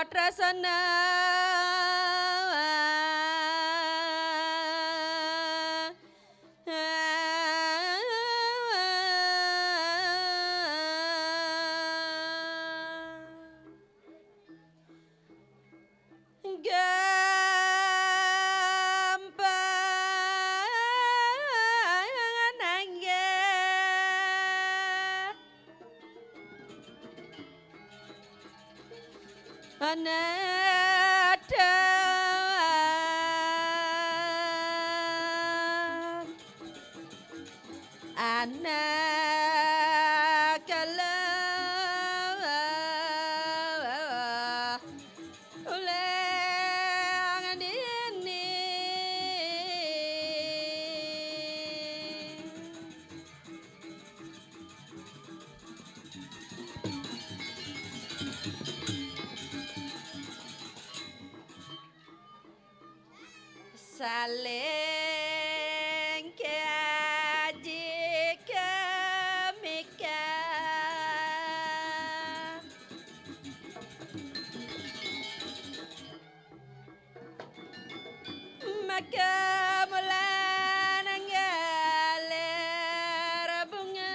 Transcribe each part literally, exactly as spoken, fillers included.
Tresna. Gampang nangge. Ana dan anak kala ulang dini. Saling kaji kemika. Maka mula nanggaler bunga.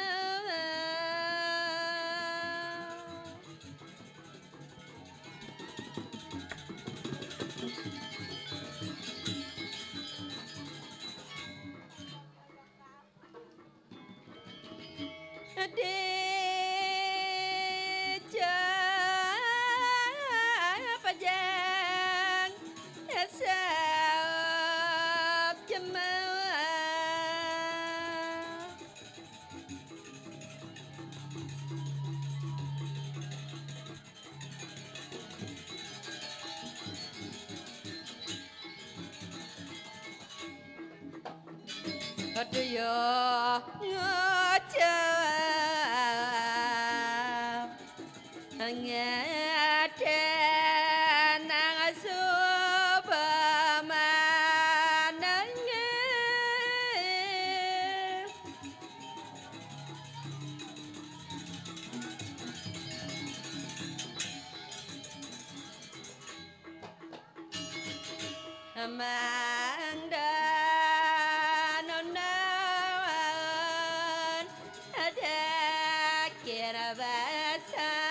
Dija pajang esap jemah. Aduh ya ngajak ngadana subamanange. Amang danonan ada kira basang.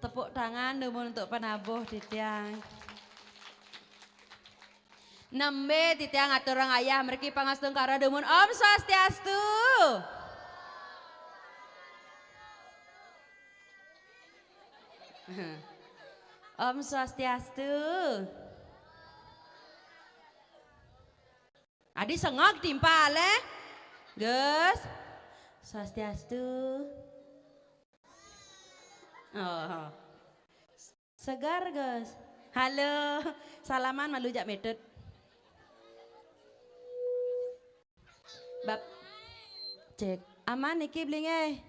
Tepuk tangan dumun untuk penabuh titiang. Nembe titiang aturang ayah mriki pangastungkara dumun. Om Swastiastu. Om Swastiastu. Adi sengok timpal, eh? Gus. Swastiastu. Oh. Segar, Gus. Halo. Salaman malu jak metut. Bab. Cek. Aman niki beli nggih?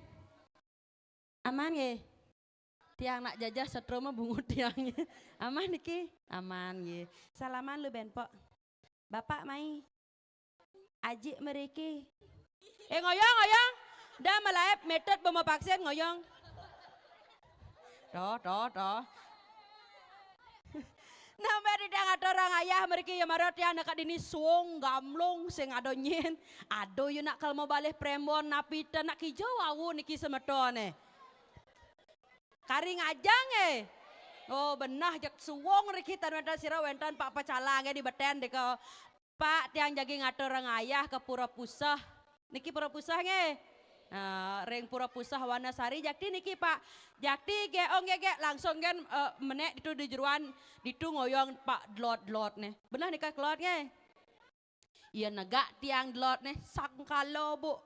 Aman nggih? Tiang nak jajah setrum mah bungut tiang. Aman niki? Aman nggih. Salaman lu benpok. Bapak mai. Aji mriki. Eh, ngoyong, ngoyong. Dah malaep metut bemo vaksin ngoyong. Toh, toh, toh. Nambe titiang aturang ayah mriki ya mara tiang nekak dini suung gamlung sing ado nyin. Ado ya nak kal mabalih prembon napi ten nak kijo wau niki semetone. Kari ngajang, eh. Oh, benah jak suung riki tan wenten sira wenten Pak Pecalang, eh, di beten deka. Pak, tiang jagi ngaturang ayah ke Pura Puseh. Niki Pura Puseh nggih. Nah, ring Pura Puseh Wanasari jakti niki, Pak. Jakti ge, oh, nggih, nggih, langsung gen, eh, menek ditu di jeruan, ditu ngoyong Pak delot-delot nih. Benah nika kelot nggih. Iya negak tiang delot nih, sangkala, Bu.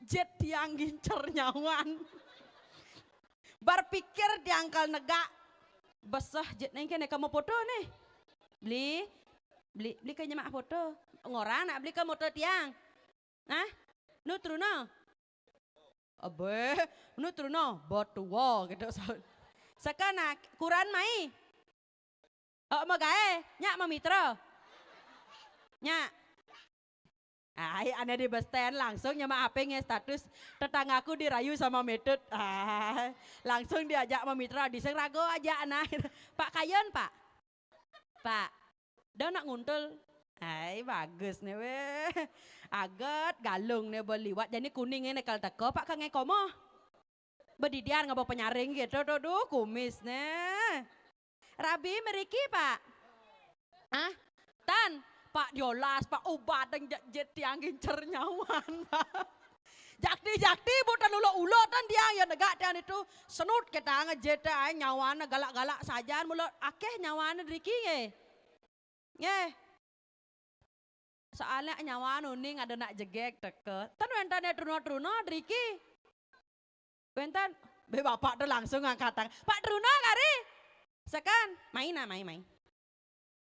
Jet tiang gincer nyawan. Bar pikir tiang kal negak. Beseh jet neng kene kamu foto nih. Beli, Beli, beli ke nyemak foto. Ngorang nak beli ke moto tiang. Hah? Nu truna? Abe, nu truna? Botua gitu. Saka nak kuran mai. Oh, magae, nya mamitra. Nya. Ai, ane di besten langsung nyemak ape nge status tetanggaku dirayu sama metut. Ah, langsung diajak mamitra, diseng rago aja nah. Pak Kayon, Pak. Pak, dah nak nguntul. Ai, bagus ne weh. Aget galung ne beliwat jani kuning ne kal teko, Pak, ka nge komo. Bedidian ngabo penyaring gitu tuh, duh, kumis ne. Rabi meriki, Pak. Ah, tan, Pak diolas, Pak ubat deng jet, jet tiang gincer nyawan, Pak. Jakti, jakti, bu tan ulo-ulo tan tiang ya negak tiang itu. Senut kita ngejet ai nyawana galak-galak sajan mulo akeh nyawana driki nge. Nge. Soalnya nyawana uning ada nak jegek teke. Tan wentane truna-truna driki. Wenten, be bapak tuh langsung ngangkat tangan. Pak truna kari. Sekan, main nah, main, main.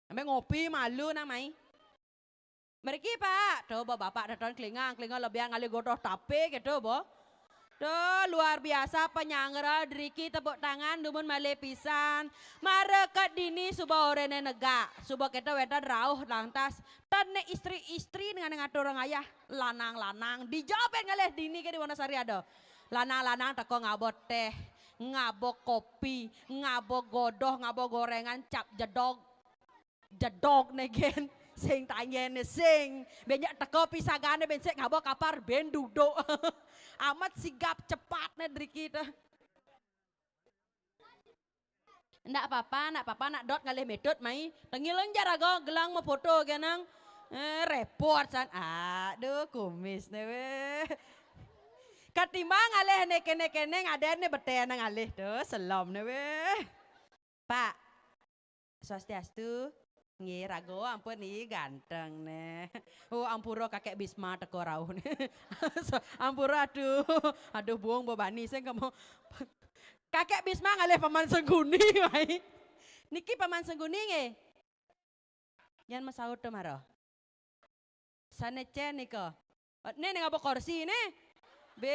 Sampai ngopi malu nah, main. Meriki, Pak. Tuh, bo bapak datang kelingang, kelingang lebih ngalih godoh tape gitu, bo. Tuh, luar biasa penyanggra driki tepuk tangan dumun malih pisan. Mara kat dini suba orene negak, suba kita wetan rauh lantas. Tan ne istri-istri dengan ngatur orang ayah, lanang-lanang. Di Jawa ben ngalih dini ke di Wonosari ada. Lanang-lanang teko ngabo teh, ngabo kopi, ngabo godoh, ngabo gorengan, cap jedog. Jedog ne gen, sing tanyen ne sing. Benjak teko pisagane ben sik ngabo kapar ben duduk. Amat sigap cepat ne driki tuh. Ndak apa-apa, ndak apa-apa, nak dot ngalih metut mai. Tengileng jarago gelang mau foto genang. Eh, repot san. Aduh, kumis ne weh. Katimbang ngalih ne kene-kene ngaden ne beten ngalih tuh, selom ne weh. Pak, swastiastu. Nggih, rago ampun, ih, ganteng ne. Oh, ampura kakek Bisma teko rauh ne. So, ampura, aduh. Aduh, buung bebani sing kamu. Kakek Bisma ngalih paman Sengguni, mai. Niki paman Sengguni nggih. Jan masaut to maro. Sane cen nika. Ne, ne ngabo korsi ne. Be,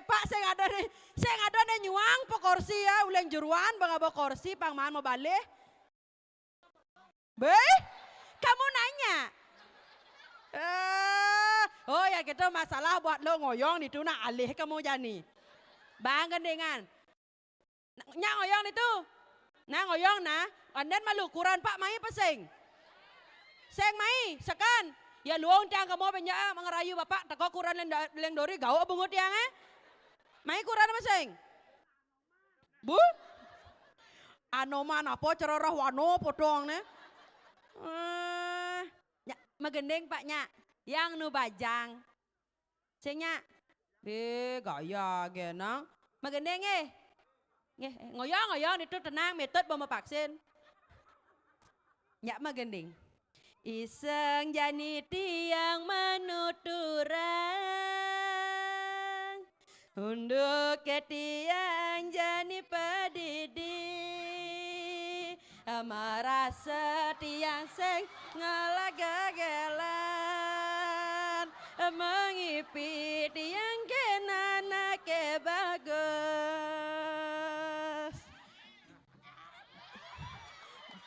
Pak, sing ada ne, sing ada ne nyuang po korsi ya, uleng juruan bang ngabo korsi pang maan mau balih. Be, kamu nanya. Eh, oh ya gitu masalah buat lo ngoyong itu nak alih kamu jani. Bang gendengan. Nya ngoyong itu. Nah ngoyong nah. Anden malu kuran Pak mai pesing. Sing mai, sekan. Ya luong tiang kamu penja mengerayu bapak teko kuran leng, leng dori gawa bungut tiang eh. Mai kuran pesing. Bu? Anoman apa cerorah wano potong ne? Eh, nya, magending Pak nya. Yang nu bajang. Sing nya. Be gaya genang. Magending eh. Nggih, ngoyong ngoyong itu tenang metut bom vaksin. Nya magending. Iseng jani tiang manuturang. Unduk ke tiang jani padidi. Marasa tiang sing ngalagagelan. Mengipi tiang kenana ke bagus.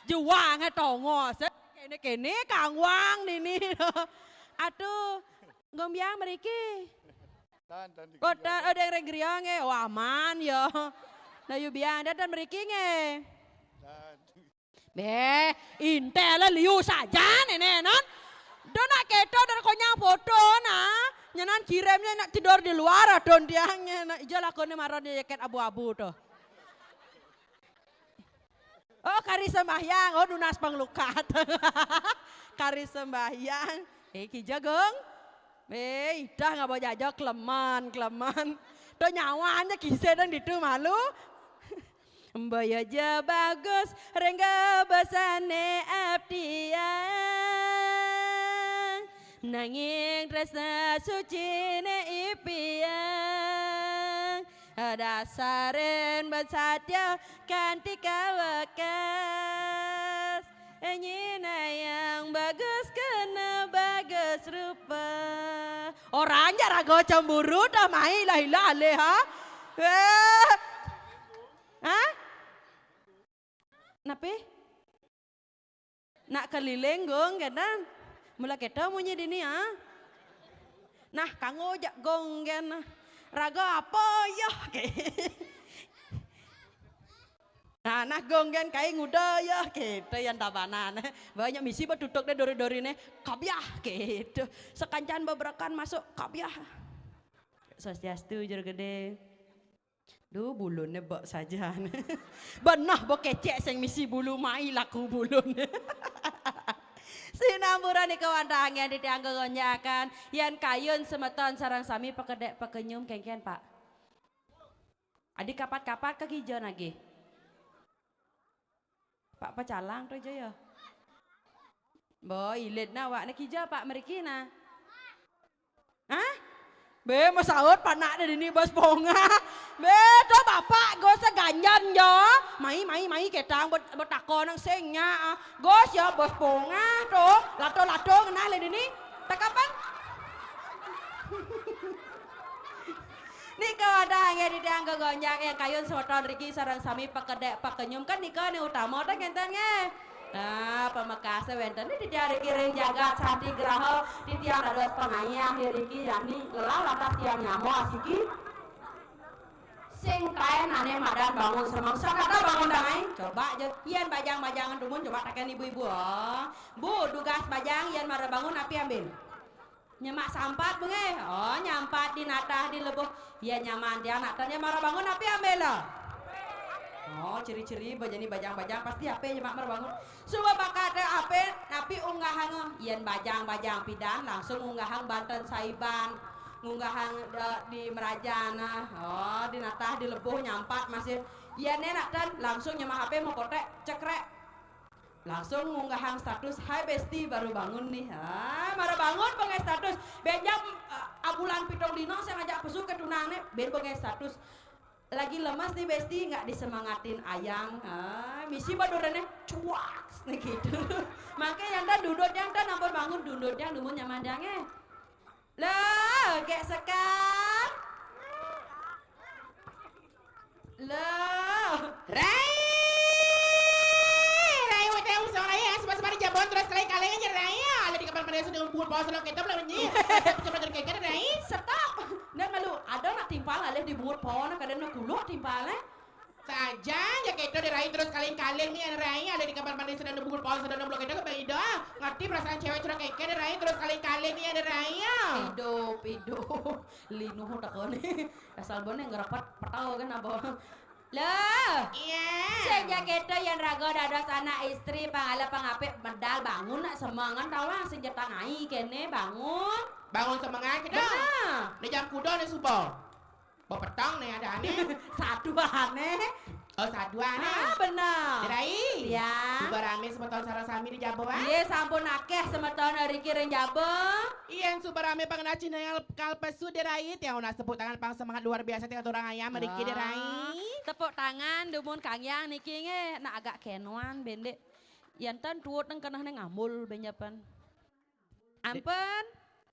Juang eh tongos. Kene-kene kangwang nini. Aduh, ngombiang meriki. Tan, tan, di Kota griya. Oh, deng ring griya nggih. Oh, aman ya. Nah, yu biang datan meriki nggih. Tan. Be, intel liu saja nene non. Do nak keto dan konyang foto nah. Nyenan kirimnya nak tidur di luar adon tiangnya. Nah, ija lakone maron jaket abu-abu tuh. Oh, kari sembahyang. Oh, nunas panglukat. Kari sembahyang. Eh, Ki Jagung. Eh, idah ngabo jajo kleman, kleman. To nyawanya kise dang ditu malu. Mbaya ja bagus rengga basane abdiang. Nanging tresna sucine ipiang. Dasaren ban satya kanthi kawekas. Nyinayang bagus serupa. Orang ja raga cemburu dah mai lah ilah alih, ha? Eh. Ha? Napi? Nak keliling gong kenan. Mula kita munyi dini, ha? Nah, kanggo jak gong gen. Raga apa ya? Nah, nah gong gen kai nguda ya. Kita yang tabanan. Banyak misi batutuk deh dori-dori nih. Kabiah gitu. Sekancan beberekan masuk kabiah. Swastiastu, jero gede. Duh, bulunne bek sajan. Beneh bek kecek sing misi bulu mai laku bulunne. Sinamburan nika wantah anggen titiang gegonjakan. Yan kayun semeton sareng sami pakedek pakenyum kengken, Pak. Adi kapat-kapat ke kija nagih. Pak Pecalang to ja ya. Bo, ilidna awakne kija, Pak, mriki nah. Hah? Be, masaut panakne dini bos ponga. Be, to bapak go seganjan ja. Mai, mai, mai ketang bet-, betakon nang sing nya, ah. Gos ya bos ponga to. Lato-lato ngenah le dini. Tekapan? Nika wadah nggih titiang gegonjak yang kayun semeton riki sareng sami pakedek pakenyum kan nika ne utama teh ngenten nggih. Nah, pamekase wenten ni titiang riki ring jagat Santi Graha, titiang dados pangayah ya riki yani ngelah lantas tiang nyama asiki. Sing kaen ane madan bangun semeng, sakata bangun dangai. Coba je, yen bajang-bajangan dumun coba taken ibu-ibu, oh. Bu, dugas bajang yen mara bangun api ambil. Nyemak sampat bengeh. Oh, nyampat di natah di lebuh. Ya nyaman dia nak tanya mara bangun api ambil lah. Oh, ciri-ciri bajani bajang-bajang pasti ape nyemak mara bangun. Suba bakat ape napi unggahang yen bajang-bajang pidan langsung unggahang banten saiban. Ngunggahang de-, di merajana. Oh, di natah di lebuh nyampat masih. Yen ne nak tan langsung nyemak ape mau kotek cekrek. Langsung ngunggahang status, "Hai Besti, baru bangun nih." Ah, mara bangun pengeh status. Ben jam, eh, abulan pitung dino saya ngajak pesu ke tunangne, ben pengeh status. "Lagi lemas nih Besti, nggak disemangatin ayang." Ah, misi badurene cuak nih gitu. Makanya yang dah dudut yang dah nampun bangun dudut yang dumun nyaman yang eh. Lah, gek sekar. Lah. Rai! Rai, weteng usah Rai ya, sebab-sebab di Jabon terus kali-kali aja Rai ya. Ada di kapan pada sudah buat bawah selok kita belum nyi. Cepat-cepat dari keker Rai. Stop. Nah, malu ada nak timpal alih di bungut pohon, kadang nak kuluk timpal eh. Sajan ja keto di Rai terus kaling-kaling ni Rai, ada di kamar mandi sedang nunggu pohon sedang nunggu keto ke beda. Ngerti perasaan cewek curang keke di Rai terus kaling-kaling ni ada Rai ya. Hidup, hidup. Linuh takon. Asal bone ngerepet petau kan apa. Lah. Iya. Sing ja keto yang raga dados anak istri pang ala pang apik medal bangun nak semangan tawang sing ja tangai kene bangun. Bangun semangan kita. Benar. Ni jam kuda ni subuh. Bepetang nih ada aneh. Saduane. Oh, saduane. Ah, bener. Rai. Ya. Suba rame semeton sareng sami di Jaba, Bang? Iya, sampun akeh semeton riki ring Jaba. Iya, suba rame pangenah cina kal pesu di Rai. Tiang unas tepuk tangan pang semangat luar biasa tiang orang ayam riki di Rai. Ah, tepuk tangan dumun Kang Yang niki nggih. Nak agak kenuan bendek. Yanten tuut neng keneh neng ambul benjapan. Ampun.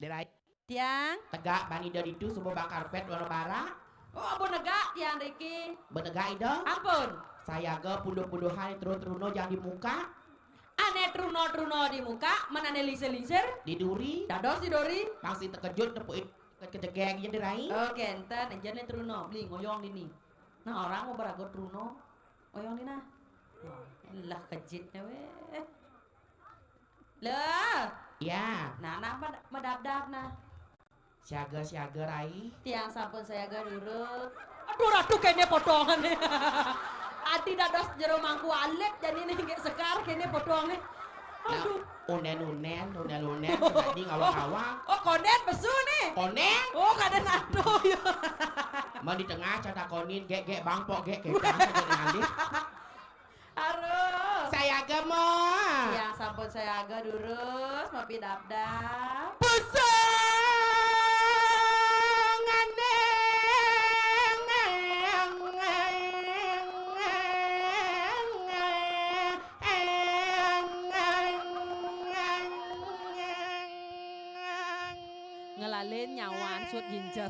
Di Rai. Tiang. Tegak bani da ditu suba bak karpet warna barak. Oh, ampun negak tiang riki. Benegak ida. Ampun. Sayaga punduh-punduhan trun-truna jang di muka. Ane truna-truna di muka, men ane lingsir-lingsir. Di duri. Dados di duri. Pang sing tekejut nepuk kejegeg ija di Rai. Oh, kenten, ija ne truna, beli ngoyong dini. Nah, orang mau berago truna. Ngoyong dini nah. Lah kejitne weh. Lah. Ya. Nah, nah, mad-, madabdab nah. Siaga-siaga, Rai. Tiang sampun siaga durut. Aduh, Ratu kene potongane. Adi dados jero mangku alit, jani ne nggih sekar kene potongane. Nah, aduh. Unen-unen, unen-unen, tadi ngawang-ngawang. Oh, konden pesu nih. Konden? Oh, kada nato ya. Mun di tengah catakonin, gek, gek, bangpok, gek, kecang, gek, ngalih. Aduh. Sayaga mo. Yang sampun sayaga durus, mapi dabdab. Pusung Lin nyawan sut gincer.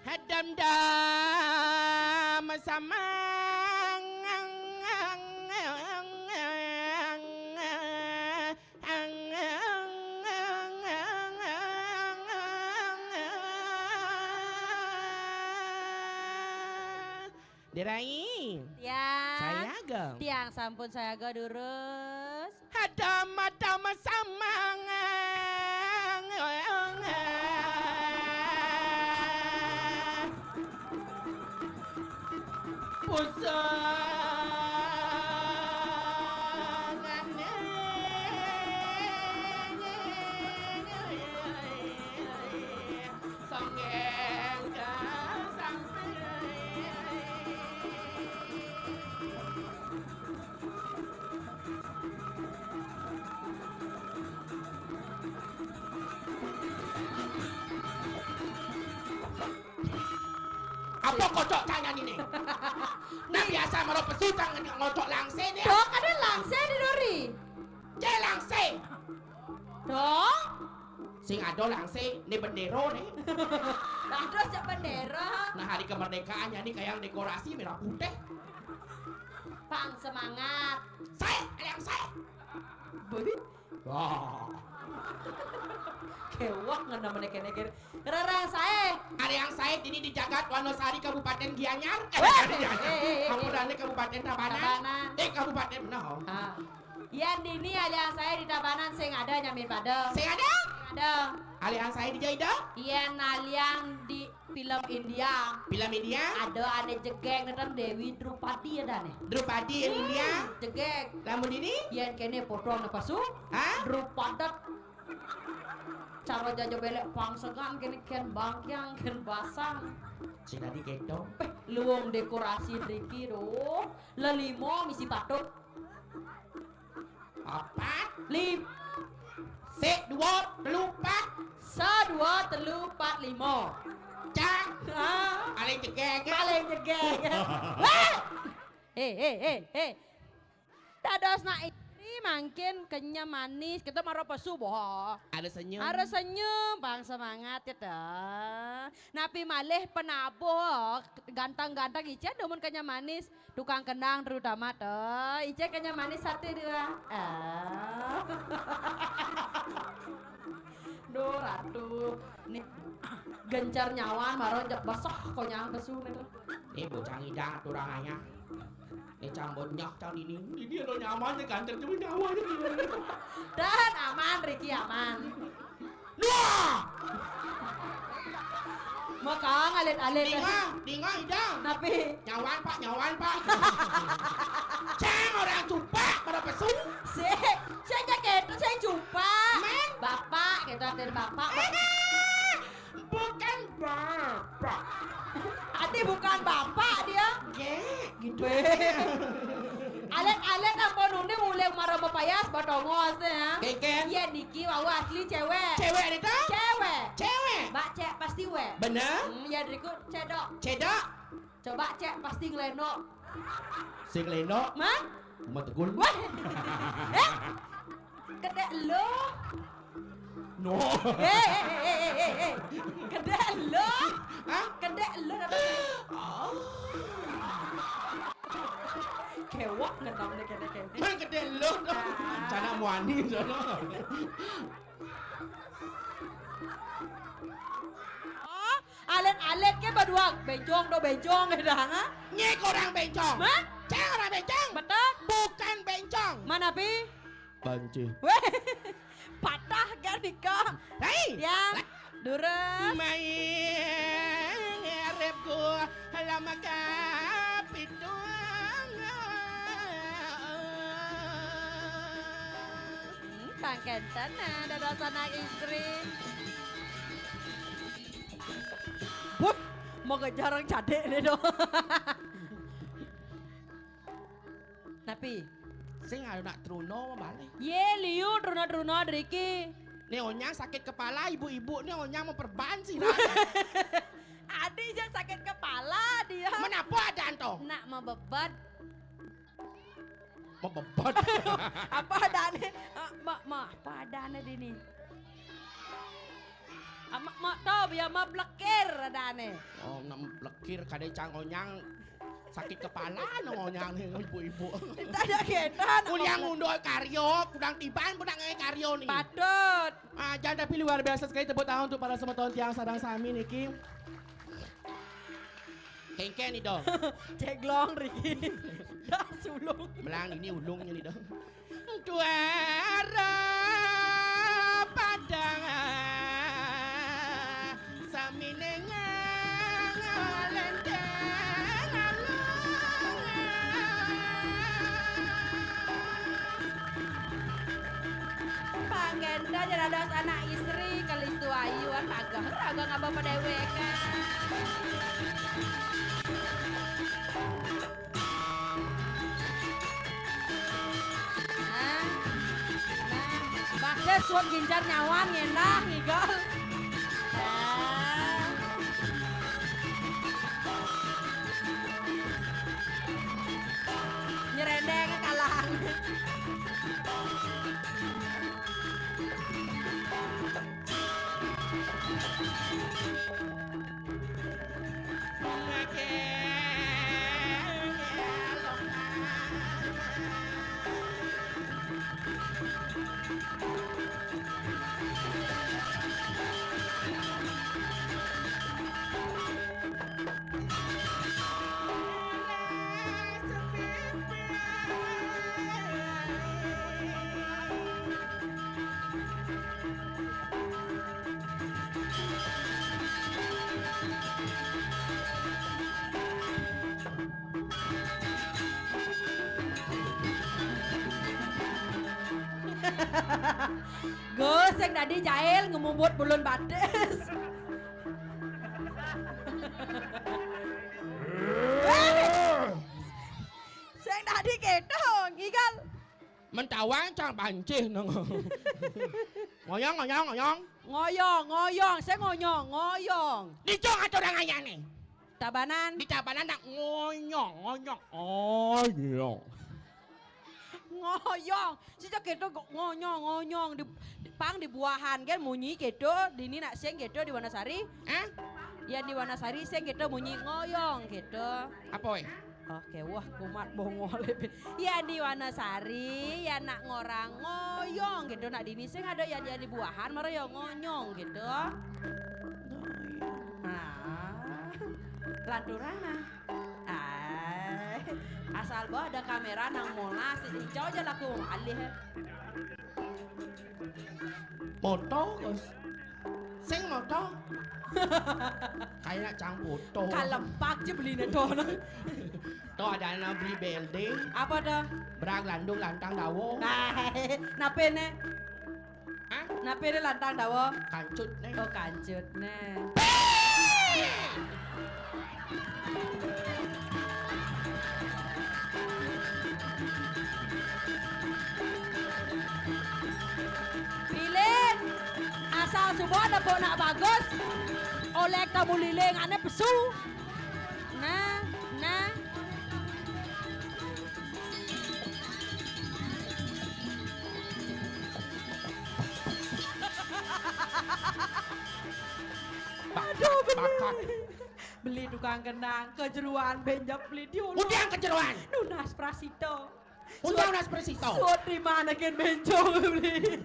Hadam-dam samang. Dirai. Tiang. Sayaga. Tiang sampun sayaga durus. Hadam-hadam samang. Pusang. Sanggeng ka sampai. Apa kocok tangan ini? Nah, biasa mara pesu tangan ngocok langsé ni. Dok, ada langsé di duri. Cek langsé. Dok. Sing ada langsé, ni bendera ni. Dados cek bendera. Nah, hari kemerdekaan ya ni kayak dekorasi merah putih. Pang semangat. Saya, ada yang saya. Beli. Wah. Kewak ngena meneke-neke. Rerang sae. Ada yang saya ini di jagat Wonosari Kabupaten Gianyar. Eh, Wah, Gianyar. Eh, eh, eh, Ampun, eh. Kabupaten Tabanan. Tabanan. Eh, Kabupaten, nah. Ah. Yan dini alian saya di Tabanan sing ada nyamin pada. Sing ada? Sing ada. Alian saya di Jaida? Yan alian di film India. Film India? Ada ane jegeg neten Dewi Drupadi ada ane. Drupadi yang India? Jegeg. Lamun dini? Yan kene potong ne pasu. Hah? Drupadet. Cara jaja belek pangsegan kene ken bangkiang, ken basang. Si tadi keto. Peh, luwung dekorasi driki, duh. Lelimo misi patuk. Papat. Lim. Sik, dua, telu, pat. Sa, dua, telu, pat, lima. Cak. Ah. Paling jegeg. Paling jegeg. Weh! Eh, eh, eh, eh. Dados nak istri mangkin kenyem manis. Kita mara pesu, boh. Ada senyum. Ada senyum, bang semangat ya, dah. Napi malih penabuh, ganteng-ganteng icen dumun kenyem manis. Tukang kenang terutama, dah. Icen kenyem manis satu dua. Ah. Duh, Ratu. Ni gencar nyawan, mara jep besah konyang pesu ni, tuh. Ni bocah ngidang aturangannya. Ni cang bonyok cang dini. Ini ada nyaman ni ganteng cuma nyawa ni. Dan aman, Ricky aman. Wah! Maka ngalit-alit. Dinga, dinga idang. Napi? Nyawan, Pak, nyawan, Pak. Cang orang cupak pada pesu. Sik, sing jaket, sing cupak. Men? Bapak, kita hadir bapak. Eh, bukan bapak. Ati bukan bapak dia. Gek, gitu. Weh. Alit-alit ampun uning mulai mara mapayas batongos ya. Keken. Iya niki wau asli cewek. Cewek ni ta? Cewek. Cewek. Mbak cek pasti we. Bener? Hmm, ya diriku cedok. Cedok. Coba cek pasti ngeleno. Sing leno. Mah? Uma tegul. Wah. Eh? Kedek lo. No. Eh, eh, eh, eh, eh, eh. Kedek lo. Hah? Kedek lo datang. Oh. Kewak ngenam deh kene-kene. Kedek lo. Ah. Cana muani sono. Oh, alit-alit ke badua bencong do bencong dah, ha? Nyek orang bencong. Hah? Cek orang bencong. Betul. Bukan bencong. Mana pi? Banci. Weh, patah kan nika. Hai. Ya. Lah. Durus. Mai ngarepku lama kapitung. Hmm, pangkenten nah, dados anak istri. Wah, mau jarang cadek deh dong. Napi? Sing ada nak truna balik. Ye, liu truna-truna driki. Né onyang sakit kepala, ibu-ibu né onyang mau perban sih, nah. Adi jang sakit kepala dia. Menapa adaan to? Nak mabebed. Mabebed. Apa adané? Eh, ma, ma, apa adané dini? Ah, ma, ma, to, biar mablekir adané. Oh, nak mablekir kadén cang onyang sakit kepala nang onyang né ibu-ibu. Kita aja kita. Kuliah ngunduk karya, kudang tiban pun nak ngai karya ni. Patut. Ah, jangan tapi luar biasa sekali tepuk tangan untuk para semeton tiang sareng sami niki. Kéngkén nih dong. Ceglong Riki. Dah sulung. Melang ini ulungnya nih dong. Duara padang sami nengah lenteng alung. Panggenta jeradas anak istri, kalistu ayu, ah, tagah, raga ngaba padéwékan. Nah, nah, bakal suap gincar nyawan, ngendah, ngigel. Nah. Nyerendeng kalah. Gus, sing dadi jail ngemubut bulun batis. Sing dadi kéto, ngigel. Mentawang cang bancih nang. Ngoyong, ngoyong, ngoyong. Ngoyong, ngoyong, sing ngoyong, ngoyong. Dicong aturan ayané. Tabanan. Di Tabanan nak ngoyong, ngoyong, ngoyong. Ngoyong. Sing kéto go-, ngonyong, ngonyong. Di, di, pang di Buahan kan munyi kéto, dini nak sing kéto di Wanasari. Hah? Yan di Wanasari sing kéto munyi ngoyong kéto. Apa, wéh? Oké, wah, kumat bongol. Yan di Wanasari, yan nak ngorang ngoyong kéto, nak dini sing ada yan, yan di Buahan, mara ya ngonyong kéto. Nah, lanturan nah. Ai, asal ba ada kamera nang molas, icau ja laku alih. Moto, Gus. Sing moto. Kayak cang foto. Kalempak ja beliné to. To ada anak beli B L D. Apa to? Brag landung lantang dawa. Nah, napi né? Hah? Napi né lantang dawa? Kancut né. Oh, kancut né. Lilin, asal suba nepuk nak bagus. Oleh tamu lilin ané pesu. Nah, nah. Aduh, beli. Bakat. Beli tukang kendang, kejeruan benjep beli diulu. Udah kejeruan. Nunas prasito. Udah nunas prasito. Suud di mana kén bencong beli?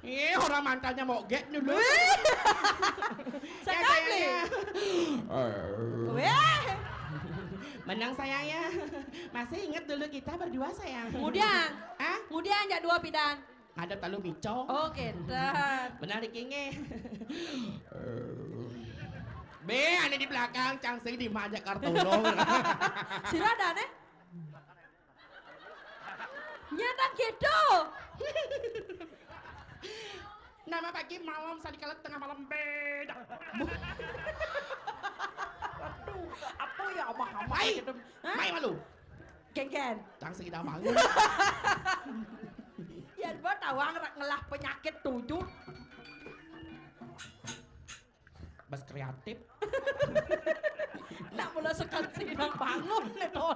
Eh, orang mantannya mau gek dulu. Wéh. Ya, sayangnya. Wéh. Menang sayangnya. Masih ingat dulu kita berdua sayang. Kemudian. Hah? Kemudian jak dua pidan. Ngadep talu mico. Oh, kéto. Benar iki nggih. Bé, ané di belakang cang sing di manjak kartulung. Sira adané? Nyata kéto. Nama pagi malam sadikala tengah malam beda. Aduh, apa ya amah-amah mai, gitu. Hah? Mai malu. Kénkén. Tang sing kita bangun. Ya, buat tawang rak ngelah penyakit tujuh. kreatif. Nak mula sekali nak bangun nih to.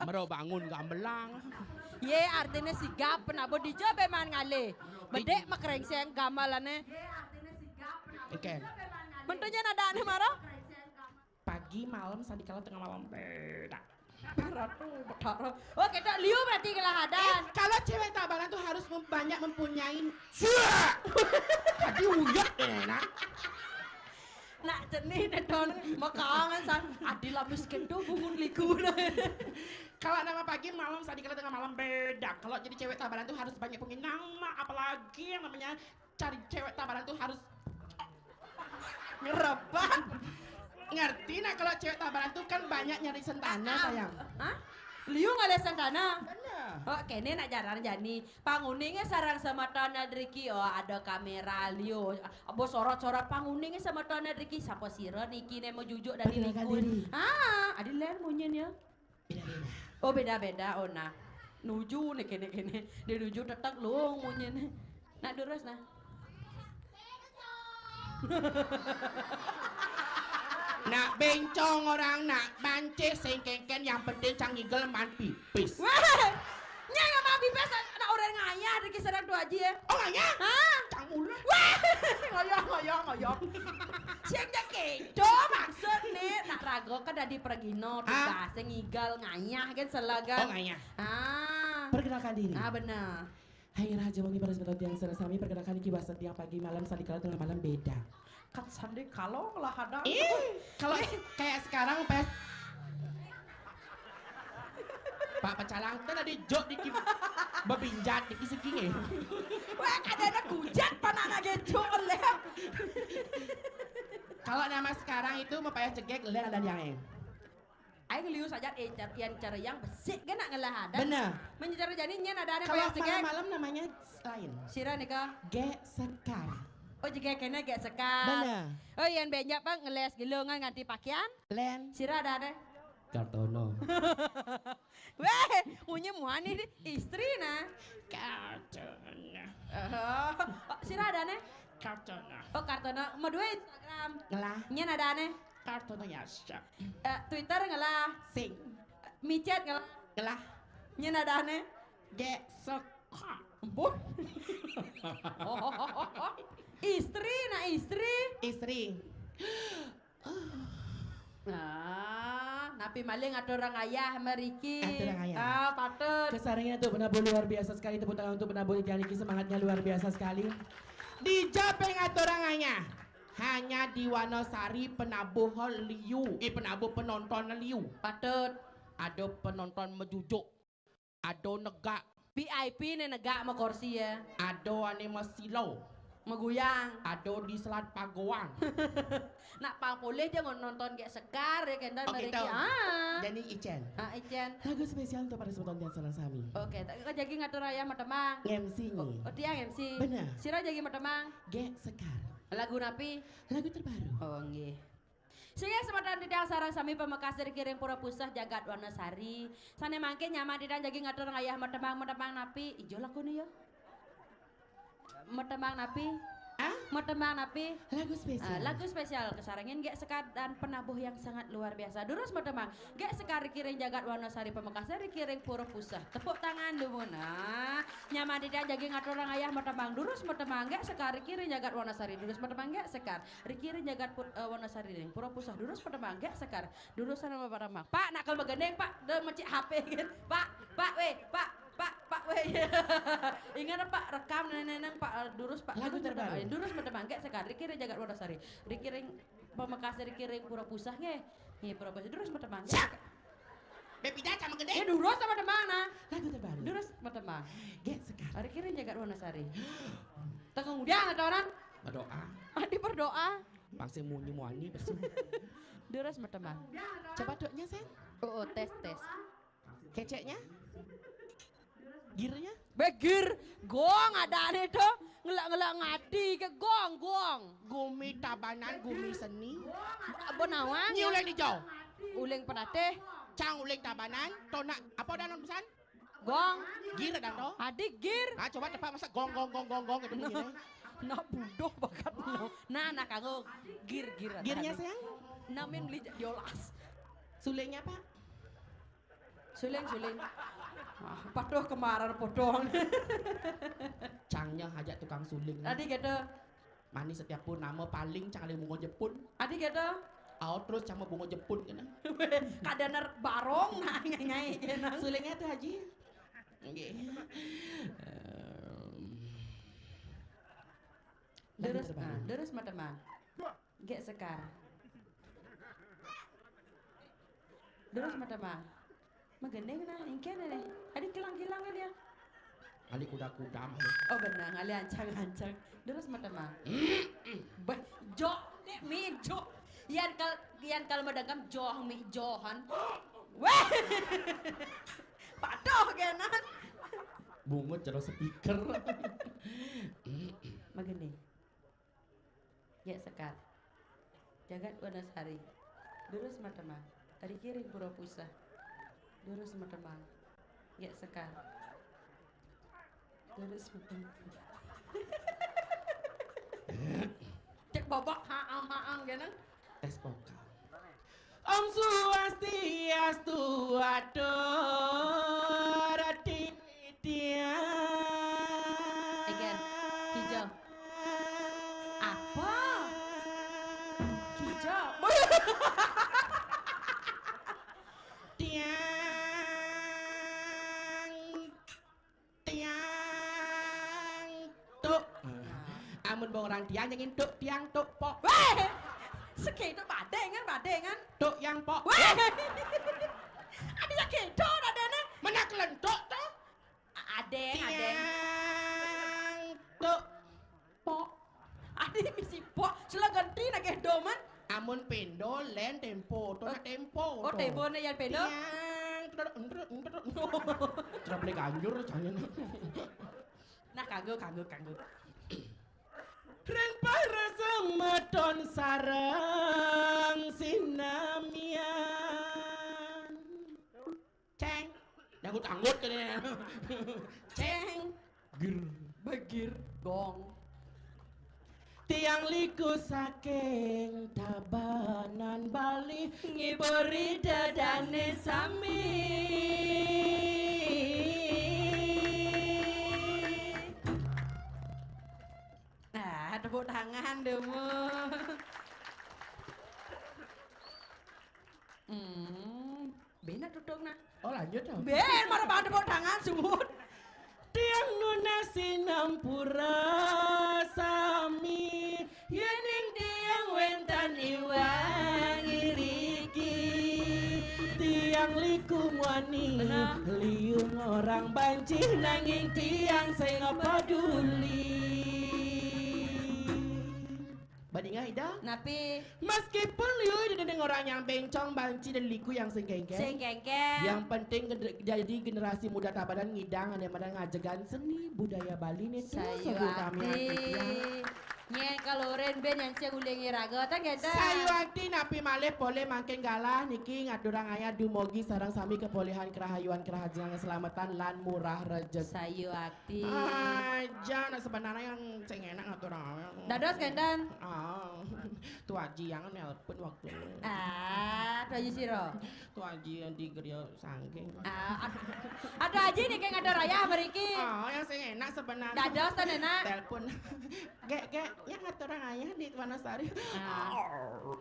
Mero bangun gambelang. Ye, artinya sigap penabuh dija beman ngalih. Bedek makrengseng gamelannya. Oke. Mentunya nada ane mara. Pagi, malam, sandikala tengah malam. Beda. Ratu Betara. Oh, kita liu berarti kelahadan. Eh, kalau cewek Tabanan tuh harus mem- banyak mempunyai. Suak. Tadi uyek deh, nak. Nak jenih deh, Don. Makangan san. Adi lapis kendo bungun liku. Kalau nama pagi, malam, sandikala tengah malam, beda. Kalau jadi cewek Tabanan tuh harus banyak punya nama, apalagi yang namanya cari cewek Tabanan tuh harus ngerebat. Ngerti nak, kalau cewek Tabanan tuh kan banyak nyari sentana, sayang. Hah? Liu ngalih sentana? Bener. Oh, kene nak jarang jani. Panguningnya sarang semeton driki. Oh, ada kamera liu. Abo sorot-sorot panguningnya semeton driki. Siapa sira niki ne mau jujuk dari likun? Ah, adi len munyin ya. Beda-beda. Oh, beda-beda. Oh, nah. Nuju nih kene-kene. Dia nuju tetek lung munyin. Nak durus nah. Nak bencong orang, nak bancih sing kengken, yang penting cang ngigel man pipis. Wah, nyai nggak mau pipis, nak orang ngayah di kisaran tu aja ya. Oh, ngayah? Hah? Cang mulai. Wah, ngoyong, ngoyong, ngoyong. Sing kedo maksud nih, nak raga kan dadi pragina, tugas ngigel ngayah kan selagan. Oh, ngayah. Ah. Perkenalkan diri. Ah, benar. Hai, raja wengi para semeton tiang sareng sami, perkenalkan iki bahasa tiang pagi malam, sandikala tengah malam beda. Kat sandikala lah ada. Eh, kalau kayak sekarang pas Pak Pecalang kan ada jok di ki-, bebinjat di kisiki. Wah, kadang ada kujat panak nak jok lem. Kalau nama sekarang itu mau payah cegek, lihat ada yang. Aing liu saja, eh, car-, yang cara yang besik kan nak ngelah ada. Bener. Menyecara jani nyen ada ane. Kalau payah cegek. Malam-malam namanya lain. Sira nika. Gek sekar. Oh, juga kena gek sekar. Bener. Oh, yang benjak pak ngeles gelongan nganti pakaian. Len. Sira ada ane. Kartono. Weh, munyi muani di istri nah. Kartono. Oh, sira ada ane. Kartono. Oh, Kartono. Mau dua Instagram. Ngelah. Nyen ada ane. Kartono ya siap. Eh, Twitter ngelah. Sing. Eh, micet ngelah. Ngelah. Nyen ada ane. Gek seka. Ampun. Istri, nak istri. Istri. Nah, napi malih ngaturang ayah mriki. Ngaturang ayah. Ah, patut. Kesaringan untuk penabuh luar biasa sekali. Tepuk tangan untuk penabuh tiang niki, semangatnya luar biasa sekali. Dija ping ngaturang ayah. Hanya di Wanasari penabuh liu. Eh, penabuh penonton liu. Patut. Ada penonton mejujuk. Ada negak. V I P ne negak ma kursi ya. Ada ane ma silo. Meguyang. Ada di Selat Pagoang. Nak pang poleh je nonton gek sekar ya kendan. Oh, mereka. Gitu. Ah. Jani Icen. Ah, Icen. Lagu spesial untuk para semeton tiang sareng sami. Oke, tak kau jagi ngatur ayah ma temang. M C nyi. Oh, oh, tiang M C. Bener. Sira jagi ma temang. Gek sekar. Lagu napi? Lagu terbaru. Oh, nggih. Singgih semeton titiang sareng sami pamekas ring Pura Puseh jagat Wanasari. Sane mangkin nyaman titiang jagi ngatur ngayah ma temang, ma temang napi? Ijo lakune ya. Ma temang napi? Ah? Ma temang napi? Lagu spesial. Ah, lagu spesial kesarengin gek sekar dan penabuh yang sangat luar biasa. Durus ma temang. Gek sekar riki ring jagat Wanasari pamekas riki ring Pura Puseh. Tepuk tangan dumun. Nah, nyaman titiang jagi ngatur ngayah ma temang. Durus ma temang. Gek sekar riki ring jagat Wanasari. Durus ma temang gek sekar. Riki ring jagat Pur-, eh, Wanasari ring Pura Puseh. Durus ma temang gek sekar. Durus ma temang. Pak, nak kal begendeng, Pak. Dah mecik H P kan. Pak, Pak, weh, Pak, Pak, Pak, weh. Ingat, Pak, rekam neneng, Pak, eh, durus, Pak. Lagu terbaru. Durus ma temang gek sekar. Riki ring jagat Wanasari. Riki ring pamekas riki ring Pura Puseh nggih. Nggih, Pura Puseh. Durus ma temang. Siap. Bebida sama gede. Ya, durus ma temang nah. Lagu terbaru. Durus ma temang. Gek sekar. Riki ring jagat Wanasari. Tengah udah ada orang. Berdoa. Adi berdoa. Pang sing munyi muani pesu. Durus ma temang. Coba duknya, Sen. Oh, oh, tes, tes. Keceknya? Girnya? Begir. Gong ada ane to. Ngelak-ngelak ngati ke gong, gong. Gumi Tabanan, gumi seni. Apa nawang? Nyi uling dijau. Uling penatih. Cang uling Tabanan, tonak apa dah non pesan? Gong. Gir dah to. Adi gir. Ah, coba tepak masa gong, gong, gong, gong, gong gitu bunyinya. Nak budoh bakat no. Nah, nah kanggo gir-gir. Girnya sayang? Namin beli diolas. Sulingnya, Pak? Suling, suling. Ah, paduh kemarin podong. Cangnya hajat tukang suling. Tadi kata. Manis setiap pun nama paling cang ada bunga Jepun. Tadi kata. Au terus sama bunga Jepun kena. Kada ner barong nah ngai-ngai kena. Sulingnya tuh Haji. Nggih. Em. Lurus, ah, lurus mata, Mang. Gek sekar. Lurus mata, Mang. Magending nah, ingkén nih. Adi kilang-kilang kan ya. Ali kuda-kuda mah. Oh benar, ali ancang-ancang. Lurus mata, Mang. Beh, jo, dek mi jo. Yan kal yan kal madangkam joh mi johan. Weh. Paduh kenan. Bungut jero speaker. Magending. Gek sekar. Jagat Wonosari. Lurus mata, Mang. Tadi kiri Pura Pusah. Lurus mata, Mang. Gek sekar. Lurus mata, Mang. Cek bobok haang-haang kena. Tes vokal. Om Swastiastu, atur titiang. Again. Hijau. Apa? Hijau. Tiang. Tiang tuk. Amun bong orang tiang jangan tuk tiang tuk pok. Weh! Segitu badengan, badengan. Tuk yang pok. Weh! Ada yang gitu nadanya. Mana kelentuk tuh? Adeng, adeng. Tiang tuk pok. Adi misi pok, sila ganti nagih doman. Amun pendo len tempo, to nak tempo. Oh, tempo ne yan pendo. Tiang, entar, entar, entar. Terus beli ganjur, jangan. Nah, kanggo, kanggo, kanggo. Ring para semeton sareng sinamian. Ceng. Dangdut anggut kene. Ceng. Gir. Begir gong. Tiang liku saking Tabanan Bali ngiburi dadane sami. Nah, tepuk tangan dulu. Hmm, bena tutung nah. Oh, lanjut dong. Ben, marah pada tepuk tangan sumut. Tiang nunas sinampura sami, yening tiang wentan iwang iriki. Tiang liku muani, liung orang banci nanging tiang sing peduli. Badinga Ida? Napi? Meskipun liu didendeng orang yang bencong, banci dan liku yang sing kengkeng. Sing kengkeng. Yang penting gener- jadi generasi muda Tabanan ngidang ane madan ngajegan seni budaya Bali nih terus. Sayu seru kami akti. Aktif ya. Nye kaloren ben yang sia uling iraga tang geda. Sayu akti napi malih polih mangkin galah niki ngaturang ayah dumogi sareng sami kepolihan kerahayuan kerahajengan keselamatan lan murah rejeki. Sayu aktif. Aja nah sebenarnya yang sing enak ngaturang ayah. Dados genten. Ah, Tu Aji yang nelpon waktu. Ah, Tu Aji siro. Tu Aji yang di geria sangging. Ah, aduh. Aduh Aji nih kayak ada raya meriki. Oh, yang sing enak sebenarnya. Dados ten enak. Telepon. Gek, gek, yang ngaturang ayah di Wonosari. Ah. Oh.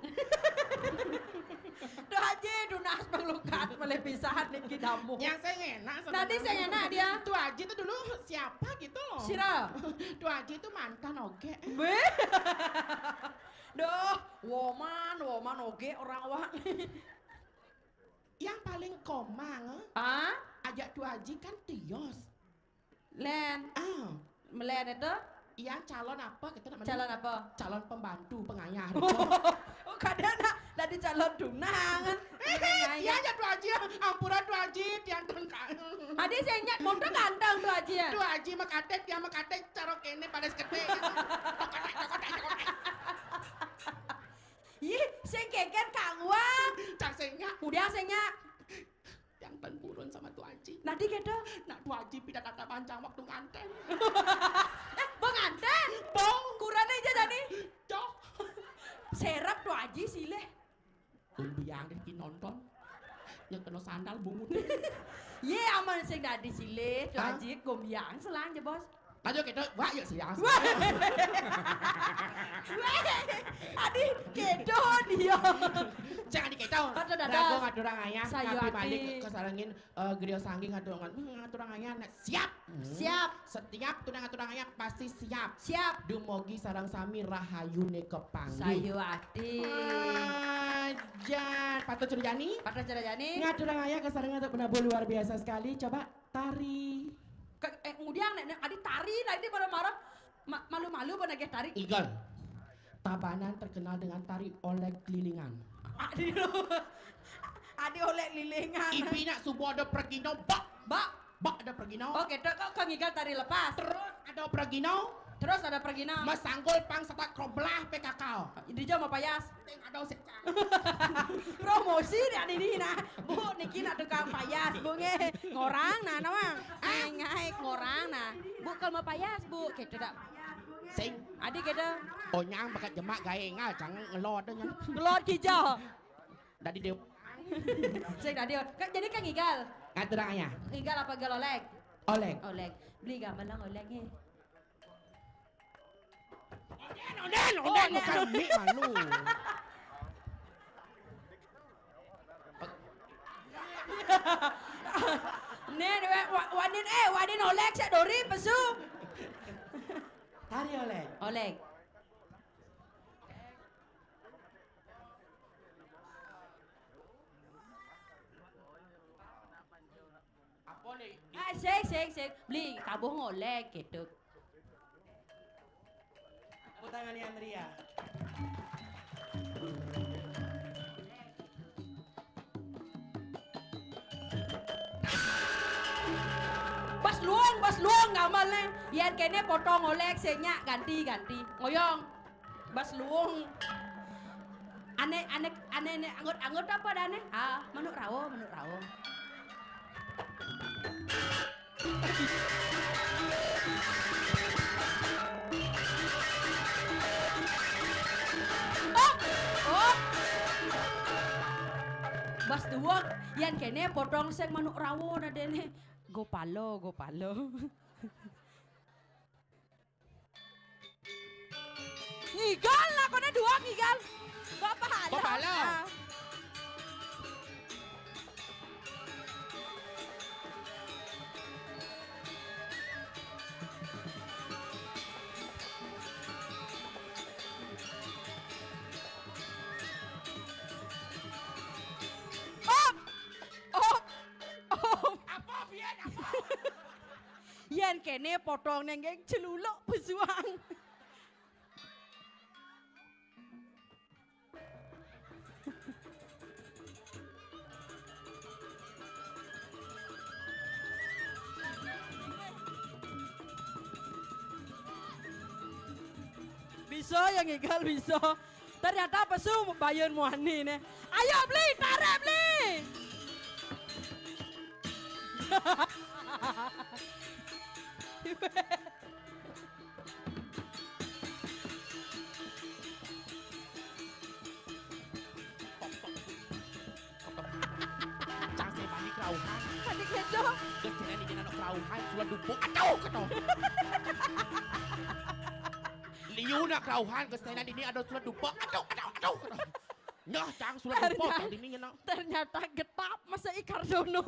Tu Aji dunas panglukat malih pisan niki damu. Yang sing enak sebenarnya. Nanti sing enak dia. Tu Aji tuh dulu siapa gitu loh. Sira. Tu Aji itu mantan oge. Weh. Duh, woman, woman oge orang awak. Yang paling komang, eh? Ah? Ajak Tu Aji kan tios. Len. Ah. Melen itu? Iya, calon apa gitu namanya? Calon apa? Calon pembantu pengayah. Oh, kadang nak tadi calon tunangan. Iya, aja Tu Aji. Ampura Tu Aji, tiang tengkang. Adi saya nyat motor ganteng Tu Aji ya. Tu Aji makatet, tiang makatet, cara kene pada sekete. Ih, sing geger Kang Wang. Cang sing nyak. Udah sing nyak. Yang tan purun sama Tu Aji. Nadi gitu. Nak Tu Aji pida tata pancang waktu nganten. Eh, mau nganten? Bong. Gombyang deh ki nonton. Yang kena sandal bungut. Ye, aman sing dadi silih, Hah? Lajik gombyang selang je, Bos. Ayo kita, wah, yuk siang. Weh, adi kedo dia. Jangan dikedo. Kata dadas. Lagu ngaturang ayah, Sayu tapi ati. Balik kesarengin, eh, griya sanggi ngaturang, hmm, ngaturang ayah, nak siap. Hmm. Siap. Setiap tunang ngaturang ayah pasti siap. Siap. Dumogi sareng sami rahayune kepanggih. Sayu ati. Ajan, patut curjani. Patut curjani. Ngaturang ayah kesarengin untuk penabuh luar biasa sekali. Coba tari. Ke, eh, ngudiang nek, nek adi tari, nah ini pada marah. Ma-, malu-malu apa nagih tari? Igal. Tabanan terkenal dengan tari olek kelilingan. Adi, adi olek kelilingan. Ibi nak subuh ada pergino, bak. Bak. Bak ada pergino. Oke, tok kok kang Igal tari lepas. Terus ada pergino. Terus ada pergino. Masanggul pang serta kroblah P K K. Di jam apa, Yas? Ting ada sik. Promosi dah ini nah. Bu, niki nak tukang payas, Bu nggih. Ngorang nah, nawang. Ngai-ngai ngorang nah. Bu, kalau mau payas, Bu, gitu dah. Sing. Adi gitu. Onyang bakat jemak gawe engal, jangan ngelot aja. Ngelot kijau. Dadi dewa. Sing dadi. Kan jadi kan Igal. Ngaturang ayah. Igal apa Igal olek? Olek. Olek. Beli gamelan olek nggih. Onden, onden, onden, onden. Bukan mik malu. Nih, wa-, wa-, wanin, eh, wanin olek sik dori pesu. Tari olek. Olek. Apa nih? Ah, sing, sing, sing. Beli, tabuh ngolek gitu. Tepuk tangan yang meriah. Bas luung, bas luung gamelne. Yen kene potong olek sing nyak ganti, ganti. Ngoyong. Bas luung. Ane, ane, ane, ane, anggut, anggut apa dah ane? Ah, manuk rawo, manuk rawo. Oh, oh. Bas duwek, yen kene potong sing manuk rawo dah dene. Gopalo, gopalo. Ngigal, lakone dua ngigal. Bapak Halo. Bapak Halo. Ah. Op. Op. Op. Apa, Bian? Apa? Yen kene potongne nggih celuluk besuang. Bisa ya ngigal, bisa. Ternyata pesu bayun muani ne. Ayo beli, tarik beli. Cang sing bani kerauhan. Tadi kedo. Geus cenah dini anu kerauhan, sulat dupo. Aduh, kedo. Liu nak kerauhan, geus cenah dini anu sulat dupo. Aduh, aduh, aduh, kedo. Nyah, cang sulat dupo, ternyata, cang dini nyeuna. Ternyata getap masa Ikar Dono.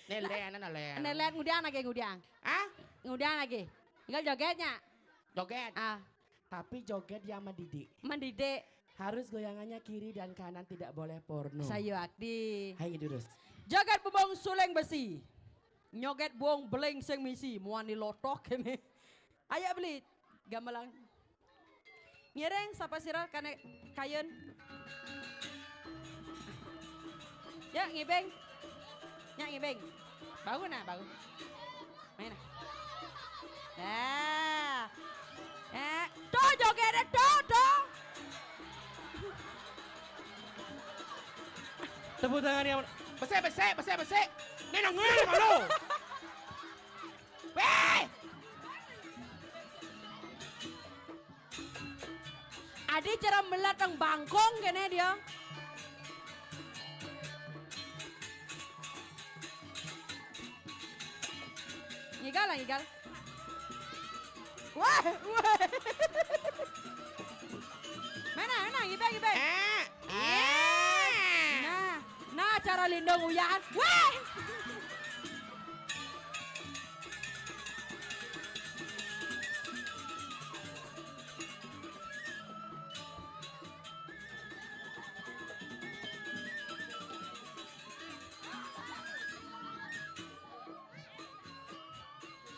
Nelen, nelen. Nelen, ngudiang lagi, ngudiang. Hah? Ngudiang lagi. Tinggal jogetnya. Joget. Ah. Tapi joget yang mendidik. Mendidik. Harus goyangannya kiri dan kanan, tidak boleh porno. Sayu akti. Hai, terus. Joget bumbung suling besi. Nyoget buung beling sing misi. Muani lotok ini. Ayo beli gamelan. Ngiring sapa sira kane kayun. Ya, ngibing. Nyak ngibing. Bangun nah, bangun. Main nah. Nah. Eh, tuh joget tuh, tuh. Tepuk tangan yang mana? Besek, besek, besek, besek. Ini nang ngene malu. Weh! Adi cara melat nang bangkong kene dia. Ngibeng lah, ngibeng. Wah, wah. Mana, mana, ngibeng, ngibeng. Eh, iya. Nah, nah, cara lindung uyahan. Wah.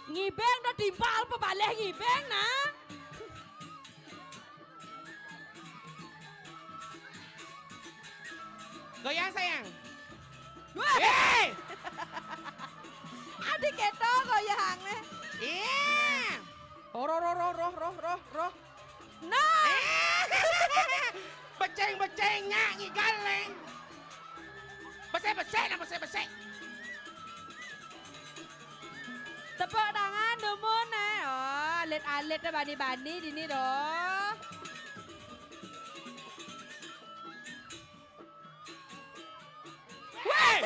Ngibeng dah timpal pebaleh ngibeng nah. Goyang sayang. Wah. Hei! Adik keto goyang eh. Iya. Oh, roh, roh, roh, roh, roh, roh, roh. Nah. Beceng-beceng nyak ngigal leng. Besek-besek nah, besek-besek. Tepuk tangan dumun eh. Oh, alit-alit dah bani-bani dini doh. Weh!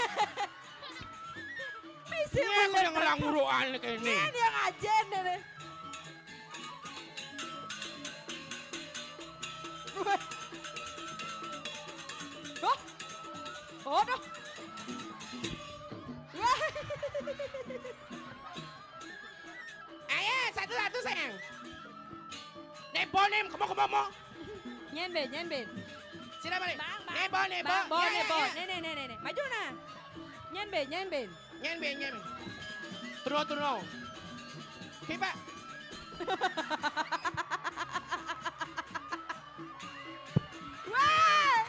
Misi. Ini aku yang ngelang uruan kene. Ini yang ajen deh. Weh. Oh. Oh, doh. Weh. Ayo, satu-satu sayang. Nebo nem, kemo kemo mo. Nyen ben, nyen ben. Sira balik. Bang, bang. Nebo nebo. Bang, bo, ya, ya, nebo. Ya. Nih, nih, nih, nih, nih. Maju nah. Nyen ben, nyen ben. Nyen ben, nyen ben. Turun, turun. Kiba. Wah.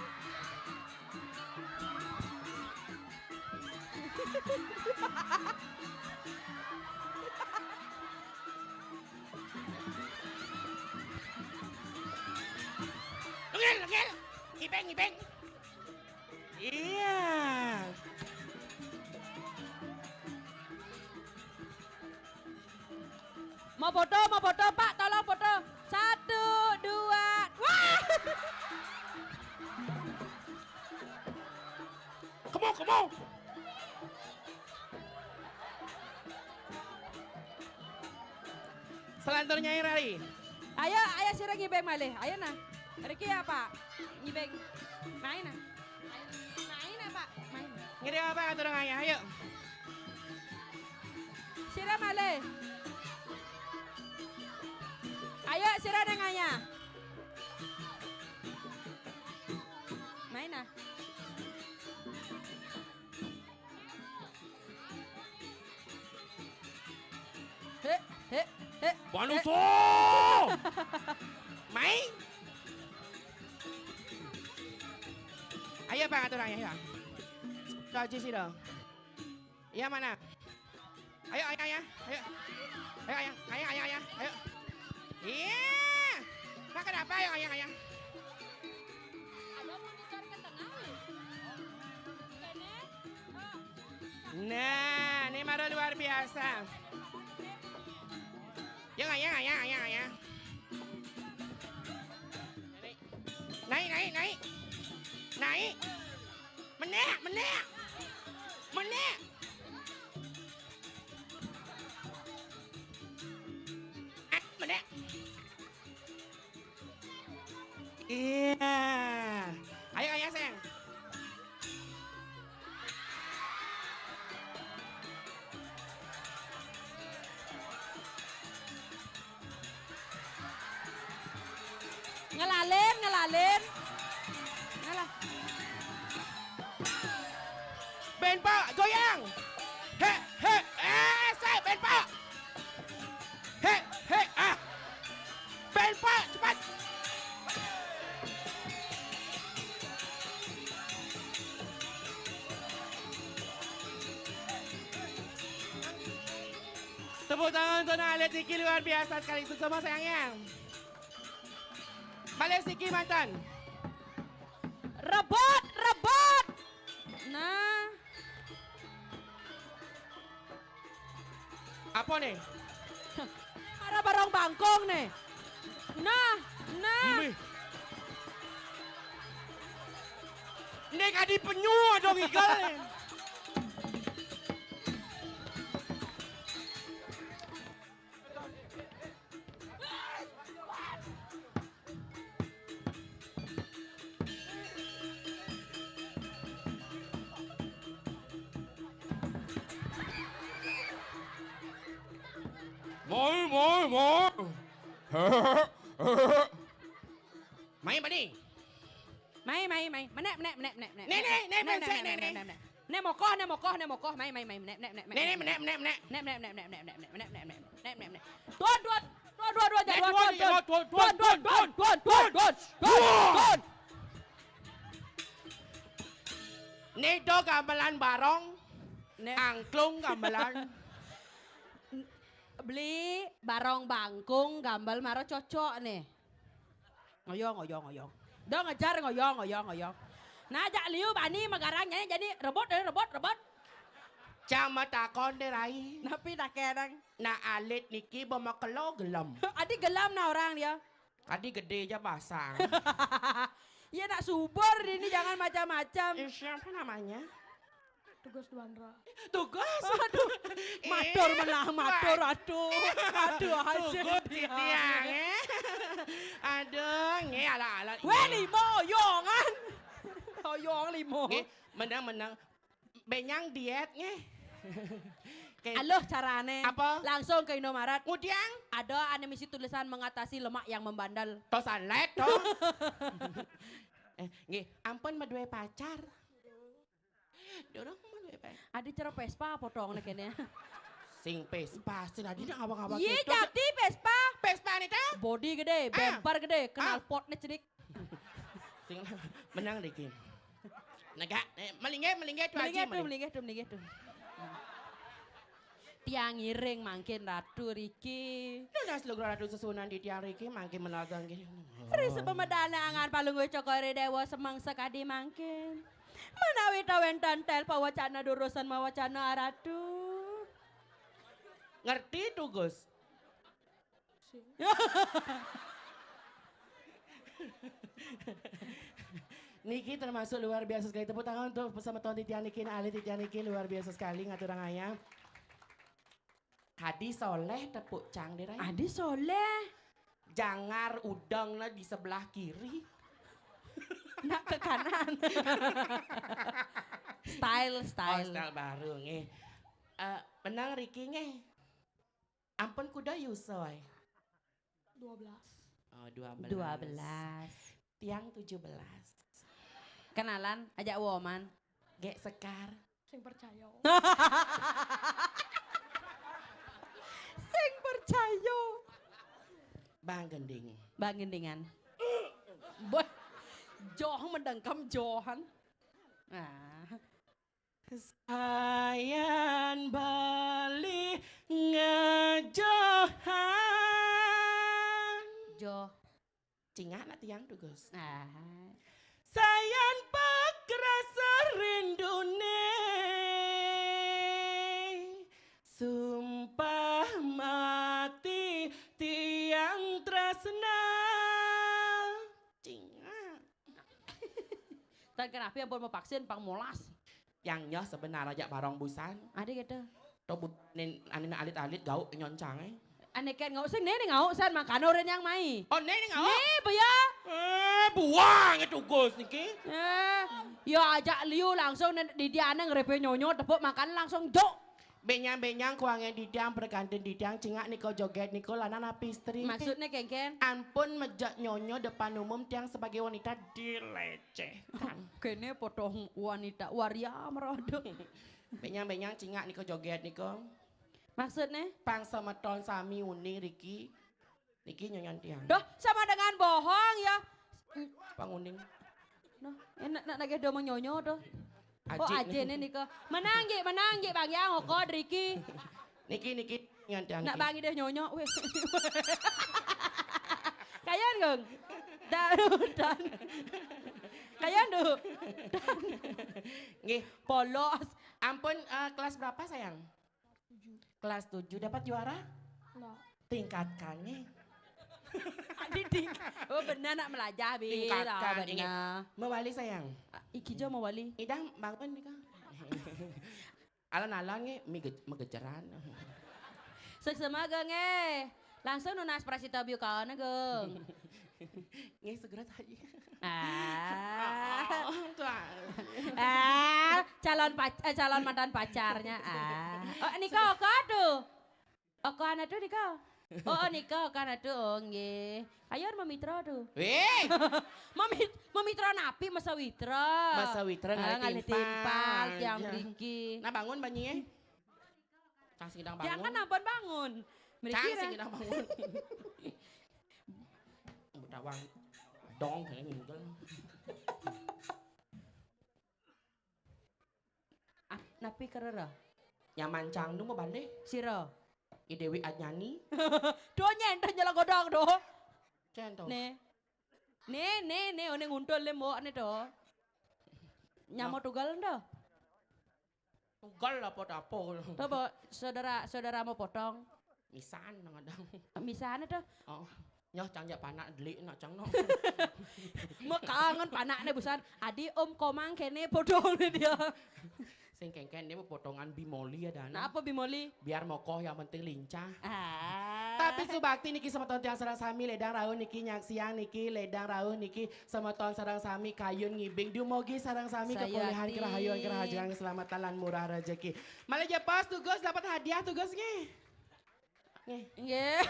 Ngel, ngel. Ngibeng, ngibeng. Iya. Mau foto, mau foto, Pak, tolong foto. Satu, dua, wah! Kemo, kemo. Selanturnya yang lari. Ayo, ayo sira ngibeng malih. Ayo nah. Riki ya, Pak. Ngibeng. Main nah. Ayo, main nah, Pak. Main. Ngibeng apa atur ngayah, ayo. Sira malih. Ayo sira nang ngayah. Main nah. He, he, he. Manusa! Mai. Ayo, Bang, atur ayo, ayo. Kaji sih dong. Iya, mana? Ayo, ayo, ayo. Ayo. Ayo, ayo, ayo, ayo, ayo, ayo. Iya. Nah, kenapa? Ayo, ayo, ayo. Ada monitor ke tengah, wih. Kene. Nah, ini baru luar biasa. Ya, ya, ya, ya, ya. Naik, naik, naik. Naik. Menek, menek. Menek. Eh, menek. Iya. Ayo, ayo, sayang. Ngelalin, ngelalin. Ngalah. Ben, Pak, goyang. He, he, eh, saya, Ben, Pak. He, he, ah. Ben, Pak, cepat. Tepuk tangan untuk Nang Alit Siki, luar biasa sekali. Sukses semua sayangnya. Balik Siki mantan. Rebut, rebut. Nah. Apa nih? Para barong bangkong nih. Nah, nah. Nih. Nek adi penyu ada ngigal nih. Mai, mai, mai. Mai, mai, mai. Menek, menek, menek, menek, menek. Nek, nek, nek, nek, nek, nek, nek. Nek mokoh, nek mokoh, nek mokoh. Mai, mai, mai, menek, menek, menek. Nek, nek, menek, menek, menek. Nek, menek, menek, menek, menek, menek, menek, menek, menek, menek. Tuan, tuan. Tuan, tuan, tuan, tuan, tuan, tuan, tuan, tuan, tuan, tuan, tuan, tuan, tuan. Nek do gamelan barong, angklung gamelan. Beli barong bangkung gambel maro cocok nih. Ngoyong, ngoyong, ngoyong. Dong ngejar ngoyong, ngoyong, ngoyong. Nah, jak liu bani megarang nyanyi jadi rebut, eh, rebut, rebut. Cama takon deh rai. Napi takenang. Nah alit niki bama kelo gelem. Adi gelem nah orang dia. Adi gede aja basang. Iya nak subur ini jangan macam-macam. Eh, siapa namanya? Tugas Duanra. Tugas. Aduh. Matur menah, matur aduh. Aduh aja. Tugas tiang eh. Aduh, nge ala-ala. Weh limo yongan. Oyong limo. Nge, menang menang. Benyang diet nge. Aluh carane. Apa? Langsung ke Indomaret. Ngudiang? Ada ane misi tulisan mengatasi lemak yang membandel. Tosan let to. eh, nggih, ampun medue pacar. Dorong mana ya, Pak? Adi cara Vespa potong nih kene. Sing Vespa, sing adi nak ngawang-ngawang. Iya, jadi Vespa. Vespa nih teh? Body gede, ah. Bumper gede, kenal ah. Potnya cedik. Sing menang deh Kim. Negak, eh, melingge, melingge tuh melingge tuh, melingge tuh, melingge tuh. Tiang ngiring mangkin ratu Riki. Nunas lugra ratu sesunan di tiang Riki mangkin menagang gini. Risa pemedana angan palungguh cokore dewa semang sekadi mangkin. Menawi tawenten tel pawacana durusan mawacana aratu. Ngerti tuh Gus? Niki termasuk luar biasa sekali. Tepuk tangan untuk pesemeton titian niki, alit titian niki luar biasa sekali ngaturang ayah. Hadi soleh tepuk cang deh. Adi soleh. Jangar udang lah di sebelah kiri. Nak ke kanan. style, style. Oh, style baru nih. Uh, menang Ricky nih. Ampun kuda Yusoy. Dua belas. Oh, dua belas. Dua belas. Tiang tujuh belas. Kenalan, ajak woman. Gek Sekar. Sing percaya. Sing percaya. Bang Gending. Bang Gendingan. Boy, joh mendengkam johan. Ah. Sayan bali ngejohan. Joh. Cingak nak tiang tuh Gus. Ah. Sayan pakrasa rindune. Sumpah mati tiang tresna. Cingak. Dan kenapa yang mau vaksin pang molas? Yang nyoh sebenarnya barong busan. Ada gitu. Tuh bu, nin, anin alit-alit gauk nyoncang eh. Ane ken ngau sing nene ngau san makano ren yang mai. Oh nene ngau. Ne baya. Eh buang itu Gus niki. Eh, yo ajak liu langsung nen di dia neng repe nyonyo tepuk makan langsung jok. Benyang-benyang kuange didang perganten didang cingak niko joget niko lanang api istri. Maksudnya kengken? Ampun mejak nyonyo depan umum tiang sebagai wanita dilecehkan. Kene potong wanita waria merodo. Benyang-benyang cingak niko joget niko. Maksudnya? Pang semeton sami uning Riki. Niki nyonyon tiang. Doh, sama dengan bohong ya. Pang uning. Nah, enak nak nagih do menyonyo doh. Oh, aje ne nika. Menang ge, menang ge Bang Yang, oh kod Riki. Niki niki nganti Nak Bang Ida nyonyo weh. Kayan gong. Darutan. Kayan du. Nggih, polos. Ampun uh, kelas berapa sayang? Tujuh. Kelas tujuh dapat juara? Enggak. Tingkatkan nih. Adi tingkat. Oh benar nak melajah bila Tingkatkan, benar. Mewali sayang. Iki jo mewali. Idang bangun nih kak. Alon-alon nge mi ge- megejeran. Seksema geng eh. Langsung nunas prasita biu kawan geng. Nge segera tadi. Ah. Oh, tuh. Ah, calon pac eh, calon mantan pacarnya. Ah. Oh, nikah kado. Oka ane tu nika. Oh, oh, nika oka ane tu. Oh, nggih. Ayo mamitra tu. Weh. Mami-, mamitra napi masawitra? Masawitra ah, ngalih ngalih timpal. Timpal, tiang ya. Mriki. Nah, bangun banyi, eh. Cang sing gedang bangun. Jangan ampun bangun. Mriki. Cang sing gedang bangun. Betawang dong kene ngingkel. Ah, napi kerera? Nyaman cang nu mabalih. Sira. I Dewi Ajnani. Do nyen do nyela godang do. Cen to. Ne. Ne, ne, ne, one nguntul le mbok ne do. Nyamo tugal do. Tugal apa tapo. Coba saudara, saudara mau potong. Misan nang ada. Misan itu. Oh. Nyoh cang jak panak delik nak cang no. Mekangen panakne busan. Adi Om Komang kene potong ne dia. Sing kengken dia potongan bimoli ada. Nah, apa bimoli? Biar mokoh yang penting lincah. Ah. Tapi subakti niki semeton tiang sareng sami ledang rauh niki nyaksiang niki ledang rauh niki semeton sareng sami kayun ngibing dumugi sareng sami kepulihan kerahayon kerahajengan keselamatan lan murah rezeki. Malih jepos tugas dapat hadiah tugas nggih. Nggih. Nggih.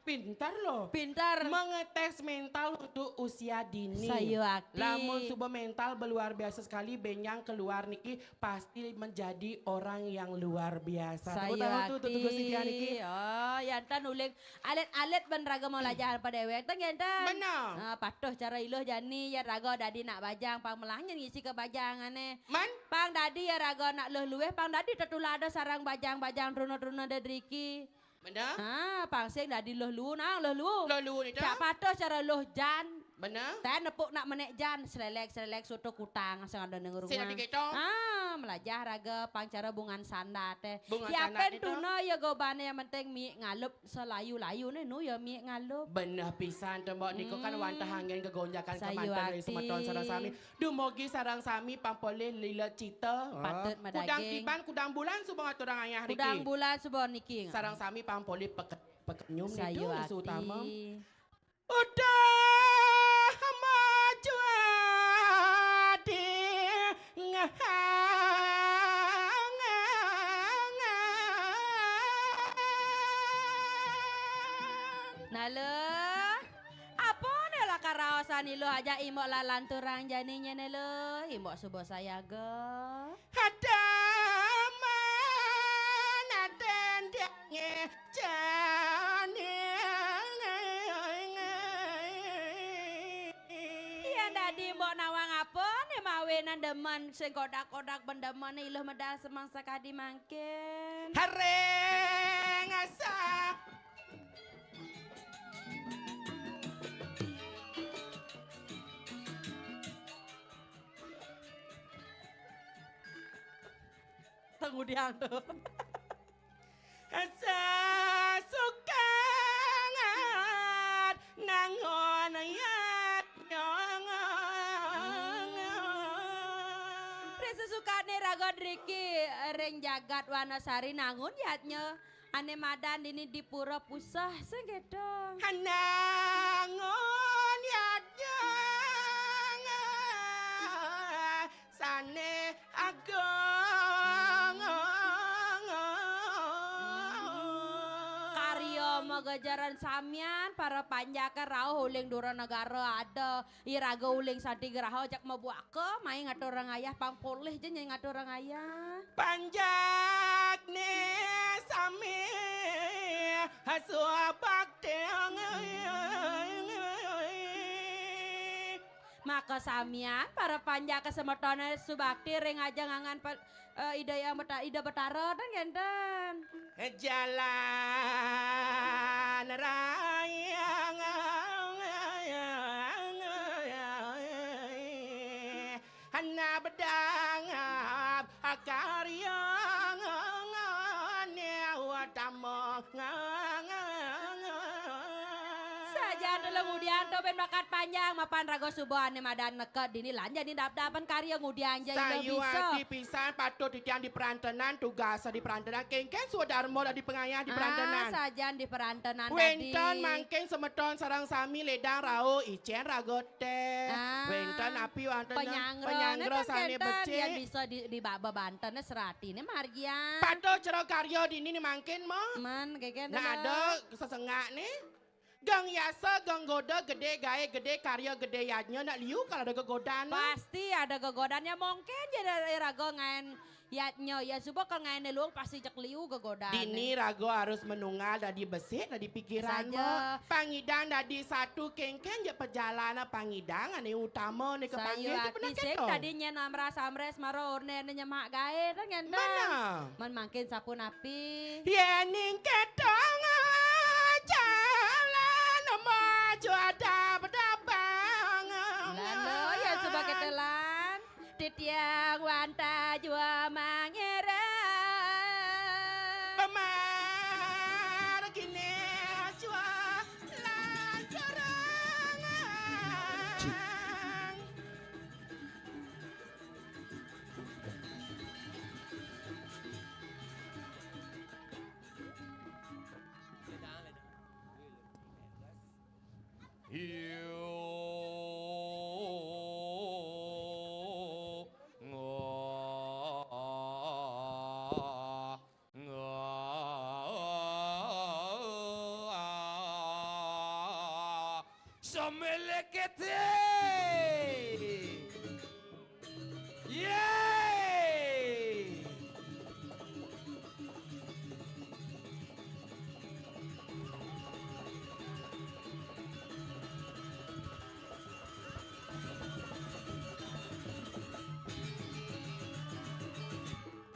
Pintar loh. Pintar. Mengetes mental untuk usia dini. Sayuakti. Lamun suba mental beluar biasa sekali, benjang keluar niki pasti menjadi orang yang luar biasa. Tepuk tangan untuk, untuk tugas niki, niki. Oh, yanten uling alit-alit ben raga mau lajahan pada ewek teng yanten. Benar. Ah, patuh cara iluh jani ya raga dadi nak bajang pang melahnya ngisi ke bajang ane. Man? Pang dadi ya raga nak luh luweh, pang dadi tetulada sarang bajang-bajang truna-truna dadriki. Bener? Ah, pang sing dadi luh luwu nang luh luwu. Luh luwu ni tu? Cak patuh cara luh jan. Bener? Teh nepuk nak menek jan, selelek-selelek soto kutang sing ada ning rumah. Sing dadi keto? Ah, melajah raga pang cara bungan sanda teh. Bungan sanda. Yapen ni tu? Tuna ya gobane yang penting mi ngalup selayu-layu ni nu ya mi ngalup. Bener pisan tu mbok niku kan hmm. Wantah angin kegonjakan kemanten dari semeton sareng sami. Dumugi sareng sami pang polih lila cita. Patut madaging. Kudang tiban, kudang bulan suba ngaturang ayah niki. Kudang bulan suba niki. Sareng sami pang polih peket-, pekenyum nitu utama. Udah maju adi ngahang. Nala. Apa ne lah karaosan iluh aja imbok lalanturang jani nyene luh, imbok suba sayaga. Hadaman aden diange jani. Iya dadi imbok nawang apa ne mawinan demen sing kodak-kodak pendemen iluh medal semangsa kadi mangkin. Hareng asa. Tengudiang tu. Asa suka ngat nangon yat nyong. Ri sesukane raga driki ring jagat Wanasari nangun yatnya. Ane madan dini di pura pusah sing gedong. Hanangun yadang sane agung. Karya magejaran samian para panjaka rauh uling dura negara ada. Iraga uling santi graha jak mabuaka, mai ngaturang ayah pang polih je nyai ngaturang ayah. Panjak ne sami hasuah bakti. Maka samian para panjaka semetone subakti ring aja ngangan pe-, eh, Ida Yang Beta-, Ida Betara dan ngenten. Jalan raya. Hana bedangap karya ngone watama. Jan dulu ngudian to bén bakat panjang, mapan raga suba ané madan neked dini lan jani dap-dapan karya ngudian ja ila bisa. Sayuwakti pisan patut titiang di perantenan, tugas di perantenan, kénkén swadarma dadi pangayah di perantenan. Ah, sajan di perantenan dadi. Wénten mangkin semeton sareng sami ledang rauh icén raga téh. Ah, wénten api wénten penyanggra, penyanggra né sané kénten becik. Yén bisa di, di ba-, bebanten seratiné margiang. Patut cara karya dini né mangkin mah. Men, kénkén. Nah, ada sesengak né. Geng yasa, geng goda, gedé gaé, gedé karya, gedé yadnya, nak liu kal ada gegodan. Pasti ada gegodannya, mungkin jadi raga ngaén yadnya, ya suba kal ngaéné luung pasti jeg liu gegodan. Dini raga harus menunggal dadi besik, dadi pikiran. Saja. Mo. Pangidang dadi satu, kénkén ja pejalanan pangidang ané utama né kepanggih. Sayuwakti sing kéto. Tadi nyén amras-amrés mara orné né nyemak gaé, to ngénten. Mana? Men mangkin sapunapi? Yéning kéto jalan maju ada bedabang. Lalu ya suba kéto lan. Titiang wantah jua mangéra. Pemar kiné jua lanturang. Hiu ngah ngah semilekete. Yeay.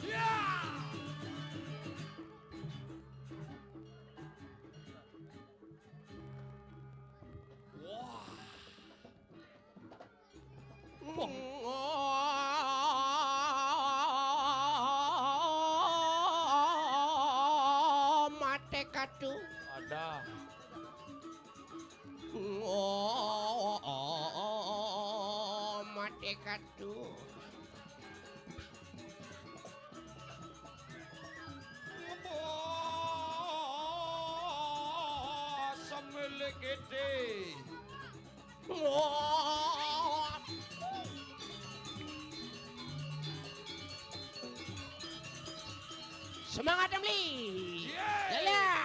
Ya. Wah. Wah. Mate katu. Ada. Mate katu. Semilekete. Semangat, Emli. Yeay. Dadah.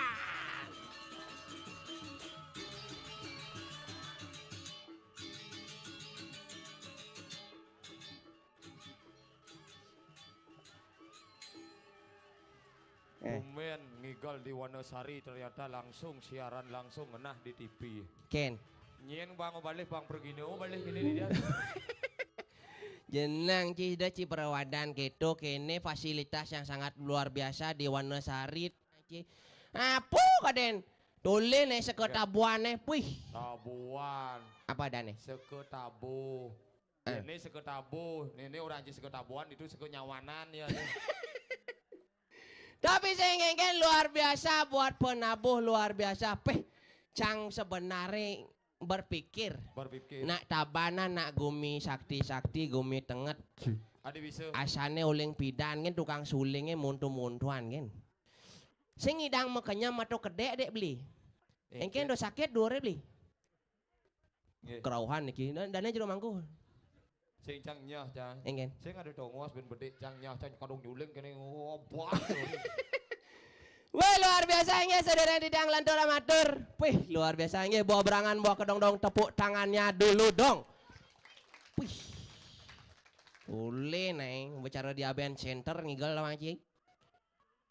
Eh. Tumben ngigel di Wanasari, ternyata langsung siaran langsung ngenah di T V. Kén. Nyén bang balik bang pergi né, oh, balik kéné dia. Jeneng ci, da ci perawadan kéto, kéné fasilitas yang sangat luar biasa di Wanasari, ci. Apa kadén? Tolih né seka tabuan né, puih. Tabuan. Apa adané? Seka tabuh. Eh. Ini seka tabuh, ini orang ci seka tabuan, itu seka nyawanan ya. Tapi sing kénkén luar biasa buat penabuh, luar biasa. Péh, cang sebenarné berpikir. Berpikir. Nak Tabanan, nak gumi sakti-sakti, gumi tenget. Ada bisa. Asané uling pidan kén, tukang sulingé muntu-muntuan kén. Sing ngidang makenyem atau kedék, Dék Bli. Éngkén do sakit duuré, Bli. Nggih. Kerauhan niki. Da-, dané jero mangku. Sing cang nyah, cang. Éngkén. Sing ada tongos bén bedik cang nyah, cang kadung nyuling kéné, oh, bah. Wéh, luar biasa inggih, sadéréng titiang lantur amatur. Wih, luar biasa inggih, bawa berangan, bawa kedong dong, tepuk tangannya dulu dong. Wih. Boleh, Neng, bicara di Abean Center ngigel lawan, Ci.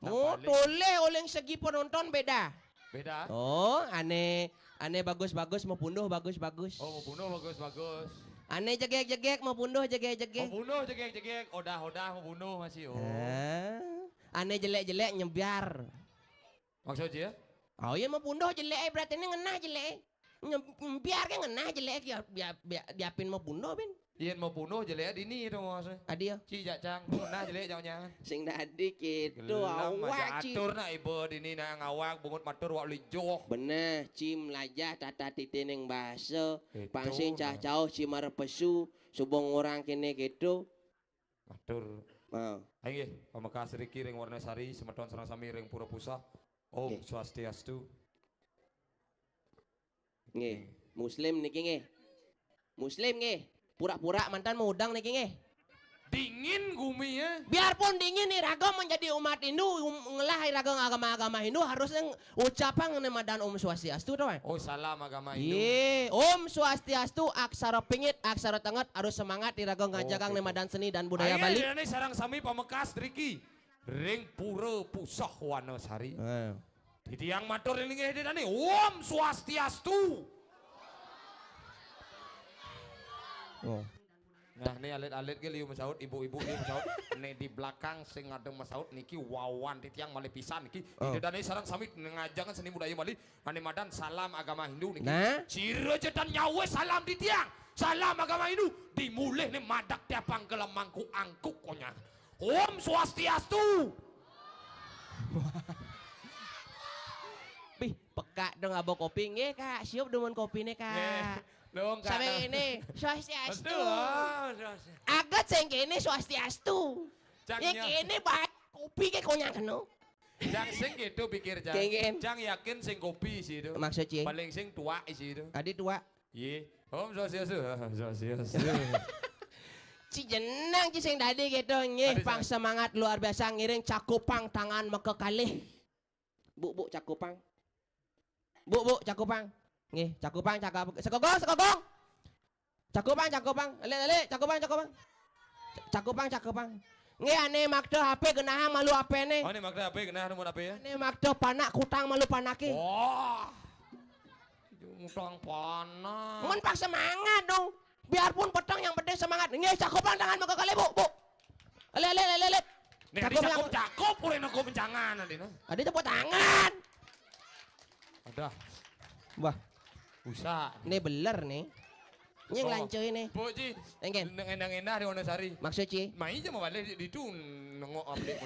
Oh, tolih uling segi penonton béda. Béda. Oh, ané, ané bagus-bagus, mapunduh bagus-bagus. Oh, mapunduh bagus-bagus. Ané jegég-jegég, mapunduh jegég-jegég. Mapunduh jegég-jegég, odah-odah mapunduh masih, oh. Ah. Ané jelék-jelék nyebiar. Maksudnya? Oh, iya, mapunduh jelék, berarti ini ngenah jelék. Nyem-, nyembiar kan ngenah jelék, ya, ya, ya, diapin mapunduh, Bin. Yén mau bunuh jelék dini to, Mas. Adi ya? Ci jak cang, nah jelék jauh nyan. Sing dadi kéto. Gelem awak aja ci. Atur nak ibu dini nak ngawak bungut matur wak lijoh. Beneh, ci melajah tata titi ning basa. Pang sing cah cauh ci marepesu, subung orang kéné kéto. Matur. Nah. Inggih, pamekas riki ring Warnasari, semeton sareng sami ring Pura Pusah. Om Swastiastu. Nggih, muslim niki nggih. Muslim nggih. Pura-pura mantan mudeng niki nggih. Dingin gumi ya. Biarpun dingin iraga menjadi umat Hindu, um, ngelah iraga agama-agama Hindu harus ucapang né madan Om Swastiastu to. Oh, salam agama Hindu. Yé, Om Swastiastu, aksara pingit, aksara tenget, harus semangat iraga ngajagang né madan seni dan budaya Bali. Ayo, sareng sami pamekas driki. Ring Pura Pusah Wanasari. Nah. Titiang matur ring linggih Ida Dané, Om Swastiastu. Oh. Nah, né alit-alit ké liu masaut, ibu-ibu liu masaut. Né di belakang sing ada masaut niki wawan titiang malih pisan niki. Oh. Ida Dané sareng sami ngajagang seni budaya Bali. Ané madan salam agama Hindu niki. Nah. Cira cetan nyawa salam titiang. Salam agama Hindu. Dimulih né madak tiapang kelemangku angkuk konya. Om Swastiastu. Bih, pekak dong abo kopi nggih, Kak. Siup demen kopiné, Kak. Nggih. Dong, Kak. Sampai ini, Swastiastu. Aduh, Swastiastu. Aget sing kéné Swastiastu. Cang, ya kéné baé kopi ké konyang keno. Cang sing gitu pikir, Cang. Kéngkén. Cang yakin sing kopi sih itu. Maksud sih? Paling sing tuak sih itu. Adi tuak. Yé. Om Swastiastu. Swastiastu. Ci jeneng ci sing dadi gitu nggih, pang semangat luar biasa ngiring cakupang tangan maka kalih. Buk buk cakupang. Buk buk cakupang. Nggih, cakupang cakap sekogong sekogong. Cakupang cakupang. Lek lek cakupang cakupang. Cakupang cakupang. Nggih ané makta H P genahang malu apéné. Oh, ané makta H P genah nomor H P ya. Ané makta panak kutang malu panaké. Wah. Ngutang panak. Mun pang semangat dong. Biarpun peteng yang penting semangat. Nggih, cakupang tangan maka kali, Bu, Bu. Lek lek lek lek. Nek cakup cakup urang aku mencangan nanti nah. Ada tepuk tangan. Ada. Wah. Usah. Ini beler nih. Ini oh. Lanco ini. Bu Ji. Enggak. Endah-endah di Wonosari. Maksud Ji? Mai aja mau balik di itu nengok update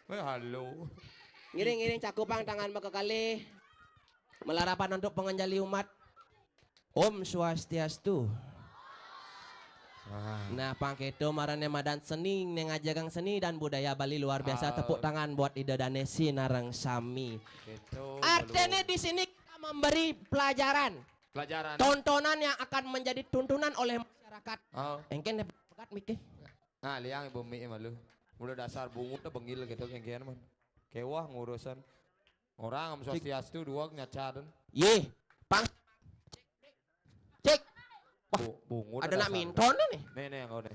mana. Halo. Ngiring-ngiring cakupang tangan maka kali. Melarapan untuk pengenjali umat. Om Swastiastu. Nah, pang kéto marané madan seni, né ngajagang seni dan budaya Bali luar biasa. Tepuk tangan buat Ida Dané sinareng sami. Artinya di sini kita memberi pelajaran. Pelajaran. Tontonan yang akan menjadi tuntunan oleh masyarakat. Engkén pekat mike. Nah, liang ibu mi malu. Udah dasar bungut bengil gitu kéngkén man. Kewah ngurusan. Orang Om Swastiastu dua nyacaden. Yé, pang. Cik. Wah, bu, bungut ada nak minton nih. Nih nih yang kau nih.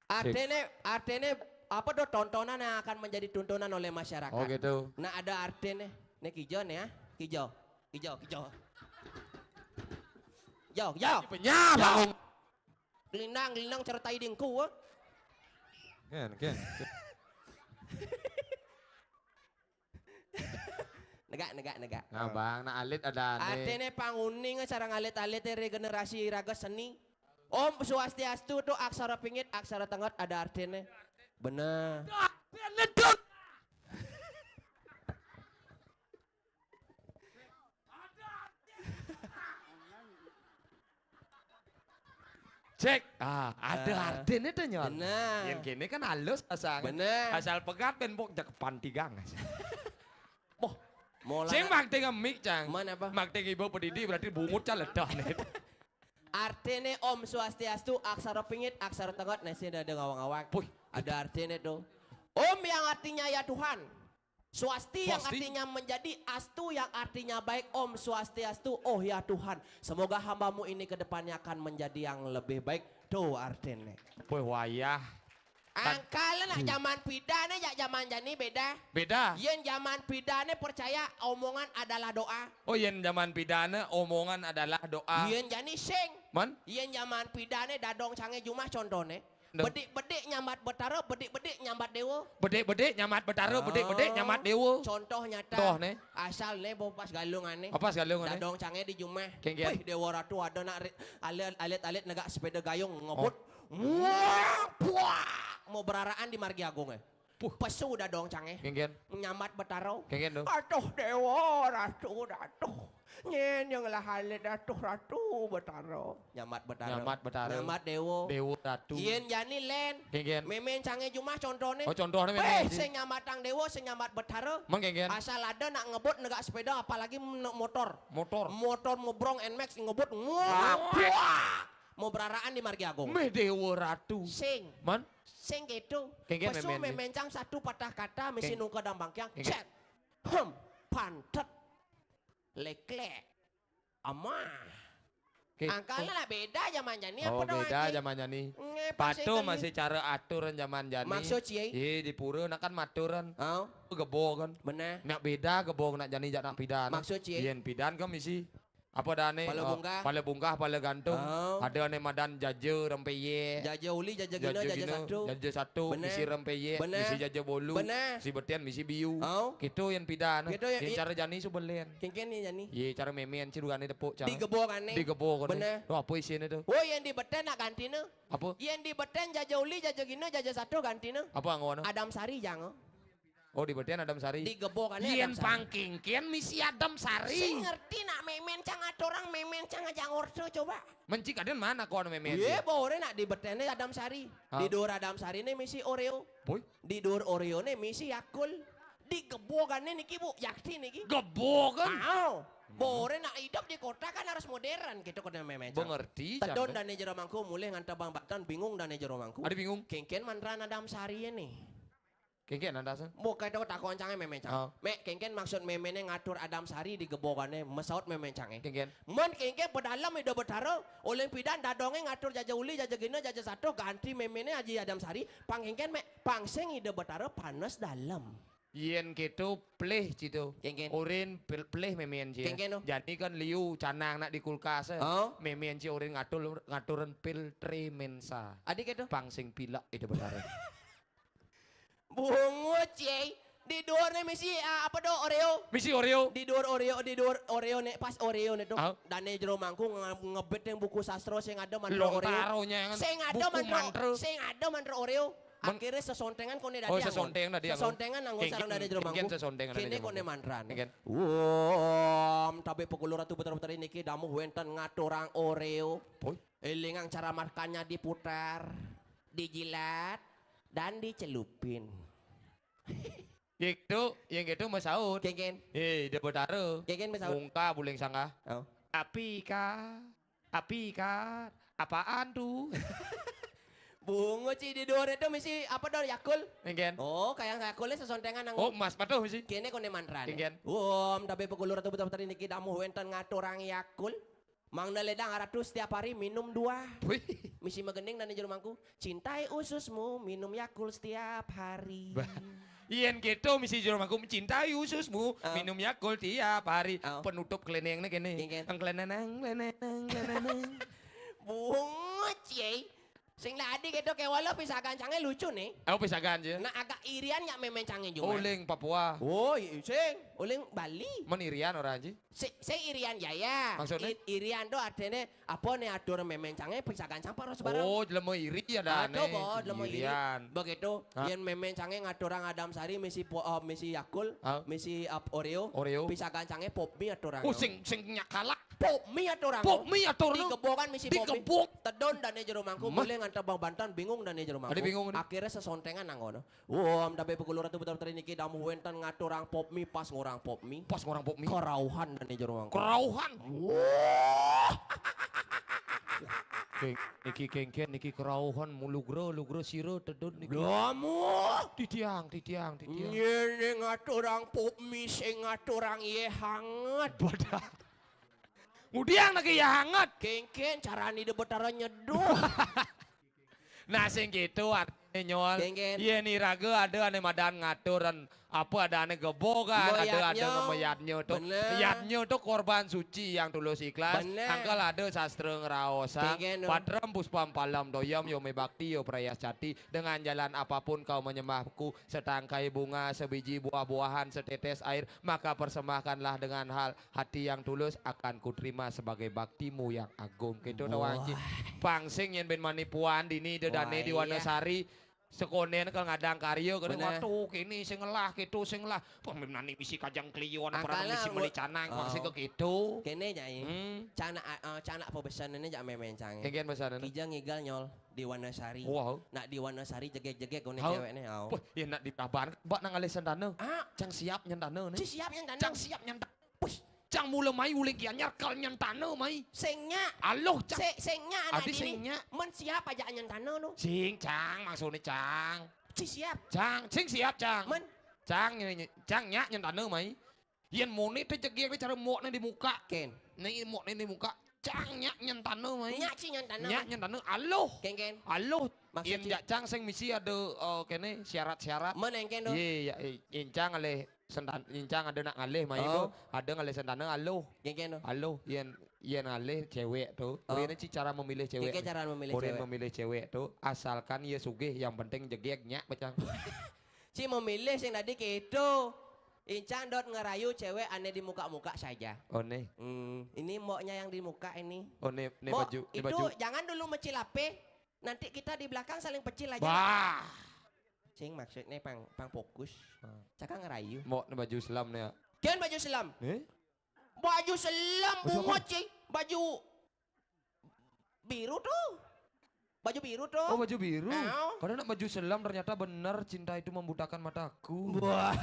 Artene artene apa tuh tontonan yang akan menjadi tontonan oleh masyarakat. Oh gitu. Nah ada artene. Nih kijo nih ya. Kijo. Kijo, kijo. Kijo, kijo. Penyah. Gelindang, gelindang cara tai dingku. Ken, ken. Negak, negak, negak. Nah, Bang, nah alit ada nih. Artine panguning sareng alit-alit regenerasi raga seni. Om Swastiastu tuh aksara pingit, aksara tenget ada artine. Bener. Artine tuh. Cek, ah, ada uh, artinya tuh nyon. Bener. Yang kini kan halus asal. Bener. Asal pegat ben pok jak pantigang. Boh. Sing makte ngemik cang. Mana apa? Makte ibu pedidi berarti bungut caledah nih. Artine Om Swastiastu, aksara pingit, aksara tenget, nasi ada ngawang-ngawang. Puh. Ada artine tuh. Om yang artinya ya Tuhan. Swasti yang artinya menjadi, astu yang artinya baik, Om Swastiastu, oh ya Tuhan, semoga hambamu ini ke depannya akan menjadi yang lebih baik. Tuh artinya. Wah wayah. Angkal nak zaman pidane jak zaman jani beda. Beda. Yen zaman pidane percaya omongan adalah doa. Oh yen zaman pidane omongan adalah doa. Yen jani sing. Man? Yen zaman pidane dadong sange jumah contone. Bedik-bedik nyambat Betara, bedik-bedik nyambat Dewa. Bedik-bedik nyambat Betara, bedik-bedik nyambat Dewa. Contoh nyata. Contoh, né. Asal né, bo pas galungan né. Apa galungan né? Dadong cangé di jumah. Kénkén. Wih, Dewa Ratu ada nak ri-, alit, alit, alit negak sepéda gayung ngebut. Oh. Muang, puak. Mau beraraan di Margi Agung, é. Puh. Pesu dadong cangé. Kénkén. Nyambat Betara. Kénkén to. Atuh Dewa Ratu, atuh. Nyén yang lah alit atuh Ratu Betara. Nyambat Betara. Nyambat Betara. Nyambat Dewa. Dewa Ratu. Yén jani lén. Kénkén. Mémén cangé jumah contohné. Oh, contohné mémén. Wéh, sing nyambatang Dewa, sing nyambat Betara. Mang kénkén. Asal ada nak ngebut negak sepéda, apalagi n-, motor. Motor. Motor mubrong Nmax ngebut. Wah, wah. Puak. Mau beraraan di Margi Agung. Méh Dewa Ratu. Sing. Man? Sing kéto. Kénkén. Pesu mémén, mémén cang satu patah kata, misi nungka dambang kiang. Kénkén. Cet. Hem. Pantet. Léklék. Amah. Kéto. Angkalné lah béda jaman jani. Oh, apa dong, béda jaman jani. Ngé, pasti patuh kan masih cara aturan jaman jani. Maksud cié? Yé, di pura nak kan maturan. Oh. Gebo kan. Benar. Nak béda gebo nak jani jak nak pidan. Maksud cié? Yén pidan kan misi apa adané? Pala, oh, bungkah. Pala bungkah, pala gantung. Oh. Ada ané madan jaja rempéyé. Jaja uli, jaja gina, jaja gina, jaja satu. Jaja satu, benar. Misi rempéyé, benar. Misi jaja bolu, benar. Misi beten, misi biu. Oh. Kéto yén pidan. Kéto yén, yén cara jani su belén. Kénkén yén jani. Yé, cara mémén ci dugané tepuk, cara. Digebo kan né? Digebo kan né? Benar. Loh, apa isiné to? Oh, yén di beten nak gantiné. Apa? Yén di beten jaja uli, jaja gina, jaja satu gantiné. Apa anggoné? Adam Sari jang. Oh, di beten Adam Sari. Digebo kan né Adam Sari. Yén pang kénkén misi Adam Sari. Sing ngerti nak mémén cang aturang, mémén cang ajang orta coba. Mencik aden mana kon mémén? Yé, boré nak di beten né Adam Sari. Hah? Di duur Adam Sari né misi Oreo. Boy. Di duur Oreo né misi Yakult. Digebo kan né niki, Bu, yakin niki. Gebo kan? Aw. Boré nak hidup di kota kan harus modern kéto kan mémén cang. Mengerti, tedon cang. Dané Jero Mangku mulih nganti Bambatan, bingung dané Jero Mangku. Ada bingung. Kénkén mantra Adam Sari né. Kénkén, Andasan? Mbok kéto takon cangé mémén cang. Oh. Mék, kénkén maksud méméné ngatur Adam Sari di gebogané, masaut mémén cangé. Kénkén. Mén kénkén pedalem Ida Betara, uling pidan dadongé ngatur jaja uli, jaja gina, jaja satuh, ganti méméné Aji Adam Sari, pang kénkén, Mék, pang sing Ida Betara panes dalem. Yén kéto pelih ci to. Kénkén. Orin pel-, pelih mémén ci. Kénkén to. Jani kan liu canang nak di kulkas, eh. Oh. Mémén ci orin ngatur, ngaturan pil Tremensa. Adi kéto? Pang sing pilek Ida Betara. Bungut, yé. Di duur né misi, ah, apa to, Oreo? Misi Oreo. Di duur Oreo, di duur Oreo né, pas Oreo né to. Ah. Dané Jero Mangku nge-, ngebit yang buku sastra sing ada mantra Oreo. Lontaronya yang sing ada buku mantra, mantra. Sing ada mantra Oreo. Men- Akhirnya sesontengan koné dadi. Oh, anggon. Sesontengan dadi anggon. Sesontengan anggon. Kénkén, sareng dané Jero Mangku. Kénkén sesontengan dané Jero Mangku. Kéné koné mantrané. Kénkén. Wom, tabé pekulu Ratu Betara Betari niki damuh wénten ngaturang Oreo. Boy. Élingang cara makannya diputar, dijilat, dan dicelupin. Yén kéto, yén kéto masaut. Kénkén. Eh, Ida Betara. Kénkén masaut. Mungkah buling sanggah. Oh. Api kah? Api kah? Apaan tuh? Bungut, ci, di duur itu misi apa to, Yakult? Kénkén. Oh, kayang Yakulté sesontengan anggon. Oh, emas patuh misi. Kéné koné mantrané. Kénkén. Wom, tabé pekulu Ratu Betara Betari niki damuh wénten ngaturang Yakult. Mangda lédang Ratu setiap hari minum dua. Wih. Misi magending dané Jero Mangku. Cintai ususmu, minum Yakult setiap hari. Bah. Yén kéto misi Jero Mangku, cintai ususmu, ah, minum Yakult tiap hari. Ah. Penutup klénéngné kéné. Kénkén. Ang klénénang, klénénang, klénénang. Bungut, yé. Sing lah adi kéto kéwala pisagan cangé lucu né. Oh, pisagan, ya. Nah, agak irian ya mémén cangé juga. Oh, ling Papua. Oh, i-, sing. Uling Bali. Men irian ora, Ji? Sing, sing irian jaya. Maksudnya? I-, irian to artiné apa né atur mémén cangé pisagan cang paros bareng. Oh, jelema iri ya dané. Aduh, bo, jelema iri. Irian. Begitu, hah? Yén mémén cangé ngaturang Adam Sari misi po-, eh, misi Yakult, hah? Misi, eh, Oreo, Oreo. Pisagan cangé Pop Mie aturang. Oh, sing, sing nyakala. Pop Mie aturang. Pop Mie aturang. Di gebogan misi Pop Mie. Di gebog. Tedon dané Jero Mangku, mah. Mulih nganti Bambatan, bingung dané Jero Mangku. Ada bingung, nih. Akhirnya sesontengan anggon. Wom, tabé pekulu Ratu Betara Betari niki damuh wénten ngaturang Pop Mie, pas ngorang Pop Mie. Pas ngorang Pop Mie. Kerauhan dané Jero Mangku. Kerauhan. Wah. Kéng-, niki kénkén, niki kerauhan, mu lugra, lugra sira tedun niki. Damuh. Titiang, titiang, titiang. Yén ngaturang Pop Mie, sing ngaturang yéh hanget. Badak. Ngudiang lagi yéh hanget. Kénkén, carané Ida Betara nyeduh. Nah, sing kéto artiné, Nyol. Kénkén. Yén iraga ada ané madan ngaturan Apa adané gebo kan, ada, ada ngemayatnya tu. Bener. Mayatnya tu korban suci yang tulus ikhlas. Bener. Angkal ada sastra ngraosang. Kengken tu. Patrem puspam palem toyam yo me bakti yo prayas jati. Dengan jalan apapun kau menyembahku, setangkai bunga, sebiji buah-buahan, setetes air, maka persembahkanlah dengan hal hati yang tulus, akan kuterima sebagai baktimu yang agung. Gitu tawang cik. Pang sing yen ben manipuan dini dedane di Wanasari. Sekonen kal ngadang karya kene. Bener. Waduh, kene sing ngelah, keto sing ngelah. Pemimpin nani misi kajang klion, apa misi meli canang, pang sing ke keto. Kene, Cak, eh. Hmm. Cak nak, eh, cak nak apa pesan ini, Cak, memen, Cak, eh. Kengken pesan ini. Kija ngigal nyol di Wanasari. Wow. Nak di Wanasari jegek-jegek kone cewek ni, au. Wah, ya nak di Taban. Bak nang alih sentana. Ah. Cang siap nyentana ni. Ci siap nyentana. Cang siap nyentana. Push. Cang mula mai uling Gianyar kal nyentana mai. Sing nyak. Aloh, Cang. Sing, sing nyak anak dini. Sing nyak. Men siap aja nyentana tu. Sing, Cang, maksudnya, Cang. Ci siap. Cang, sing siap, Cang. Men. Cang, Cang nyak nyentana mai. Yen mone te jegek cara mok ne di muka. Ken. Ne mok ne di muka. Cang nyak nyentana mai. Nyak ci nyentana. Nyak nyentana. Aloh. Ken, ken. Aloh. Maksud yen ci- jak Cang sing misi ada, eh, kene syarat-syarat. Men engken tu. Ye, ya, eh, yen Cang alih sentan, yen Cang ada nak ngalih mai tu, ada ngalih sentana aloh. Ken, ken tu. Aloh, yen, yen ngalih cewek tu. Ken, ken cara memilih cewek. Ken, ken cara memilih cewek. Ken memilih cewek tu, asalkan ye sugih, yang penting jegek nyak pecang. Ci memilih sing tadi keto. Incang dot ngerayu cewek ane di muka-muka saja. Oh, ne. Hmm, ini mboknya yang di muka ini. Oh, ne, ne. Mbok, baju, ne itu baju. Jangan dulu mecilape. Nanti kita di belakang saling pecil aja. Bah. Sing maksudnya pang, pang fokus. Ah. Caka ngerayu. Mbok ne baju selam ne ya. Ken baju selam. Eh? Baju selam bungut, ci. Baju biru tu. Baju biru tu. Oh, baju biru. Au. Karena nak baju selam ternyata benar cinta itu membutakan mataku. Wah.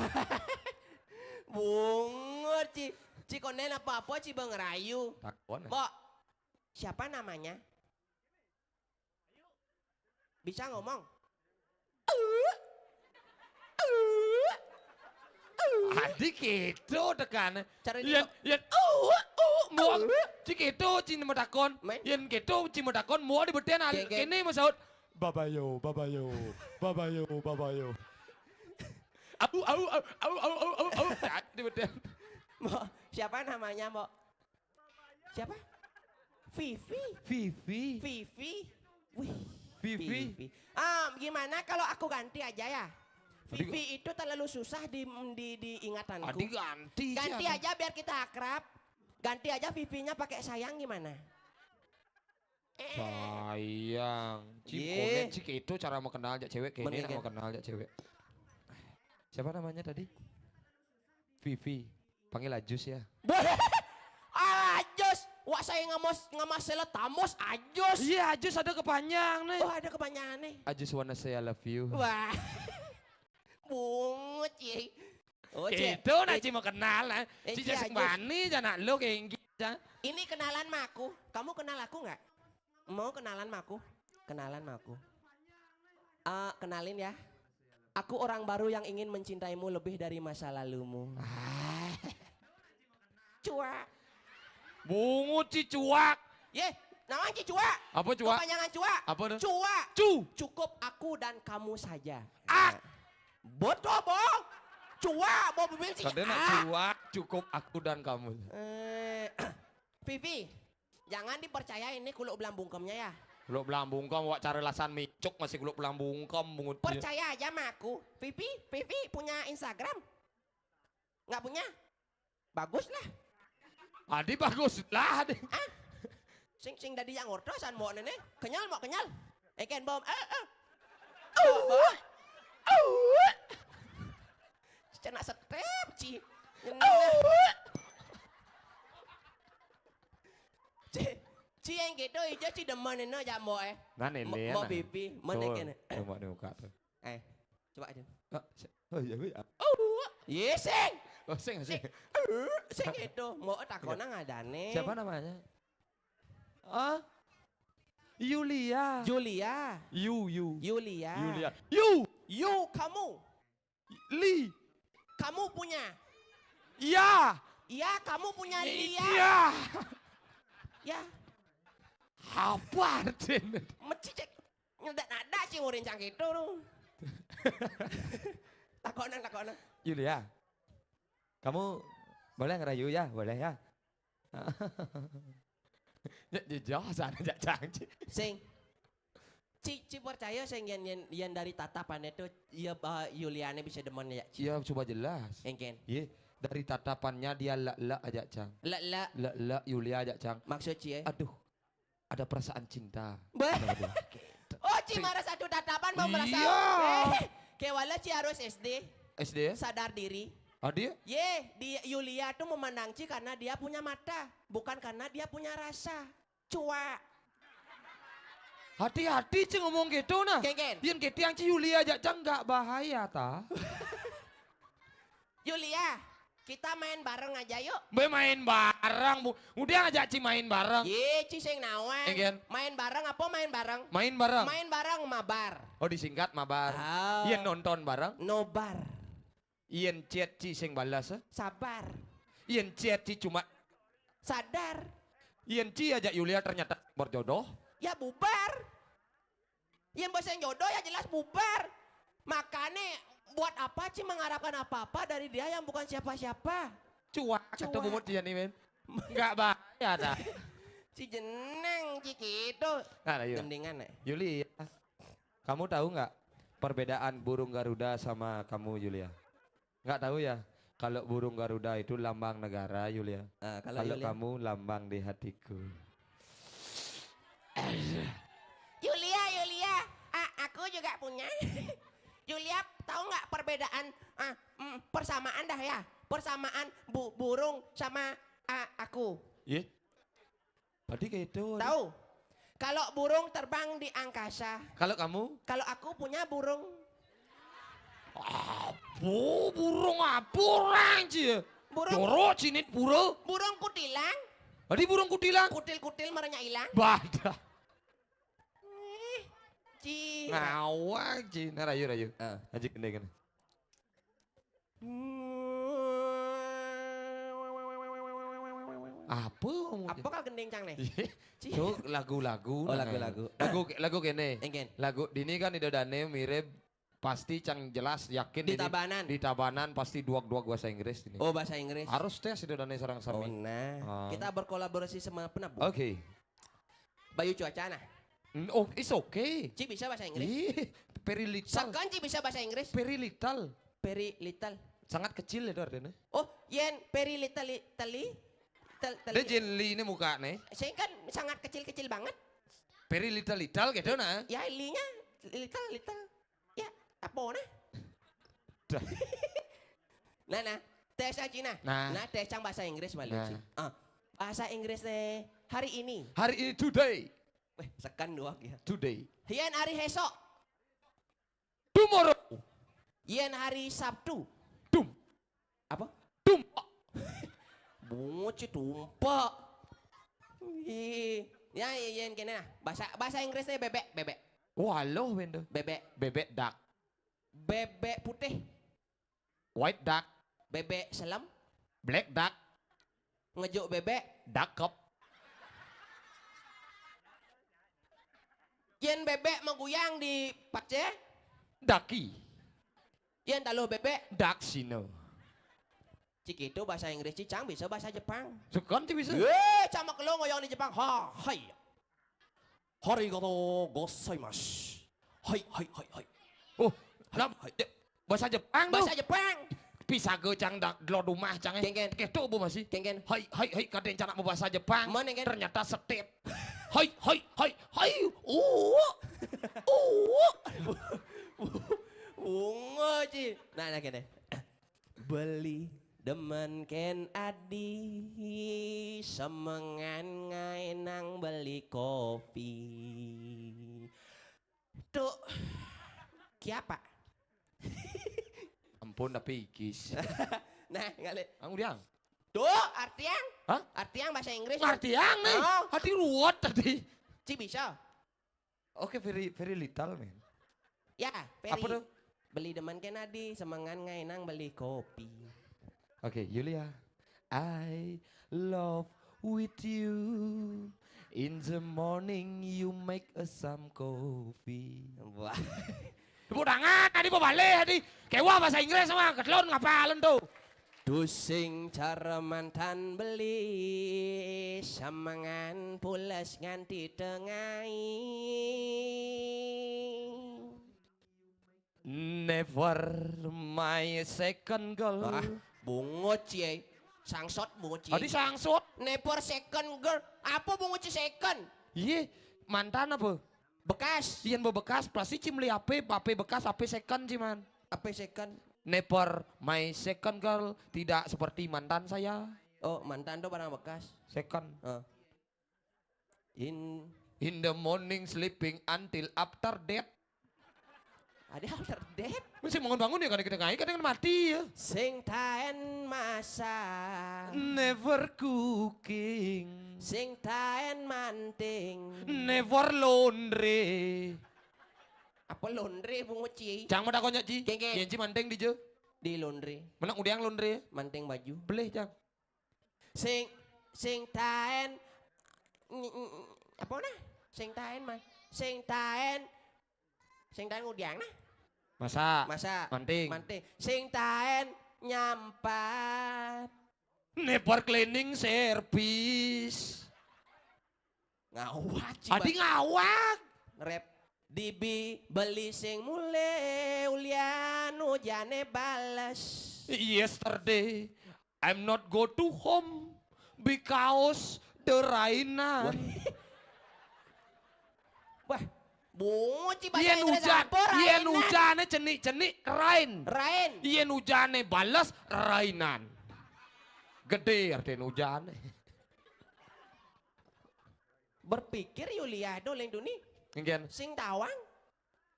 Bungut, ci. Ci konen apa-apa, ci bengerayu. Takon. Mbok, siapa namanya? Bisa ngomong? Adi keto tekan. Cara yen, yen, uh, uh, mau, ci keto, ci matakon. Men? Yen keto, ci matakon, mau di beten al-, kene masaut. Babayo, babayo, babayo, babayo. Au, au, au. Di beten. Mbok, siapa namanya, Mbok? Siapa? Vivi. Vivi. Vivi. Wih, Vivi. Vivi. Ah, gimana kalau aku ganti aja ya? Vivi itu terlalu susah di, di, di ingatanku. Adi ganti. Ganti aja biar kita akrab. Ganti aja Vivinya pakai sayang gimana? Sayang. Ci, komen, ci, itu cara mau kenal jak cewek. Kene nak mau kenal jak cewek. Siapa namanya tadi? Vivi. Panggil Ajus ya. Ajus. Wak saya ngamas, ngamas sela tamus Ajus. Iya, Ajus ada kepanjang nih. Oh, ada kepanjangan nih. Ajus wanna say I love you. Wah. Bungut, ye. Oh, Cek. Itu nak, eh, ci mau kenal, eh. Eh, ci, ci, Ajus. Mani, anak lo, kengki, Cak. Ini kenalan sama aku. Kamu kenal aku nggak? Mau kenalan sama aku? Kenalan sama aku. Eh, kenalin ya. Aku orang baru yang ingin mencintaimu lebih dari masa lalumu. Ah. Cuak. Bungut ci cuak. Ye, nawan ci cuak? Apa cuak? Kepanjangan cuak. Apa tu? Cuak. Cu. Cukup aku dan kamu saja. Ah. Nah. Betul, Bang. Cuak, Bang, bibir ci. Kadang nak cuak, cukup aku dan kamu. Eh, Vivi, jangan dipercaya ini kuluk belang bungkemnya ya. Kuluk belang bungkem, wak cara lasan micuk masih kuluk belang bungkem, bungut. Percaya aja sama aku. Vivi, Vivi punya Instagram? Nggak punya? Bagus lah. Adi bagus lah, Adi. Ah? Sing, sing dadi yang orto san mau nene. Kenyal mau kenyal. Eken bom. Eh, eh. Bom, bom. Cina step, ci. Ci, ci yang gitu, ijo ci demen ini aja mau, eh. Nah, ini mau, mau pipi, mana kene? Coba dibuka tuh. Eh, coba aja. Ah, si-, oh, iya, iya. Oh, iya, sing. Oh, sing, sing. Sing. Eh, sing itu. Mau takona ngadane. Siapa namanya? Ah? Yulia. Julia. Yu, Yu. Yulia. Yulia. Yu. Yu, kamu. Li. Kamu punya. Iya. Iya, kamu punya Lia. Iya. Ya. Apa artinya? Mecicik. Nyedak nada sih urin cang gitu tu. Takonan, takonan. Yulia, kamu boleh ngerayu ya? Boleh ya? Ya, ya, jauh sana, Cak Cang. Sing. Ci, Ci percaya sing yen, yen, yen dari tatapannya tuh, iya, bah, Yuliane bisa demen ya, Ci. Iya, coba jelas. Engken. Iya, dari tatapannya dia lek-lek aja, Cang. Lek-lek. Lek-lek Yulia aja, Cang. Maksud Ci, eh? Aduh, ada perasaan cinta. Bah. Aduh, aduh. Oh, Ci marah satu tatapan mau merasa. Iya. Eh, kayak wala Ci harus S D. S D ya? Sadar diri. Ah, dia? Ye, di Yulia tuh memandang Ci karena dia punya mata, bukan karena dia punya rasa. Cua. Hati-hati, Cing, ngomong gitu, nah. Kengken. Yen ketiang Ci Yulia aja, Cang, nggak bahaya, ta? Yulia, kita main bareng aja yuk. Be main bareng, Bu. Udah ajak Ci main bareng. Ye, Ci sing nawang. Engken. Main bareng apa main bareng? Main bareng. Main bareng mabar. Oh, disingkat mabar. Ah. Yen nonton bareng? Nobar. Yen chat Ci sing balas, eh? Sabar. Yen chat Ci cuma sadar. Yen Ci ajak Yulia ternyata berjodoh. Ya bubar. Yen bosen jodoh ya jelas bubar. Makanya buat apa Ci mengharapkan apa-apa dari dia yang bukan siapa-siapa? Cuak, kata Cuak. Bumut Ci nih, men. Nggak bahaya, ta? Ci jeneng, Ci gitu. Nah, ayo. Gendingan, eh. Yuli, ya. Kamu tahu nggak perbedaan burung Garuda sama kamu, Yulia? Nggak tahu ya? Kalau burung Garuda itu lambang negara, Yulia. Ah, kalau Kalau Yulia? Kamu lambang di hatiku. Yulia, Yulia, ah, aku juga punya. Yulia, tahu nggak perbedaan, ah, mm, persamaan dah ya, persamaan bu- burung sama, ah, aku. Iya. Tadi kayak itu. Tahu? Kalau burung terbang di angkasa. Kalau kamu? Kalau aku punya burung. Apa burung apa orang, Ci? Burung Doro, cinit, pura. Burung kutilang. Tadi burung kutilang. Kutil-kutil marahnya hilang. Badah. Eh, Ci. Ngawak, Ci. Nah, rayu, rayu. Ah. Aja kena, kena. Apa? Apa kal gending, Cang, nih? Ci. Tuh lagu-lagu. Oh, nah, lagu-lagu. Lagu, lagu kene. Engken. Lagu dini kan Ida Dane mirip, pasti Cang jelas yakin Di ini Tabanan. Di Tabanan pasti duak-duak bahasa Inggris ini. Oh, bahasa Inggris. Harus tes Ida Dane sareng sami. Oh, nah. Ah. Kita berkolaborasi sama penabuh. Oke. Bayu Cuaca, nah. Mm, oh, it's okay. Ci bisa bahasa Inggris? Ih, very little. Sekan Ci bisa bahasa Inggris? Very little. Very little. Sangat kecil itu artinya. Oh, yen very little li- teli? Tel- teli. Dia Jen Li ini muka nih. Saya kan sangat kecil-kecil banget. Very little little gitu, nah. Ya, linya little little. Ya, apa, nah? Dah. Nah, nah. Tes aja, nah. Nah. Nah, tes Cang bahasa Inggris balik, Nah. Ci. Ah, bahasa Inggris nih hari ini. Hari ini, today. Weh, sekan dua ya. Today. Yen hari hesok. Tomorrow. Yen hari Sabtu. Dum. Apa? Tumpak. Bungut sih tumpak. Ih. Ya, ya, yen kene, nah. Bahasa, bahasa Inggrisnya bebek, bebek. Wah, loh, Wendo. Bebek. Bebek duck. Bebek putih. White duck. Bebek selem. Black duck. Ngejuk bebek. Duck cup. Yen bebek meguyang di pakce. Ducky. Yen taluh bebek. Duck sino. Cik itu bahasa Inggris, Ci Cang bisa bahasa Jepang. Sekan Ci bisa. Eh, sama kelo ngoyong di Jepang. Ha, hai. Harigato gozaimasu. Hai, hai, hai, hai. Oh, hai, nah, hai. Bahasa Jepang tuh. Bahasa Jepang. Bisa ge Cang dak delo rumah Cang, eh. Kengken. Ketok bu masih. Kengken. Hai, hai, hai, kadang Cang nak bahasa Jepang. Mana, Kengken? Ternyata setip. Hai, hai, hai, hai. Uh. Uh. Bungo, Ci. Nah, nah, kene. Beli demen ken adi, semengan ngae nang beli kopi. Tuh, kiapa? Ampun, tapi ikis. Nah, ngale. Ang udiang. Tuh, artiang. Hah? Artiang bahasa Inggris. Artiang nih. Oh. Hati ruwet tadi. Ci bisa. Oke, very, very little, man. Ya, very. Apa tuh? Beli demen ken adi, semengan ngae nang beli kopi. Oke, Yulia. I love with you. In the morning you make us some coffee. Wah. Tepuk tangan, tadi mau balik tadi. Kewa bahasa Inggris sama, ketelon ngapalen tuh. Dusing cara mantan beli samengan pules nganti tengai. Never my second girl. Wah, bungut cie. Sangsot bungut cie. Tadi sangsot. Never second girl. Apa bungut cie second? Iya, mantan apa? Bekas. Yen bebekas, pasti ci meli H P, H P bekas, H P second ci man. Apa second? Never my second girl, tidak seperti mantan saya. Oh, mantan tuh barang bekas. Second. Heeh. In In the morning sleeping until after death. Ada after death? Mesti bangun-bangun ya, kadang kita ngai, kadang mati ya. Sing taen masak. Never cooking. Sing taen manting. Never laundry. Apa laundry, bungut ci? Cang mau takon ci. Kengke. Yen ci manting di je. Di laundry. Menang udiang laundry. Manting baju. Beleh, Cang. Sing, sing taen, ny-, ny-, apa nah? Sing taen, Mas. Sing taen, sing taen ngudiang nah? Masa? Masa? Manting. Manting. Sing taen nyampat. Never cleaning service. Ngawak, ci, Adi Bang. Ngawak. Ngerep. Dibi beli sing mule ulian ujane bales. Yesterday, I'm not go to home because the rainan. Wah. Wah, bungut ci bahasa Inggris ujan, apa, yen rainan? Ujane cenik-cenik, rain. Rain. Yen ujane bales, rainan. Gede artine ujane. Berpikir Yulia do leng duni. Engken. Sing tawang.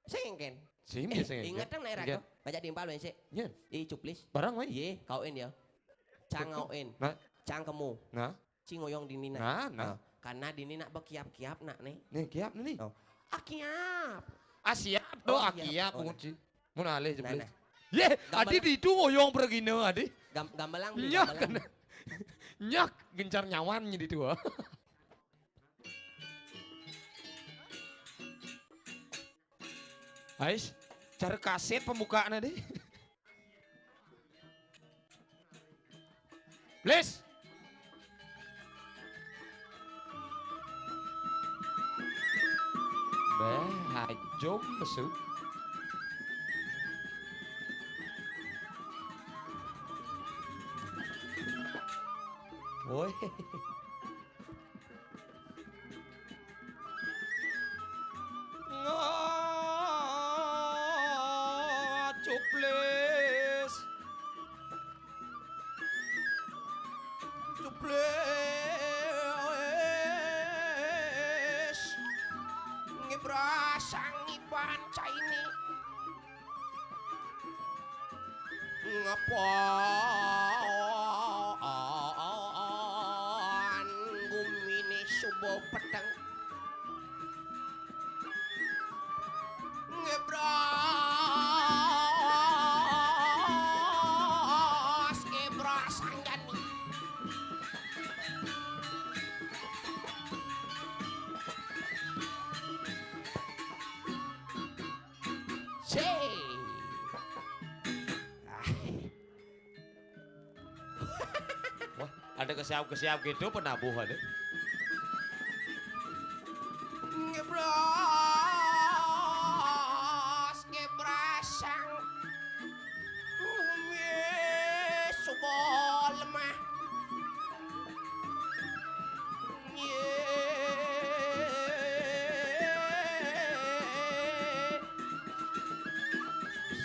Sing engken. Sing ya, sing engken. Inget dong naik raga. Baca timpal, weh, sik. Iya. Ih, cuplis. Barang, weh. Iye, kauin ya. Cang ngauin. Nah. Cang kemu. Nah. Cing ngoyong dini nak. Nah, nah. Nah, karena dini nak bekiap-kiap nak nih. Nih, kiap nih. Oh. Ah, kiap. Ah, siap do, oh, ah, kiap. Kiap, oh, nah. Kunci. Mun alih, nah, jeblis. Nah. Ye, gambelan. Adi ditu ngoyong pergina, Adi. Gam-, gambelang, beli. Nyak, gambelang. Nyak, gencar nyawan jadi tua. Ais, cara kaset pembukaannya deh. Please. Beh, hajom mesuk. Woi. Ngacuplis. Cuplis. Ngibrasang iban caini. Ngepon gumine subuh peteng. Ngebras, ngebras anjani. Sing. Ah. Wah, ada kesiap-kesiap gitu penabuhan ya. Ngebras, ngebrasang. Ngumi subuh lemah. Nyeh.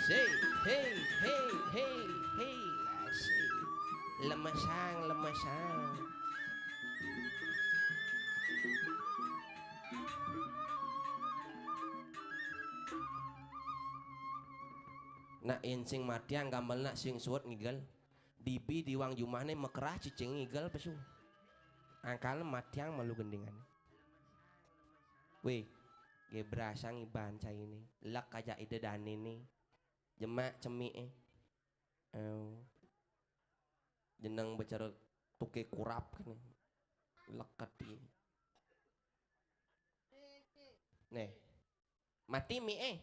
Say, hey, hey, hey, hey, asik. Lemesang, lemesang. Nak yen sing matiang gamel nak sing suwet ngigel. Dibi diwang jumahne mekerah cicing ngigel pesu. Angkal matiang melu gendingan. Weh, ge brasang iban caine. Lek aja ide danene. Jemak cemike. Eu. Jeneng becer tuke kurap kene. Leket iki. Neh. Mati mi eh.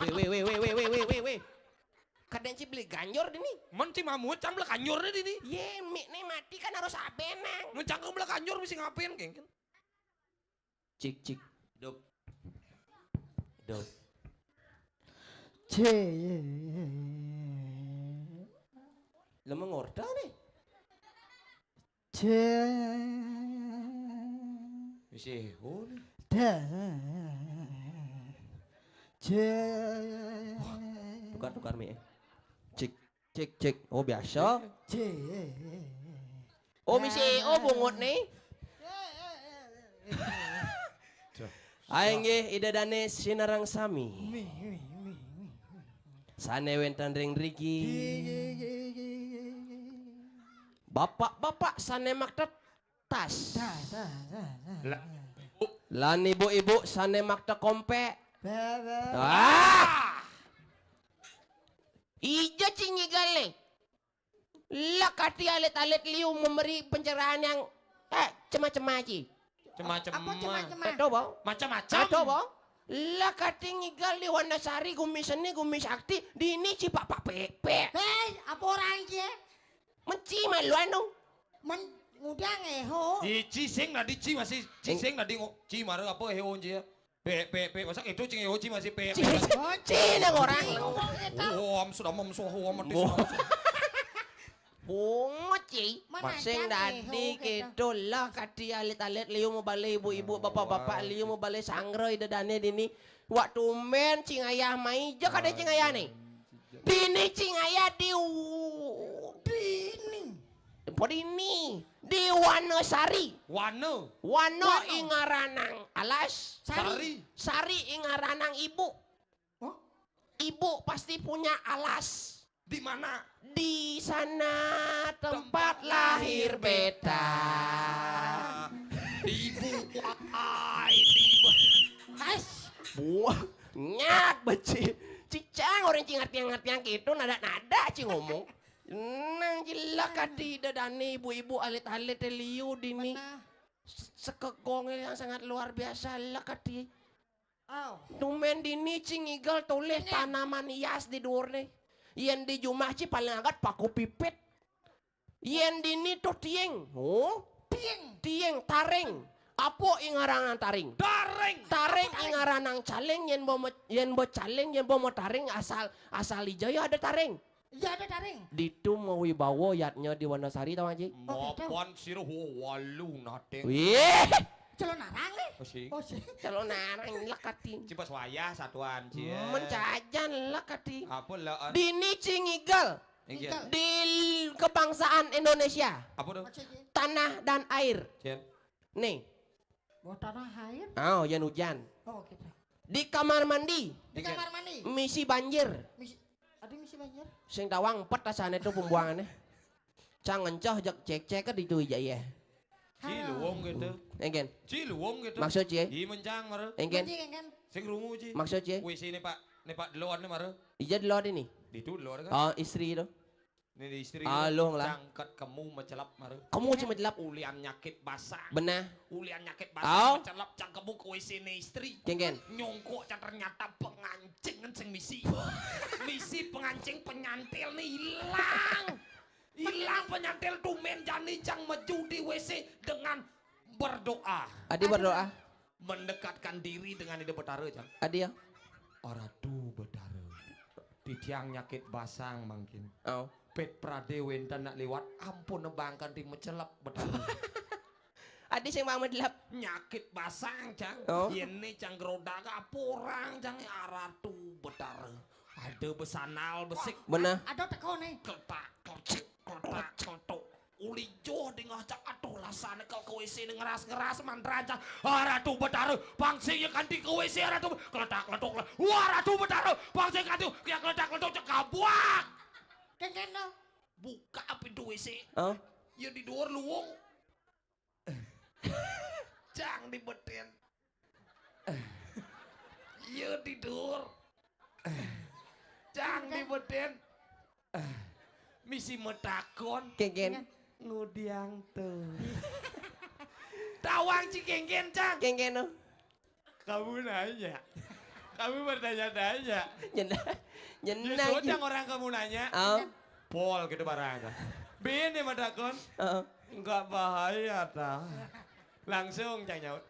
Weh, weh, weh, weh, weh, weh, weh, weh, weh, weh, weh. Kadén ci beli ganjur dini. Men ci mamut cang beli ganjur dini. Yé, mikné mati kan harus abénang. Men cang beli ganjur mesti ngapain, kéngkén? Cik, cik. Hidup. Hidup. Cik. Lemah ngorta nih. Cik. Wis ého nih. Dah. Cik. Tukar, tukar mic. Cik, cik, cik. Oh, biasa. Cik. Oh, misi, oh, bungut nih. Duh. Ayo nggih, Ida Dané sinareng sami. Sané wénten ring riki. Bapak-bapak sané makta tas. Lah, lan ibu-ibu sané makta kompék. Ah! Ija ci ngigalé. Lah kati alit-alit liu memberi pencerahan yang, eh, cema-cema ci. Cema-cema. Apa cema-cema? Betul, Bang? Macam-macam. Betul, Bang? Lah kati ngigal di Wanasari, gumi seni, gumi sakti, dini ci pak-pak pépék. Héi, apa orang ci? Menci malu anu. Men udah ngeho. Di ci sing nadi ci masih ci sing nadi ngo-, ci mara apa ého ci ya? Pé, pé, pé, masa itu cing yoci masih pé, ci, pé. Ci nang orang. Ngomong gitu. Oh, am sudah mem soho am mati. Bungut ci. Mana sing dadi gitu lah kati alit-alit liu mau balik ibu-ibu bapak-bapak liu mau balik sanggra Ida Dané dini. Wak tumben cing ayah mai ja kadén cing ayah nih. Dini cing ayah di u-, dini. Tempo dini di Wanasari. Wana. Wana. Wana. Ing aranang alas. Sari. Sari ing aranang ibu. Hah? Ibu pasti punya alas. Di mana? Di sana tempat lahir beta. Di ibu. Wah, di ibu. Hais. Buah. Nyat beci. Cicang orang cing ngerti-ngerti yang gitu nada-nada cing ngomong. Nang jilak kati Ida Dané ibu-ibu alit-alit liu dini. Mana? Sekegongé yang sangat luar biasa lah kati. Oh. Tumben dini ci ngigal tolih tanaman hias di duurné. Yén di jumah ci paling agat paku pipit. Yén dini to tiing. Oh? Tiing. Tiing, taring. Apa ing aranang taring? Taring. Taring ing aranang caling yén bo me-, yén bo caling yén bo mataring asal, asal ija ya ada taring. Iya ada taring. Ditu mawibawa yadnya di Wanasari tau, Ji? Oh, gitu. Mapan sira walu nating. Wih. Calonarang nih. Oh, sing. Oh, sing. Calonarang lekati. Cipas wayah satuan, Ci. Mencajan lekati. Apa lah? Dini ci ngigal. Ngigal. Di kebangsaan Indonesia. Apa tuh? Maksudnya? Tanah dan air. Cien. Nih. Buat tanah air? Oh, yan hujan. Oh, gitu. Di kamar mandi. Di kamar mandi. Misi banjir. Misi, ada misi banjir? Sing tawang empet asané tuh pembuangannya. Cang ngencoh jak cek-cek kan itu ija ya. Ci luwung gitu. Engken. Ci luwung gitu. Maksud, Ci? Iya mencang, mara. Engken. Mandi, engken. Sing rungu, Ci. Maksud, Ci? Wis ini, Pak. Ini, Pak, deloan nih, mara. Ija deloan ini. Itu deloan kan? Oh, istri itu. Ini di istri. Ah, lu lah. Cangket kemu mecelap, mara. Kemu cuma celap. Ulian nyakit basah. Benar. Ulian nyakit basah, oh, mecelap cang kemu ke W C ini istri. Engken. Nyongkok cang ternyata pengancing sing misi. Misi pengancing penyantil nih hilang. Ilang penyantil tumben jani cang meju di W C dengan berdoa. Adi berdoa. Mendekatkan diri dengan Ida Betara, cang. Adi ya. Aratu Betara. Titiang nyakit basang mangkin. Oh. Pét pradé wénten nak liwat, ampun nebangkan ti mecelep Betara. Adi sing mau mecelep. Nyakit basang, cang. Oh. Yén né cang grodag aporang, cang, Aratu Betara. Ada besandal besik. Bener. Ada teko nih. Kletak, klecik, kletak, kletuk. Uli joh dingeh cang, aduh, lasané ke, ke W C né ngeras-ngeras mantra cang. Aratu Betara, pang sing ya kanti ke W C, Aratu. Kletak, kletuk, kletuk. Wah, Aratu Betara, pang sing kanti, ya kletak, kletuk, cang kabuak. Kengken no. Buka pintu W C. Oh. Ya di luar luwung. Cang di beten. Iya tidur. Cang di beten. Misi metakon. Kéngkén. Ngudiang to. Tawang ci kéngkén, Cang. Kéngkén, oh. Kamu nanya. Kamu bertanya-tanya. Nyenah. Nyenah. Justru, Cang, orang kamu nanya. Oh. Pol gitu barang. Bini metakon. Oh. Enggak bahaya, ta. Langsung, Cang, nyaut.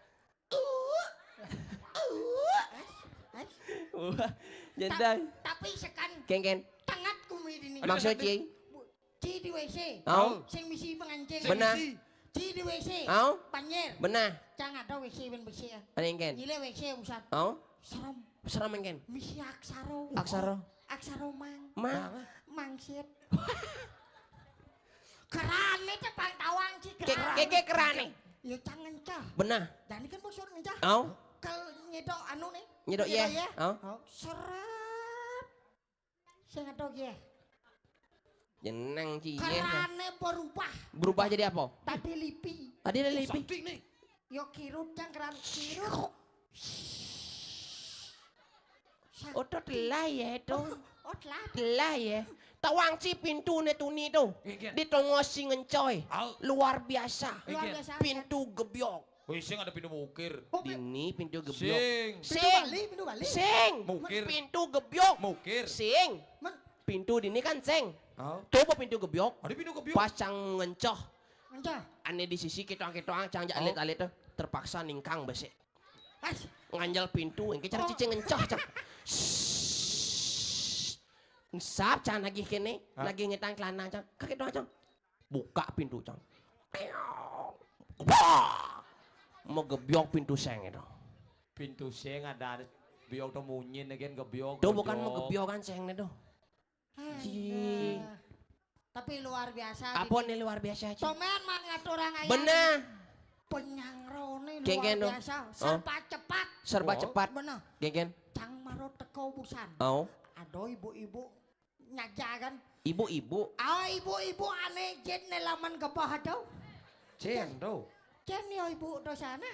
Wah, Ta-, jantai. Tapi sekan Kéngkén. Tengat kumi dini. Maksud ci? Bu-, ci di W C. Au. Sing misi pengancing. Benah. Ci di W C. Au. Panjer. Benah. Cang ada W C ben bersih ya. Kéngkén. Nyile W C usan. Au. Serem. Serem kéngkén. Misi aksaro. Aksaro. Aksaro mang. Mang. Mangsit. Kerane te pang tawang ci Ké-, kerane. Kéké kerane. Ya, Cang, ngencah. Benah. Jani kan bosor ngencah. Au. Kel nyedok anu nih. Nyedok, iya. Au. Au. Seret. Sing ngedok, iya. Jeneng ci, iya. Kerane berubah. Berubah jadi apa? Tadi lipi. Tadi ada lipi. Yo kirut, Cang, keran kirut. Sa- Oh, to telah ya, to. Oh, oh, telah. Telah ya. Tawang ci pintu ne tuni to. Iya, iya. Di tongo sing ngencah. Au. Luar biasa. Luar biasa. Pintu gebyok. Wih, sing ada pintu mukir. Oh, pi- Dini pintu gebyok. Sing. Pintu Sing. Bali, pintu Bali. Sing. Mukir. Pintu gebyok. Mukir. Sing. Men- Pintu dini kan sing. Au. Coba pintu gebyok. Ada pintu gebyok. Pas Cang ngencah. Ngencah. Ane di sisi ketoang-ketoang, Cang jak Au. Alit-alit tuh. Terpaksa ningkang besik. Pas. Nganjel pintu, engke cara Oh. Cicing ngencah, Cang. Sssst. Ensap, Cang, nagih kene. Hah? Nagih ngetang celana, Cang. Kaki doang, Cang. Buka pintu, Cang. Wah! Mau gebyok pintu seng itu. Pintu seng ada gebyok tuh munyi, negen gebyok, Tuh bukan mau gebyok. Gebyokan seng itu. Ji. Alah. Tapi luar biasa, Apa Dini. Nih luar biasa, Ci? Tomen mang ngaturang ayam. Benah. Penyangrone luar Kéngkén, no. Biasa. Oh. Serba cepat. Serba Oh. Cepat. Benah. Kéngkén. Cang maro teko busan. Oh. Ada ibu-ibu nyaja kan. Ibu-ibu. Ah, ibu-ibu ane jet ne laman gebah ada. Cen do. Cen yo ibu do sana.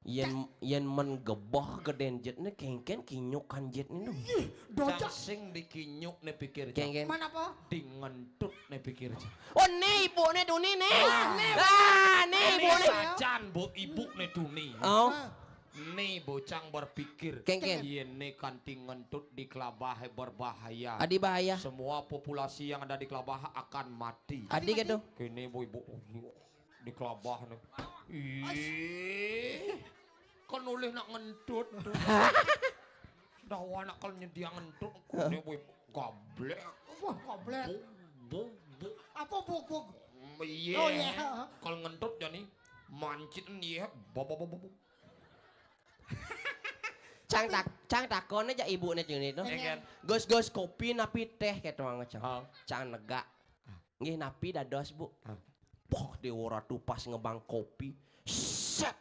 Yen, yen men gebah gedén jetne kéngkén kinyukan jetne no. Ih, dojak. Cang sing dikinyuk ne pikir, Cang. Kéngkén. Mana apa? Dingentut ne pikir, Cang. Oh, ne ibu ne tuni ne. Ah, ne. Ah, ne ibu ne. Sajan bo ibu ne tuni. Oh. Ah. Ne bocang berpikir. Kéngkén. Yen ne kanti ngentut di kelabah berbahaya. Adi bahaya. Semua populasi yang ada di kelabah akan mati. Adi gitu. Kene bo ibu. Di kelabah ne. Ih. Kan oleh nak ngentut. Dah anak kalau nyedia ngentut, kene boy gablek. Wah, gablek. Buk, buk, buk. Apa buk, buk? Mm, iya. Oh, iya. Kalau ngentut jani mancit, iya, bob, bob, bob, bob. Cang tak, cang takon aja ibu ne jeng itu. Iya, kan? Gus, Gus, kopi napi teh, kayak tuang aja. Oh. Cang negak. Nggih, napi dados, Bu? Ah. Poh, Déwa Ratu pas ngebang kopi. Sét.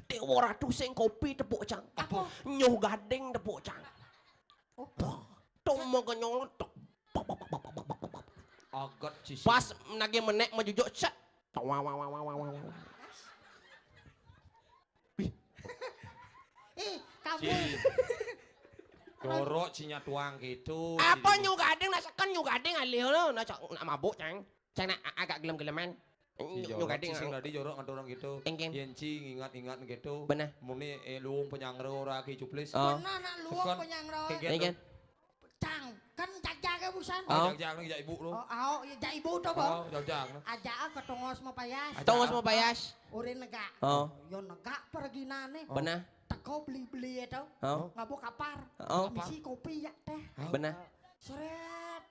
Déwa Ratu sing kopi tepuk cang. Apa? Nyuh gading tepuk cang. Oh. Poh, tong mengkenyong tek. Agat sisi. Pas nagih menék majujuk, sét. Wah, wah, wah, wah, wah, wah. Ih, kamu. Ci. Jorok ci nyatuang gitu. Apa ci nyuh gading, nak seken nyuh gading alih lo, nak cak, nak mabuk, Cang. Cang nak a-, agak gelem-geleman. Ci nyuh, jorok, nyuh gading, ci sing ah. Tadi jorok ngaturang gitu. Engken. Yén ci ngingat-ingat gitu. Bener. Muni, eh, luung penyangro ora ki cuplis. Oh. Bener, nak luung penyangro. Engken. Cang, kan cak-cak ke busan. Oh, oh. Cak-cak nih, cak ibu lo. Oh, oh, ya, cak ibu to, Bang. Oh, cak-cak. Ajak ke tongos mau payas. Ajak. Tongos mau payas. Urin negak. Oh. Yo negak perginane. Oh. Bener. Teko beli-beli ya to. Oh. Ngabuk kapar. Oh. Misi kopi ya teh. Oh. Bener. Seret.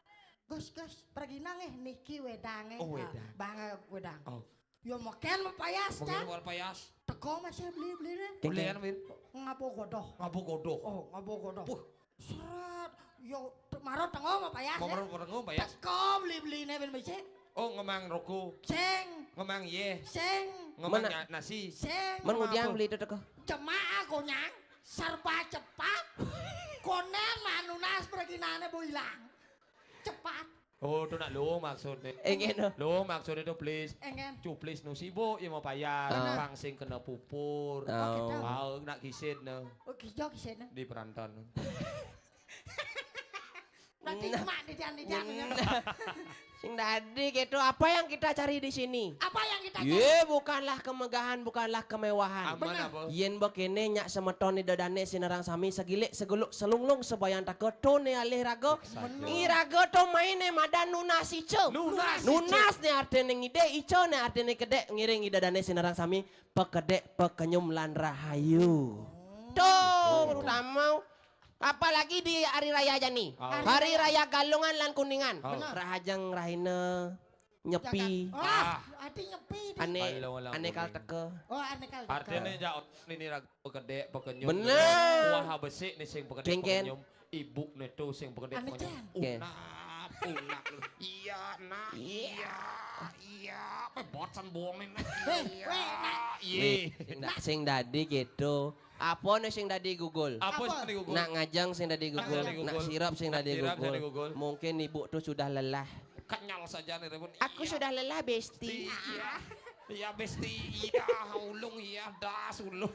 Gus, Gus, pergi nang eh niki wedange. Oh, wedang. Bang, wedang. Oh. Yo meken mau payas, Cang. Meken mau payas. Teko masih beli-beli ne. Belian, Win. Ngabuk godoh. Ngabuk godoh. Oh, ngabuk godoh. Puh. Seret. Yo, te-, maro tengo mau payas. Mau ya? Maro tengo mau payas. Teko beli-beli ne ben becik. Oh, ngemang roko. Sing. Ngemang yeh. Sing. Ngemang Mana? Nya-, nasi. Sing. Men ngudiang beli itu teko. Jemaah gonyang. Serba cepat. Konen manunas perginane bo ilang. Cepat. Oh, tu nak lu maksudnya. Engen, no. Lu maksudnya tu, please. Engen. Cu, please, nu sibuk, ya mau payah. Ah. Bang sing kena pupur. Oh. Mau nak kisit, no. Oh, kijo kisit, no. Di perantan. Berarti Nah. Mak di jan di jan. Nah. Sing dadi gitu, apa yang kita cari di sini? Apa yang kita cari? Ye, bukanlah kemegahan, bukanlah kemewahan. Aman apa? Yen bekene nyak semeton ida dane sinareng sami segilik seguluk selunglung sebayang teka to ne alih raga. Saja. I raga to maine madan nunas ica. Nunas ica. Nunas ne artine ngide, ica ne artine kedek, ngiring ida dane sinareng sami pekedek, pekenyum lan rahayu. To, terutama apalagi di hari raya jani. Oh. Hari raya Galungan lan Kuningan. Oh. Rahajeng rahina nyepi. Jagat. Ah, ati nyepi di. Ane, Kalau orang ane kal kuning. Teka. Oh, ane kal. Artinya jak ini raga pekedek pekenyum. Bener. Wah besik nih sing pekedek Kengken. Pekenyum. Ibu neto sing pekedek Ane pekenyum. jan. Oke. Unap, unak. Iya, nak. Iya, iya. Apa bosan bohongin? Hei, weh, nak. Iya. Wih, sing da-, sing dadi gitu. Apa ne sing dadi gugul? Apa Apa? sing digugur? Nak ngajeng sing dadi Nak gugul, dadi gugul. nak sirap sing Nak dadi sirap sing gugul. dadi gugul. Mungkin ibu tuh sudah lelah. Kenyal saja nih Rebun. Aku sudah lelah, Besti. Iya. Iya besti. Iya ulung iya das ulung.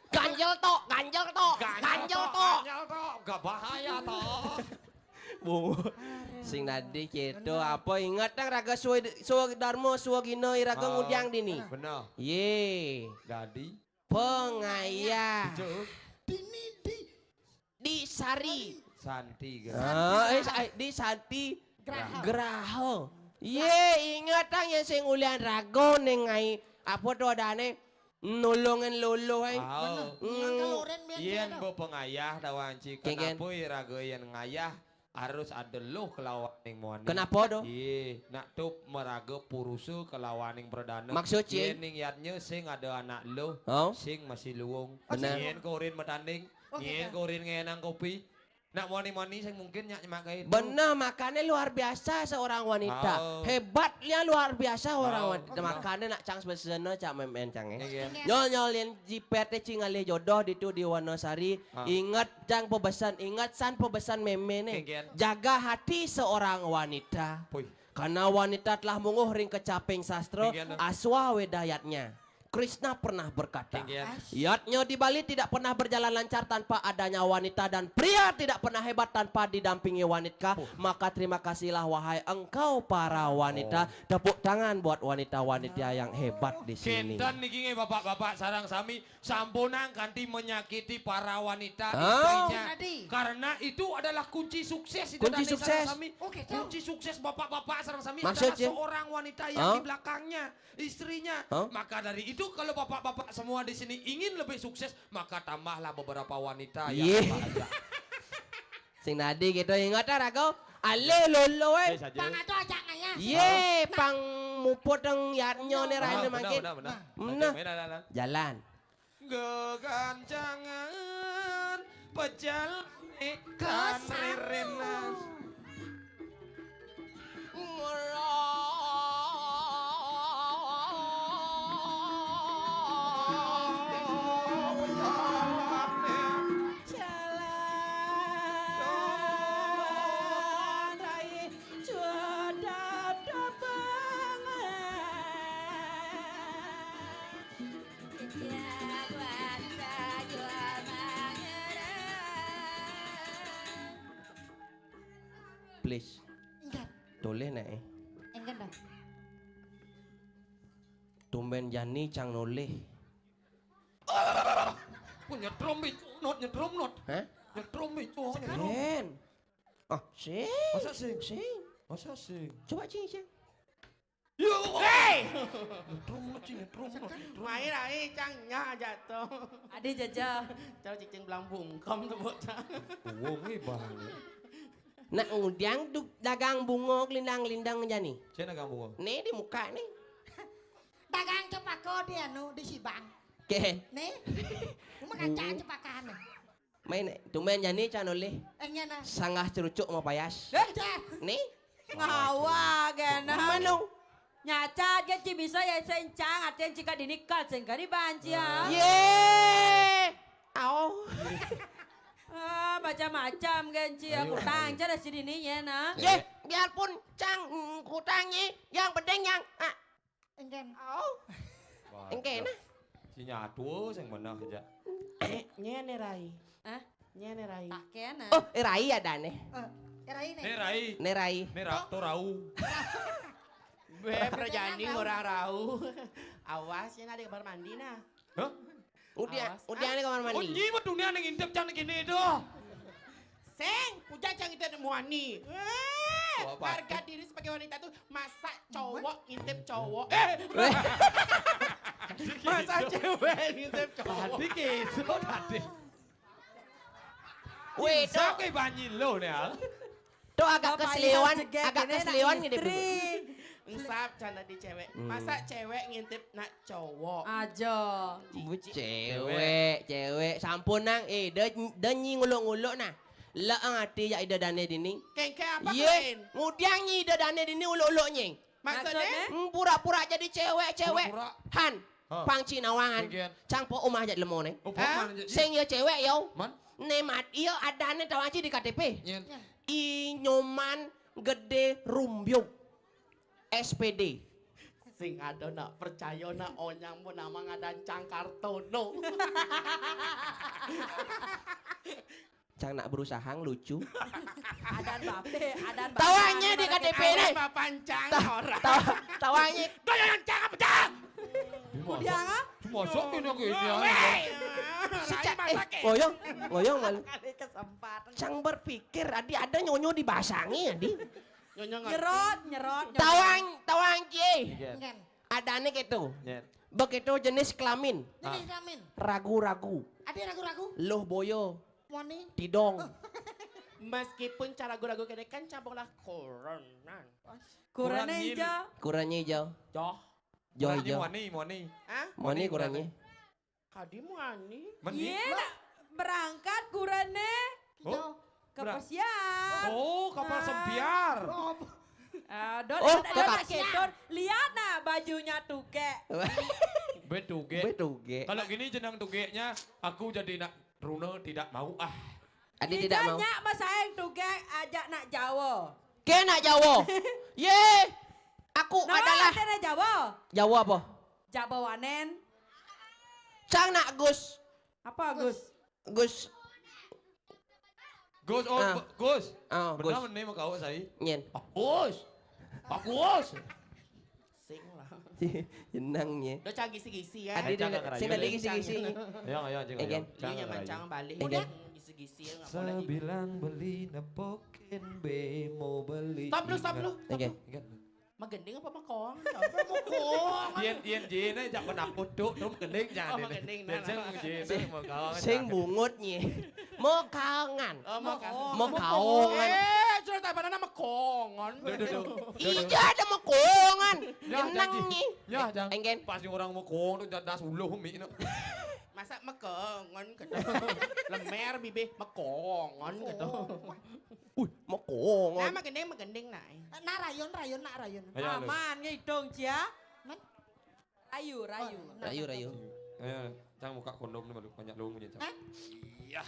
Ganjel tok, ganjel tok, ganjel tok. Ganjel tok. Gak bahaya tok. Bu, sing dadi gitu. Apa inget nang raga suwe, suwe darma, suwe gina iraga Ah, ngudiang dini. Benar. Ye, Dadi. pengayah. Cuk. Dini di. Di Sari. Santi kan. Ah, eh, sa-, eh, di Santi Graha. Graha. Ye, inget tang yang sing ulian raga ning ngai. Apa to adane? Nulungin lolo ai. Au. Nang kaloren mian Yen dia bo pengayah tawanci. Kengken. Kenapa iraga yen ngayah harus ada luh kelawaning muani. Kenapa to? Iya, nak tup meraga purusa kelawaning pradana. Maksud, Cing? Yen ning yatnya sing ada anak luh, Oh. sing masih luwung. Benar. Yen korin metanding, Oh, yen gitu. Korin ngenang kopi. Nak muani-muani sing mungkin nyak nyemak kain. Bener, makanya luar biasa seorang wanita. Oh. Hebatnya luar biasa orang Oh, wanita. bener. Makanya nak cang sebesena cak memen cang eh. Iya. Nyol nyol yang jiper teh cing alih jodoh ditu di Wonosari. Ah. Ingat cang pebesan, ingat san pebesan meme nih. Kengken. Jaga hati seorang wanita. Puy. Karena wanita telah munguh ring kecaping sastra, Kengken. aswa wedayatnya. Krishna pernah berkata, Kengken. yatnya di Bali tidak pernah berjalan lancar tanpa adanya wanita dan pria tidak pernah hebat tanpa didampingi wanita. Maka terima kasihlah wahai engkau para wanita. Tepuk tangan buat wanita-wanita yang hebat di sini. Kenten niki nggih bapak-bapak sarang sami sampunang kanthi menyakiti para wanita Oh. istrinya. Tadi. Karena itu adalah kunci sukses itu Kunci tadi sukses. Sarang sami. Oke, Kunci sukses bapak-bapak sarang sami Maksudnya? Adalah seorang wanita yang Hah? Di belakangnya istrinya. Hah? Maka dari itu kalau bapak-bapak semua di sini ingin lebih sukses, maka tambahlah beberapa wanita Iya. Yang bahagia. Sing tadi kita ingat ah raga. Ale lolo eh. Saya saja. Pang ado ajak ngayah. Ye, pang muput yang yatnya nih Ah, rahina benar, makin. benar, benar. Benar. Benar, benar. Jalan. Gegancangan pejalan Kesana. Ririn. Jalan rai jodap dapangan. Please. Enggak. Toleh nak eh. Enggak dah. Tumben jani cang noleh. Oh, nyetrum bicunut, nyetrum nut. Hah? Nyetrum bicunut. Ken. Ah, sing. Masa sing? Sing. Masa sing? Coba cing sing. Yo. Hei. Nyetrum nut, cing, nyetrum nut. Nyetrum. Main ai cang nya jatuh. Adi jajah. Cau cicing belang bungkem tuh bocah. Wong e bang. Nak ngudiang tu dagang bunga kelindang-lindang jani. Cina kamu. Nih di muka nih. Dagang cempaka di anu di Sibang. Ken. Nih. Cuma kaca cempaka nih. Main tumben jani cang noleh. Enggak nah. Sanggah cerucuk mau payas. Dah. Nih. Ngawa gana. Manu. Nyacat kan ci bisa ya sencang artinya jika dinikat sengkari banci ya. Ye. Au. Ah, macam-macam kan ci ya Ayo, kutang ayo. Cara sini nih ya nah. Ye, biarpun cang mm, kutangnya, yang penting yang ah, Enggak. au. Engke nah. Si nyatu sing menah aja. Eh, nyene rai. Hah? Nyene rai. Tak kena. Oh, eh, rai ada nih. Eh, eh, rai nih. Nih rai. Nih rai. Nih ra, to rau. Gue perjani orang rau. Awas yang ada kamar mandi nah. Hah? Udah, udah nih kamar mandi. Oh, nyi mah dunia ning intip can kene itu. Seng, udah can kita muani. Eh, harga diri sebagai wanita tuh masa cowok ngintip cowok. Eh. Masa cewek ngintip cowok. Tadi gitu tadi. Weh, itu. Siapa banyi lo nih? Tuh agak keseliwan, agak keseliwan gitu. Ensap canda di cewek. Hmm. Masa cewek ngintip nak cowok? Aja. Bu cewek, cewek. Sampun nang, eh, de, de nyi nguluk-nguluk nah. Leeng ati jak ida dane dini. Kengke apa Ye, ngudiang nyi ida dane dini uluk-uluk nyi. Maksudnya? Hmm, pura-pura jadi cewek-cewek. Han, pang cinawangan. Cang po umah jak lemo ne. Oh, pang cinawangan. Sing ya cewek yo. Man? Nemat iyo adane tawanci di K T P. Nyen. I Nyoman Gede Rumbyung. S P D. Sing ada nak percaya nak onyang pun nama ngadan Cang Kartono. Cang nak berusaha lucu. Adan bape, adan bape. Tawanya di K T P ini. Bapancang orang. Tawanya. Kau yang cakap pecah. Kudiang ah? Masuk ini aku ini. Secak eh ngoyong, ngoyong malu. Kali kesempatan. Cang berpikir adi ada nyonyo dibasangi adi. Nyonyo ngerti. Nyerot, nyerot. Tawang, tawang cie. Adane gitu. Begitu jenis kelamin. Jenis kelamin. Ragu-ragu. Ada ragu-ragu? Loh boyo. Wani. Tidong. Meskipun cara ragu-ragu kene kan cabang lah korenan. Kurane hijau. Kurane hijau. Joh. Joh hijau. Wani, wani. Hah? Wani kurane. Kadi muani. Iya, nak berangkat kurane. Oh, ke pesiar. Oh, kapal sempiar. Uh, don, oh, don, don, don, lihat nah bajunya tuge. Betuge. Betuge. Kalau gini jenang tugenya, aku jadi nak Runa tidak mau ah. Adi tidak mau. Nyak masaing tuge ajak nak Jawa. Ke nak Jawa. Ye. Aku no, adalah. Ada Jawa. Jawa apa? Jawa wanen. Cang nak Gus. Apa Gus? Gus. Gus, oh, ah. Gus. Oh, Gus. Benar nih mau kau saya. Nyen. Ah, Gus. Ah, Gus. Sing lah. Jenang ya. Udah cang gisi-gisi ya. Adi udah sing tadi gisi-gisi. Ya, ya, jangan. Iya, mancang balik. Udah gisi-gisi ya. Sebilang beli nepokin be mau beli. Stop lu, stop lu. Oke. Ingat. Magending apa makong? Makong. Yen yen jene jak penakut duk, duk magending jangan. Oh, magending. Nah, sing jene makong. Sing bungut nye. Mokaongan. Oh, mokaongan. Mokaongan. Eh, cerita apa nama kongon? Duh, duh, duh. Iya ada mokaongan. Jenang nye. Ya, jangan. Engken. Pas orang mokong tuh das uluh mi. Masa mekongon gitu. Lemer bibih mekongon gitu. Wih, mekongon. Nah, magending magending nah. Nak rayun rayun nak rayun. Aman ngidung cia. Rayu, rayu. Rayu, rayu. Eh, cang buka kondom nih banyak lu punya cang. Iya.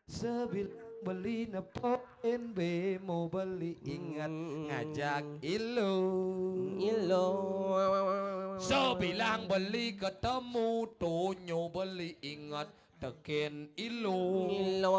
Sebilang beli nepokin be mau beli ingat ngajak ilu. Ilu. Sebilang beli ketemu tunyo beli ingat Teken ilo. Ilo.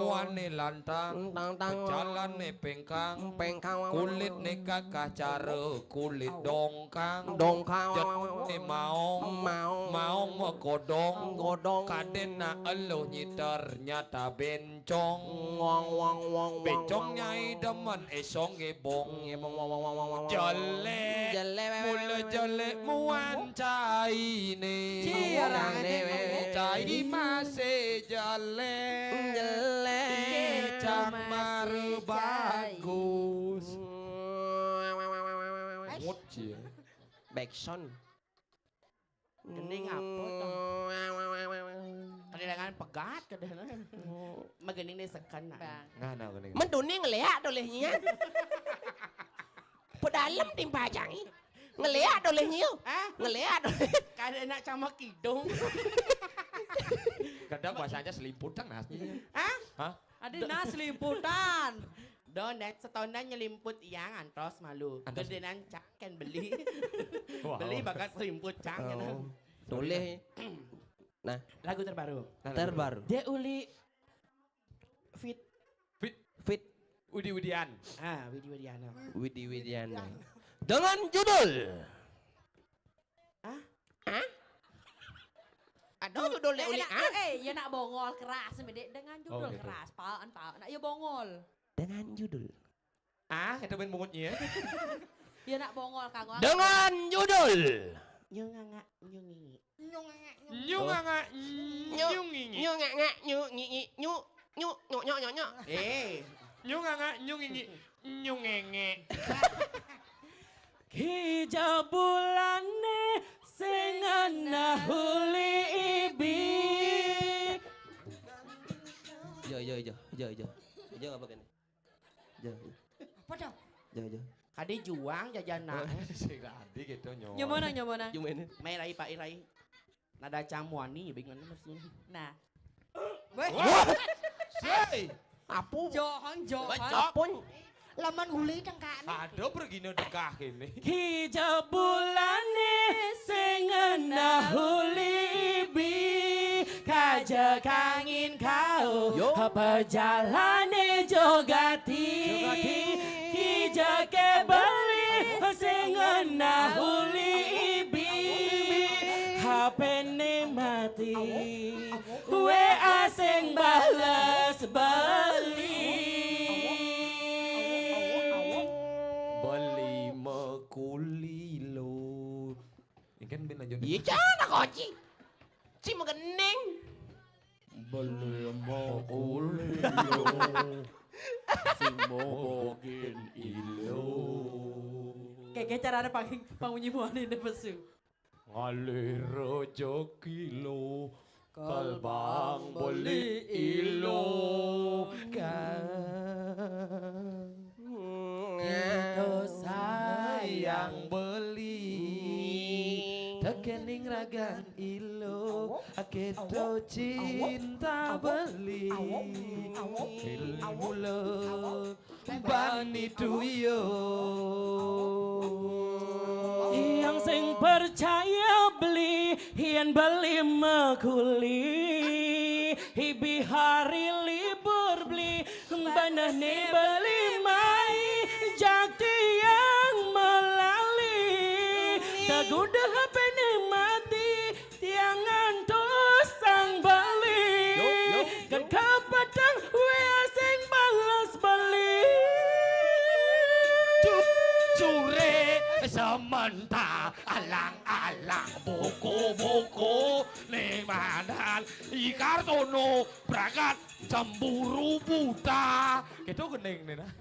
Muane lantang. Tang tang. Pejalane pengkang. Pengkang. Kulitne kakah cara kulit dongkang. Dongkang. Jetne maong. Maong. Maong mekodong. Kodong. Kadena elo nyiter nyata bencong. Wong wong wong. Bencong nyai demen esong ngebong. Ngebong wong wong wong wong. Jelek. Jelek. Mula jelek muan caine. Cai masih jelek. Jelek. Ican mar bagus. Mut cie. Backsound. Gending apa to? Kedengan pegat kedengan. Magending ni seken nah. Ngana gending. Menduni ngeliat olehnya. Pedalem timpajang. Ngeliat olehnya. Hah? Ngeliat oleh. Kada nak sama kidung. Kadang bahasanya selimputan nah. Hah? Hah? Ada nah selimputan. Don, dan setonan nyelimput yang antos malu. Antos. Gedenan cang kan beli. Beli bakal selimput cang. Oh. Toleh. Nah, Lagu terbaru. Nah, terbaru. Dia uli fit. Fit. Ah, Widi Widiana. Widi Widiana. Dengan judul. Ah? Hah? Ada judul dia Eh, uli nak, ah? Eh, ya nak bongol keras sama dek dengan judul gitu. Keras, pal, pal. Nak ya bongol. Dengan judul. Ah, kita main mungutnya. Ya nak bongol kang. Dengan judul. Nyunganga nyungingi. Nyunganga nyungingi. Nyu ngak ngak nyu ngi ngi nyu nyu nyu nyu nyu nyu. Eh, Nyunganga nyungingi. Nyungenge. Hijau bulane sing ana huli ibi. Jo jo jo jo jo. Jo apa kan? Jo jo. Apa dong? Jo jo. Kade juang jajana. Sing tadi gitu nyo. Nyomona, nyomona. Gimana? Mai rai pak rai. Nada camuani bingung maksudnya. Nah. Weh, Sei. Apa? Johong, Johong. Apa? Laman huli dengkak nih. Ada pergi no dekah ini. Hijau bulane sing ana huli ibi. Kaja kangin kau. Yo. Apa jalane jogati. Jogati. Kijake beli sing ana huli ibi. Hapene mati. WA sing bales beli. Beli mekuli lo. Ini kan bin lanjut. Iya cana koci. Si megening. Beli mekuli lo. Si mobokin ilo. Kayak cara ada panggung panggung nyimuan ini pesu. Ngalih rejeki lo. Kalbang beli ilo. Kang. Kita sayang beli. Tekening ragan ilo. Kita cinta beli. Ilmu lo. Bani tuyo. Yang sing percaya beli, yang beli mekuli. Ibi hari libur beli, banah ni beli mai. Jakti yang melali. Tegudah apa ni mati. Tiang ngantos sang beli. Yo, yo, yo. Kan kapatang WA sing balas beli. Cure sementa alang-alang buku-buku ni madan ikar tono berangkat cemburu buta. Gitu gendeng nih nah.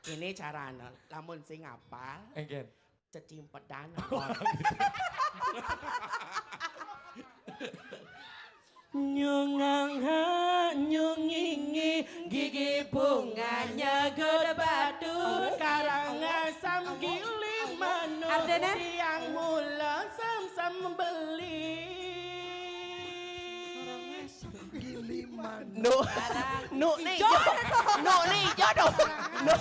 Ini carana, lamun sing apal, Enggen. Cecimpedan. Nyunganga nyungingi gigi bunganya gede batu karang asam gili manuk. Artinya? Tiang mula sam-sam beli. No. No ni jo. No ni jo do. No.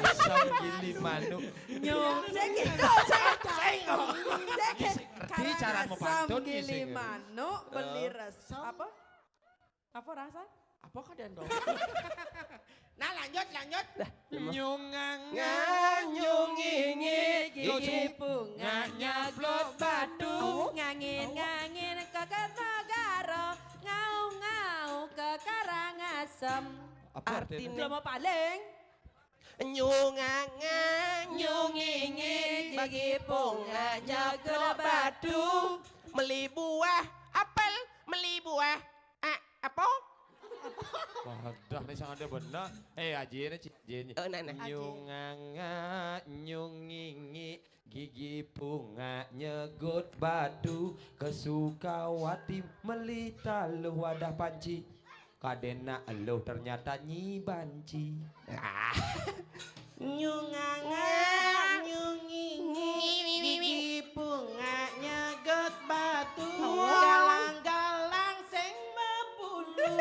Asam gili manuk. Nyong, saya gitu, saya saya Ngerti cara mau pantun nih, sing. Manuk beli res apa? Apa rasa? Apa kadang dong? Nah lanjut lanjut. Nyunganga Nganyungingi gigi bunganya blok batu ngangin ngangin ke negara ngau ngau ke Karangasem. Apa artinya? Belum paling. Nyunganga nyungingi bagi bunga jago batu. Meli buah apel, meli buah ah, apa? Wadah nih sangat ada benar. Eh aji ini cik aji ini. Oh, nah, nah. Nyunganga nyungingi gigi bunga nyegut batu ke Sukawati meli taluh wadah panci. Kadena eluh ternyata nyi banci. Ah. Nyunganga nyungingi gigi bunganya get batu galang-galang sing mebulu.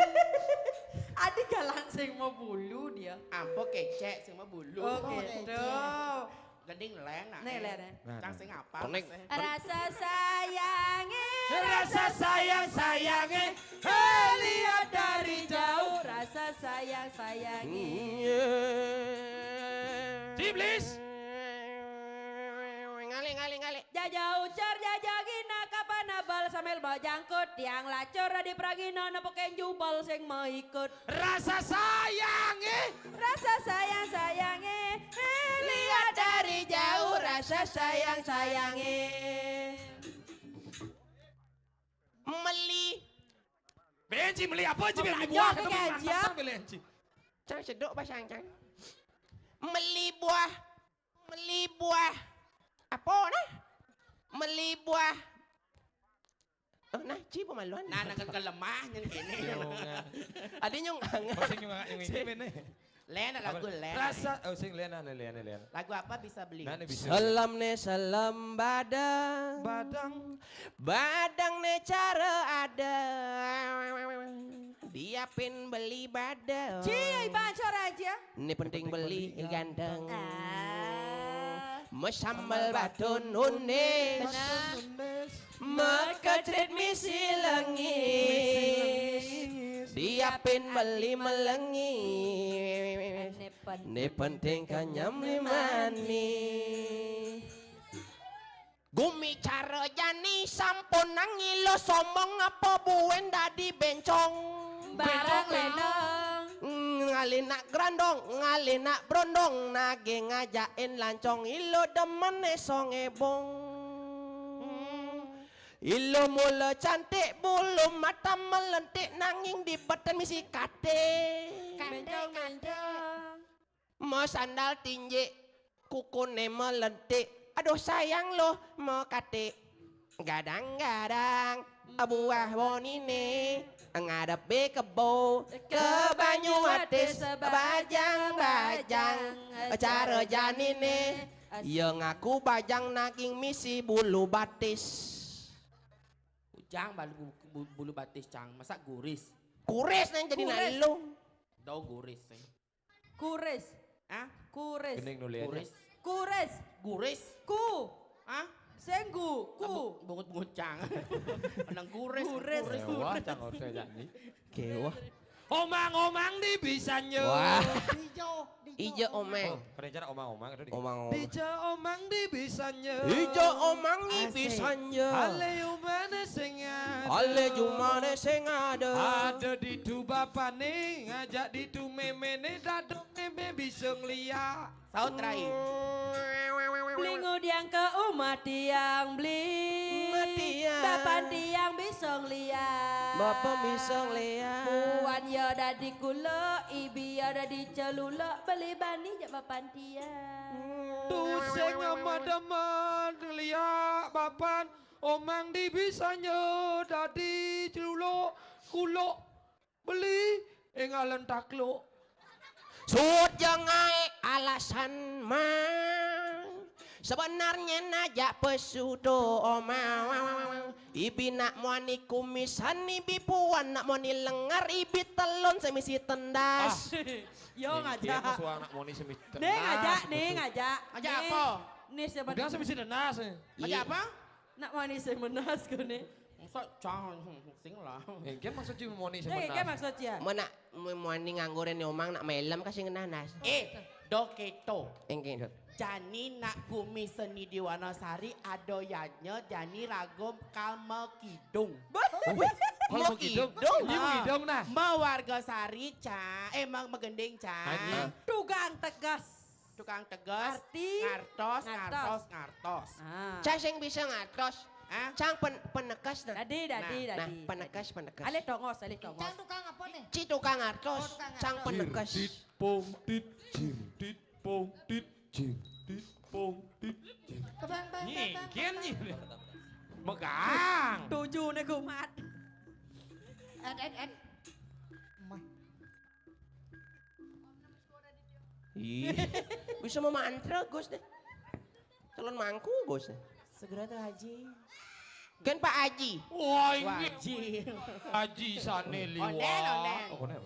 Adi galang sing mau bulu dia. Apa kecek sing mebulu? Oh gitu. Gending leng nak. Nih lihat ya. Cang sing apa? Konek. Rasa sayange, Rasa sayang sayange Sayangi. Ciblis. Ngali, ngali, ngali. Jaja ucur, jaja gina, kapan abal sambil bawa jangkut. Tiang lacur di pragina, nepukin jubal sing maikut. Rasa sayang eh. Rasa sayang sayangi, eh, lihat dari jauh rasa sayang sayangi. Meli. Benci meli apa aja biar Apa buah aja, ketemu kayak mantap aja. Sambil benci. Cang sedok pasang cang. Meli buah. Meli buah. Apa nah? Meli buah. Oh, nah, ci pemaluan. Nah, nak kelemah nyen kene. Adi nyung angah. Masih nyung angah nyung ini bener. Lena lagu Lena. Rasa oh sing Lena nih Lena Lena. Lagu apa bisa beli? Nah, ini bisa. Salam ne salam badang. Badang. Badang ne cara ada. Diapin beli badang. Cie, iban suara aja. Ini penting beli ganteng. Ah. Mesambal batun unis. Benar. Nunes. Mekecrit misi lengis. Diapin beli melengis. Ini pen- Ini penting kenyam ni manis. Gumi cara jani sampun nangilo sombong apa buen dadi bencong. Barang lenong. Ngali nak grandong, ngali nak brondong, nage ngajakin lancong ilo demen esong ebong. Ilo mula cantik, bulu mata melentik, nanging di beten misi kate. Bencong, bencong. Mesandal tinjik, kukune melentik. Aduh sayang loh, mekate. Gadang-gadang, buah bonine. Ngadep be kebo, ke banyu atis. Bajang-bajang, cara janine. Ia ngaku bajang naging misi bulu batis. Ujang balu bu- bulu batis cang, masa guris? Kuris neng jadi nak Kuris. lu. Dau guris sih. Kuris. Ah, Kuris. Gening nulis. Guris. Kuris. Guris. Ku. Ah, Senggu. Ku. bungut-bungut cang. Menang guris. Guris. Mewah cang saya jadi. Kewah. Omang-omang di bisanya. Wah. Ijo, Ijo omeng. Oh, rencana omang-omang itu di. Omang-omang. Dija omang di bisanya. Ijo omang Asik. ibisanya. Ale umane sing ada. Ale jumane sing ada. Ada ditu bapane ngajak ditu memene dadok meme bisa ngeliat. Saut rai. Beli ngudiang ke umat tiang beli. Umat tiang. Bapan tiang bisa ngeliat. Bapak bisa ngeliat. Puan ya dadi kulo, ibi ya dadi celulo, beli bani jak bapan tiang. Tu sing amat-amat ngeliat bapan omang di bisanya dadi celuluk kuluk beli ing alen takluk. Sut jangai alasan mang. Sebenarnya najak pesudo omang. Ibi nak muani kumisan ibi puan nak muani lengar ibi telon semisi tendas. Yo Mungkin ngajak. Mas Wang nak muani semisi Nih ngajak, nih musuh. ngajak. Ngajak Nih. apa? Nih sebenarnya. Udah semisi tendas. Eh. Ngajak apa? Nak muani semenas kau nih. Masa cang sing lah. Eh, kan maksudnya muani Jadi kan sebenarnya. maksudnya. Mana muani nganggurin ni omang nak melem kasih ngenanas. Eh, doketo. Engke dot. Jani nak gumi seni di Wonosari ada yanya jani raga kal mekidung. Kalau mau kidung, Kidung. ini mau kidung nah. Mewarga sari ca, eh me- megending ca. Haji. Tukang tegas. Tukang tegas. Arti? Ngartos, Ngartos. ngartos, ngartos. Ah. Cang sing bisa ngartos. Hah? Cang pen, penekes nah. Dadi, dadi, Nah, dadi. penekes, penekes. Ale tongos, ale tongos. Cang tukang apa nih? Ci tukang ngartos, Oh, tukang cang ngartos. penekes. Tit pong tit jim tit pong tit jim tit pong tit jim. Tebang, tebang, tebang, Nyingkin tebang. nyingkin. Megang. Tujuh nih kumat. En, en, en. Mah. Ih, bisa memantra Gus deh. Calon mangku Gus deh. Segera tuh Haji. Kan Pak Haji. Wah, ini Wajib. Haji Sane liwat. Onden, onden. Oh, onden.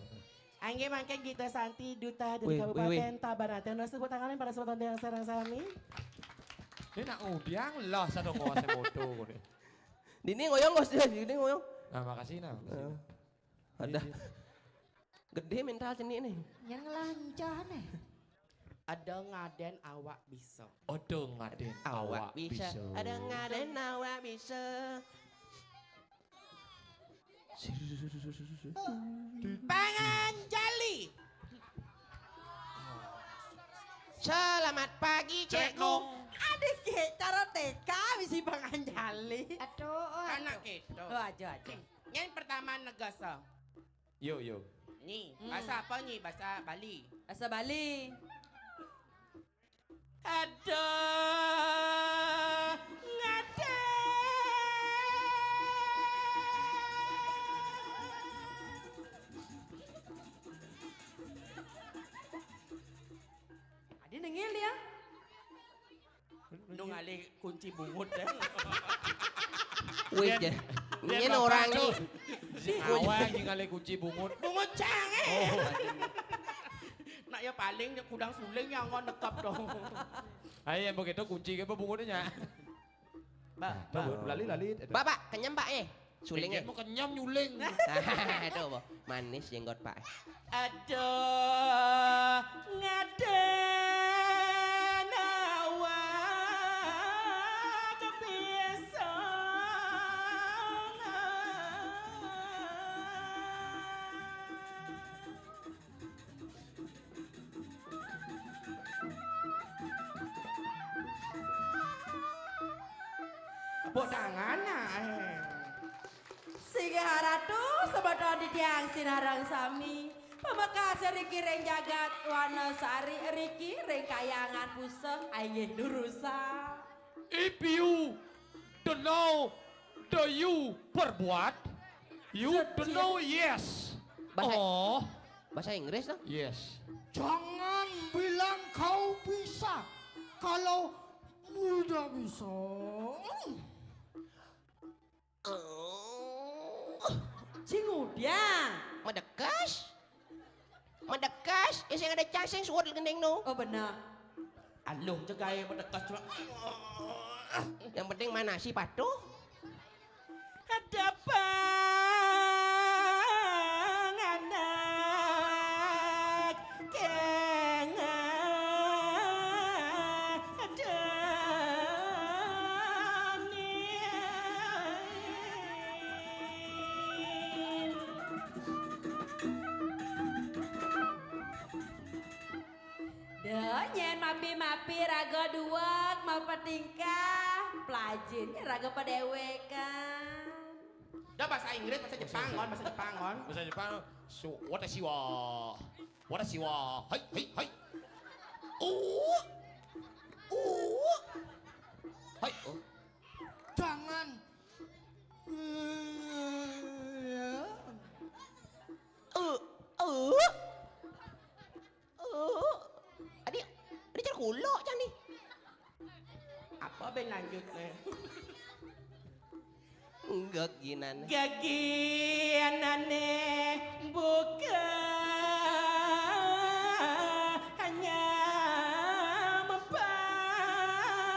Angge mangkin kita Santi Duta dari Wih, wih, Kabupaten wih. Tabanan. Nah, sebut tangan pada sebutan yang sarang sami. Ini nak ngudiang lah satu kawasan moto kau ni. Dini ngoyong Gus deh, dini ngoyong. Nah, makasih nah. Makasih. Ada. Gedé mental cenik né. Yang lancah né. Ada ngaden awak bisa. Ada ngaden awak bisa. Ada ngaden awak bisa. Pangan Jali. Selamat pagi, Cek Nung. Ada ke cara T K bisi Pangan Jali. Aduh, oh, anak aduh. Kita. Oh, aja, aja. Yang pertama negasa. Yo, yo. Nyi, hmm. Bahasa apa, Nyi? Bahasa Bali. Bahasa Bali. Ada ngaden. Adi nengil dia. Nung ngalih kunci bungut deh. Wih, yen, yen orang ni. Si awak lagi ngalih kunci bungut. Bungut cang, eh. Oh. Nak ya paling dia kudang suling yang ngon nekap dong. Ayo, yang begitu kunci ke apa bungutnya? Mbak, nah, Mbak. Lali, lali. Bapak, kenyam, Pak, eh. Suling, eh. Mau kenyam nyuling. Aduh, boh. Manis jenggot, Pak. Aduh, ngaden awak bisa. Tepuk tangan, nah, eh. Singgih haratu semeton titiang sinareng sami. Pamekas riki ring jagat Wanasari, riki ring Kahyangan Puseh, inggih durusang. If you don't know, do you perbuat? You don't know, yes. Bahasa, oh. Bahasa Inggris, toh? Yes. Jangan bilang kau bisa kalau tidak bisa. Oh. Cing udah. Medekas? Medekas? Ya, sing ada casing suut gending nu. Oh, benar. Aluh, cegai medekas cuma. Yang penting mana si patuh? Ada panganak kengah. Dah, nyen mapi-mapi raga duweg, mapatingkah, pelajin raga padéwékan. Dah bahasa Inggris, bahasa Jepang, ngon, bahasa Jepang, ngon. Bahasa Jepang, su-, watashi wa. Watashi wa, hai, hai, hai. Uh. Uh. Hai, oh. Jangan. Eh, eh. Oh. Adi, adi cara kulok cang ni. Apa ben lanjut, eh? Geginan. Geginane buka hanya mempan.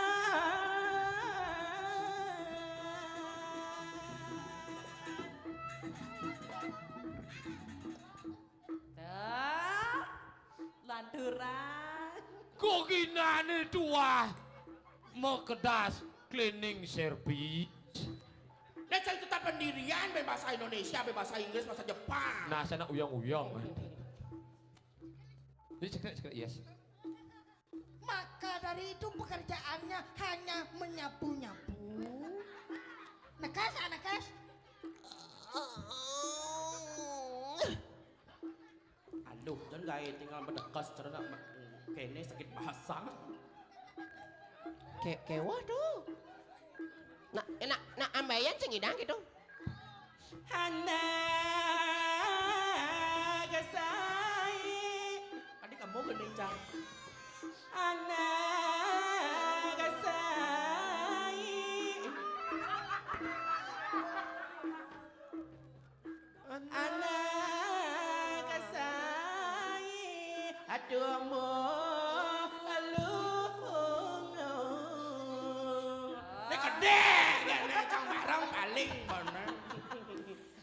Tuh, lanturan. Kokinane tuah. Mekedas cleaning service. Nek saya tetap pendirian, ben bahasa Indonesia, ben bahasa Inggris, bahasa Jepang. Nah, sana uyang-uyang. Jadi cekek, cekek, yes. Maka dari itu pekerjaannya hanya menyapu-nyapu. Nekas, ah, nekas. Aduh, jangan gawe tinggal medekas, cara nak me-, kene sakit bahasa. Ke-, kewah tuh. Nak, eh, nak, nak ambeien sing idang gitu. Anak sai. Tadi kamu gending, Cang. Anak sai. Anak sai. Aduh, mo, aluh, no. Nek gedé, nek, nek, Cang Barong paling kono.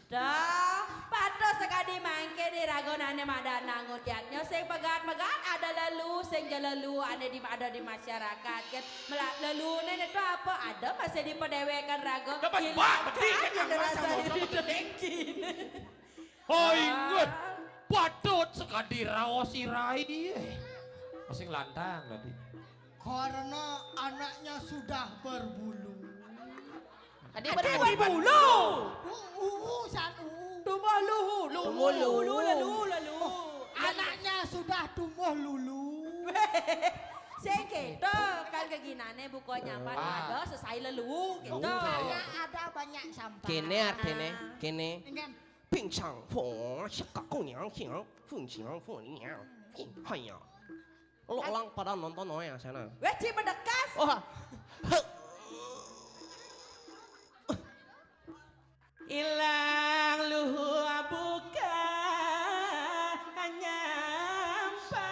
Dah, patuh sakadi Mangké di raga nané madan nangun jatnya sing pegat-megat ada lelu, sing ja lelu ané di, ada di masyarakat kan. Mela-, lelune itu apa? Ada masih dipedewekkan raga. Dapat bak, pedih, kan, yang macam orang pedih. Oh, ingat. Patut sekadi raos sirai. Masih lantang tadi. Karena anaknya sudah berbulu. Tadi berbulu. Uu, uu, san uu. Tumbuh luhu, luhu, luhu, lelu, lelu. Oh, anaknya sudah tumbuh lulu. Sing kéto kan geginané buka nyambat ada sesai lelu kéto. Ada, ada banyak sampah. Kéné artiné, kéné. Ping shang fo, shaka kong yang xiang, feng xiang fo ni yang, ping hai ya. Lo orang pada nonton no ya sana. Wéh, ci medekas. Wah. Ilang luhu buka nyampa.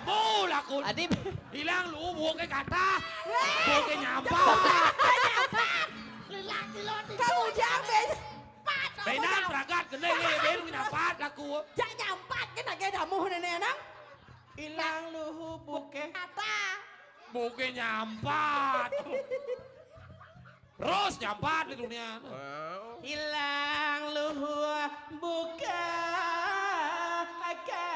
Aduh, laku. Adi. Ilang luhu buka kata. Buka nyampa. Kau ujang, Ben. Benar, pragat, gendeng, eh, Ben, nyampat, laku. Jak nyampat, kan agak damuh nenek, nang. Ilang luhu buke. Kata. Buke nyampat. Terus nyampat di dunia. Ilang luhu buka kata.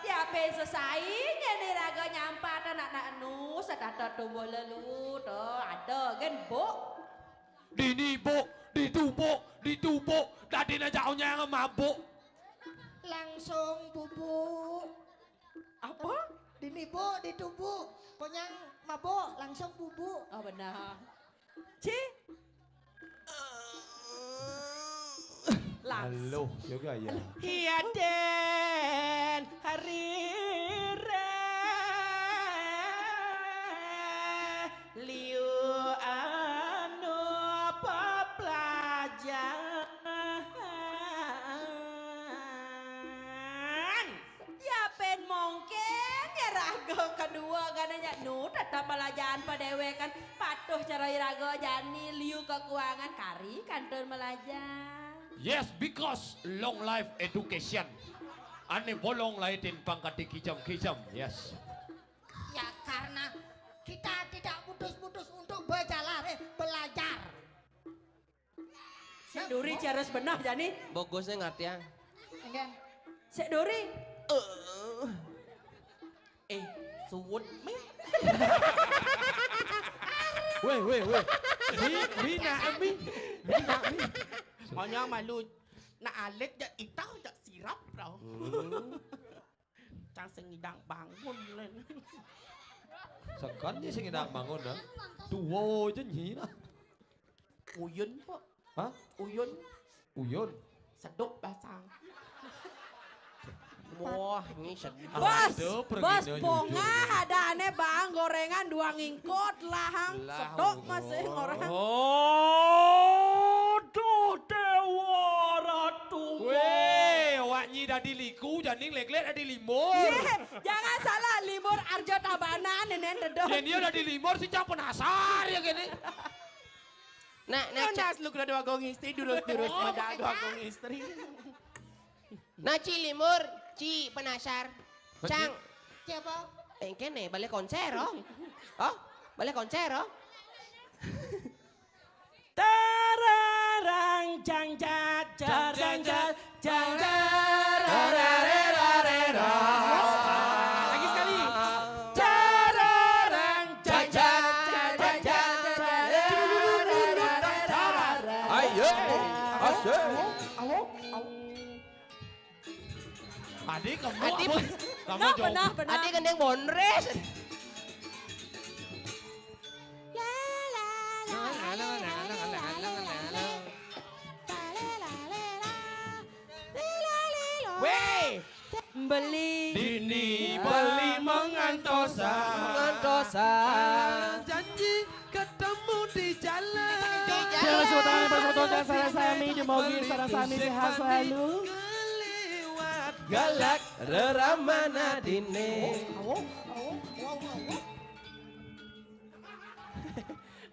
Diapin sesai, nyeni raga nyampat anak-anak nu, setata tumbuh lelu, tuh, ada, kan, Bu? Dini, Bu, ditu, Bu, ditu, Bu, dadine jak onyang mabuk. Langsung bubuk. Apa? Dini, Bu, ditu, Bu, konyang mabuk, langsung bubuk. Oh, benar. Ci? Langsung. Halo, juga ya. Hiaden harire liu anu pelajaran. Ya, pen mongkeng, ya, raga kedua, gananya nu tetap belajaran padewekan, patuh cara iraga jani liu kekuangan kari kantun belajar. Yes, because long life education. Ane bolong laitin pangkati kijam-kijam, yes. Ya, karena kita tidak putus-putus untuk berjalan, eh, belajar. Sik duri ceres benah jani. Bogosnya ngartian. Enggak. Sik duri. Eh, suwun mi. Weh, weh, weh. Mi, mi nak mi. Mi nak mi. Hanya malu nak alit jak itah jak sirap tau. Hmm. Cang sing ngidang bangun, Len. Sekan je sing ngidang bangun, dah. Dua je nyi, dah. Uyun, Pak. Hah? Uyun. Uyun. Seduk basang. Wah, ini seduk. Bos, ada pergi bos, ada pongah jujur. Ada aneh, Bang, gorengan dua ngingkot, lahang, sedok masih orang. Aduh, Dewa Ratu. Weh, awak nyi dadi liku, janing lek-lek dadi limur. Yeh, jangan salah, limur Arjo Tabanan, nenen dedok. Yen dia dadi limur, si cang penasar ya kene. Nak, nak, Cak. Tunas lu kena dua gong istri, durus-durus. Oh, mada dua gong istri. Nah, Ci Limur, Ci penasar. Cang. Siapa? Eh, kene, balik konser, oh. Oh, balik konser, oh. Tararang jang jat, jar jang jat, jang jat, rararararara. Lagi sekali. Tararang jang jat, jang jat, jang jat, rararararara. Ayo, asik. Adi, kamu Adi, apa? Kamu nah, jawab. Benar, benar. Adi gendeng bonres. Weh. Beli. Dini beli mengantosan. Mengantosan. Janji ketemu di jalan. Di jalan. Jangan sebut tangan, jangan sebut tangan, jangan salah sami, dumogi sareng sami sehat selalu. Ngeliwat galak reramana dine. Awo, awo, awo, awo.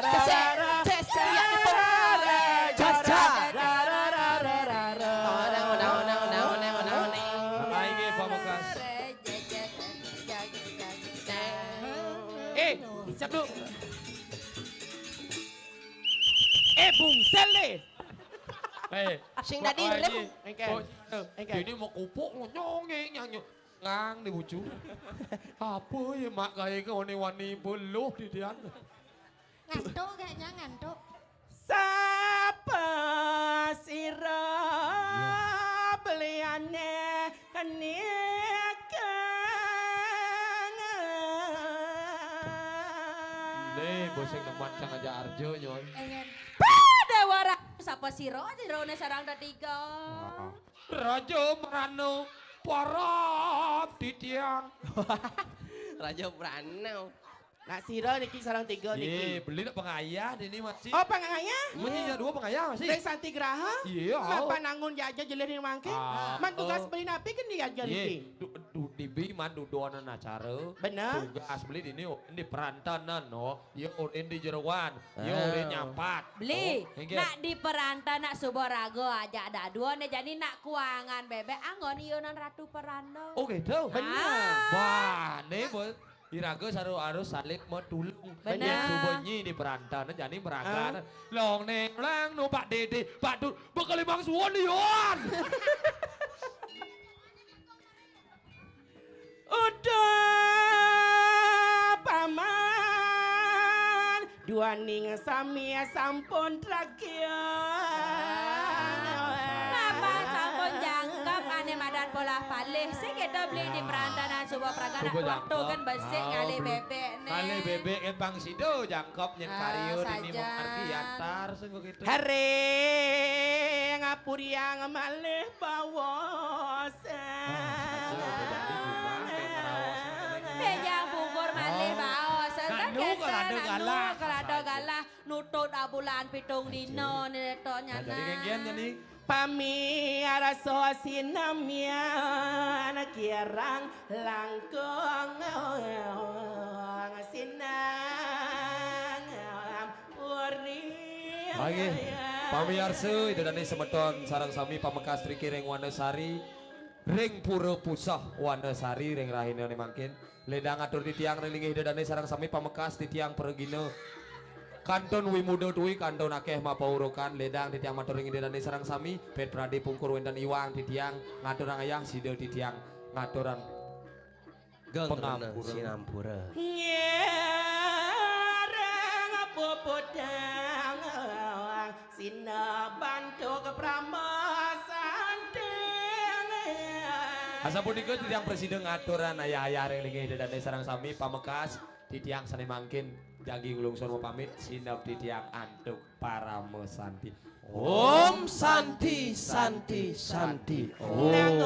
Cesek, cesek, ya, dipukul. Jaja. Onang, onang, onang, onang, onang, onang, onang. Ayo, Pak Mukas. Eh, siap dulu. Eh, bungsel deh. Eh, sing dadi rem. Engke. Engke. Ini mau kupuk nyonge nyanyo. Ngang di bucu. Apa ya mak kaya ke wani-wani beluh di dian. Ngantuk kayaknya, ngantuk. Sapa sira beliane nikah? Nih, boseng teman sang aja arjo nyoy. Engen. Pada warah sapa sira, sirane sarang datiga. Raja Merana parab titiang. Raja Merana. Nak sira niki sarang tiga niki. Ye, beli nak pengayah dini masih. Oh, pengayah? Mesti ya dua pengayah masih. Dari Santi Graha? Iya. Napa nangun jaja jelih ni mangke? Ah, man tugas oh. Beli napi kan dia aja niki. Ye, du, du, dibi man duduan acara. Bener. Tugas beli dini oh, di perantanan no. Ya urin di jeruan. Ya urin nyampat. Beli. Oh, nak di peranta nak suba raga aja ada dua ne jani nak kuangan bebek anggon iya nan ratu peranda. Oh gitu. Bener. Ah. Wah, ne bos. Iraga saru harus saling matulung. Bener. Yén suba nyi di perantana jani meragan. Ah. Long neng lang no Pak Dede, Pak Dut, bakal emang suwon yon. Udah paman, duaning sami sampun trakyang. Napa sampun jangkep ane madan bolah palih. Sing kita beli di perantanan suba praga nak suba waktu jangkep. Kan besik ah, ngalih beli. Bebek nih. Ngalih bebek kan pang sida jangkep nyen ah, karya dini sajan. Mung arti yantar sing begitu. Hare ngapuriang malih bawas. Ah, saja udah jadi rumah, kayak ngerawas. Bejang bungkur malih baos. Nak nu kalau ada galah. Kalau ada galah, nutut abulan pitung dina, neto nyana. Nah, jadi genggian jadi. Pami arasa sinamian kirang langkung sinang puri. Nggih. Pamiarsa, ida dane semeton sareng sami pamekas riki ring Wanasari. Ring Pura Pusah Wanasari ring rahinane mangkin. Ledang atur titiang ring linggih ida dane sareng sami pamekas titiang pragina. Kantun wimuda tuwi kantun akeh mapaurukan ledang titiang matur ring ida dane sareng sami pet prade pungkur wenten iwang titiang ngaturang ayah sida titiang ngaturan geng pangampura. Sinampura. Ngireng puputang Sinabantuk prama santing. Asapunika titiang prasida ngaturan ayah-ayah ring linggih ida dane sareng sami pamekas titiang sane mangkin jagi nglungsur mapamit sineb titiang antuk parama santi. Om Santi, Santi, Santi, Om. Nang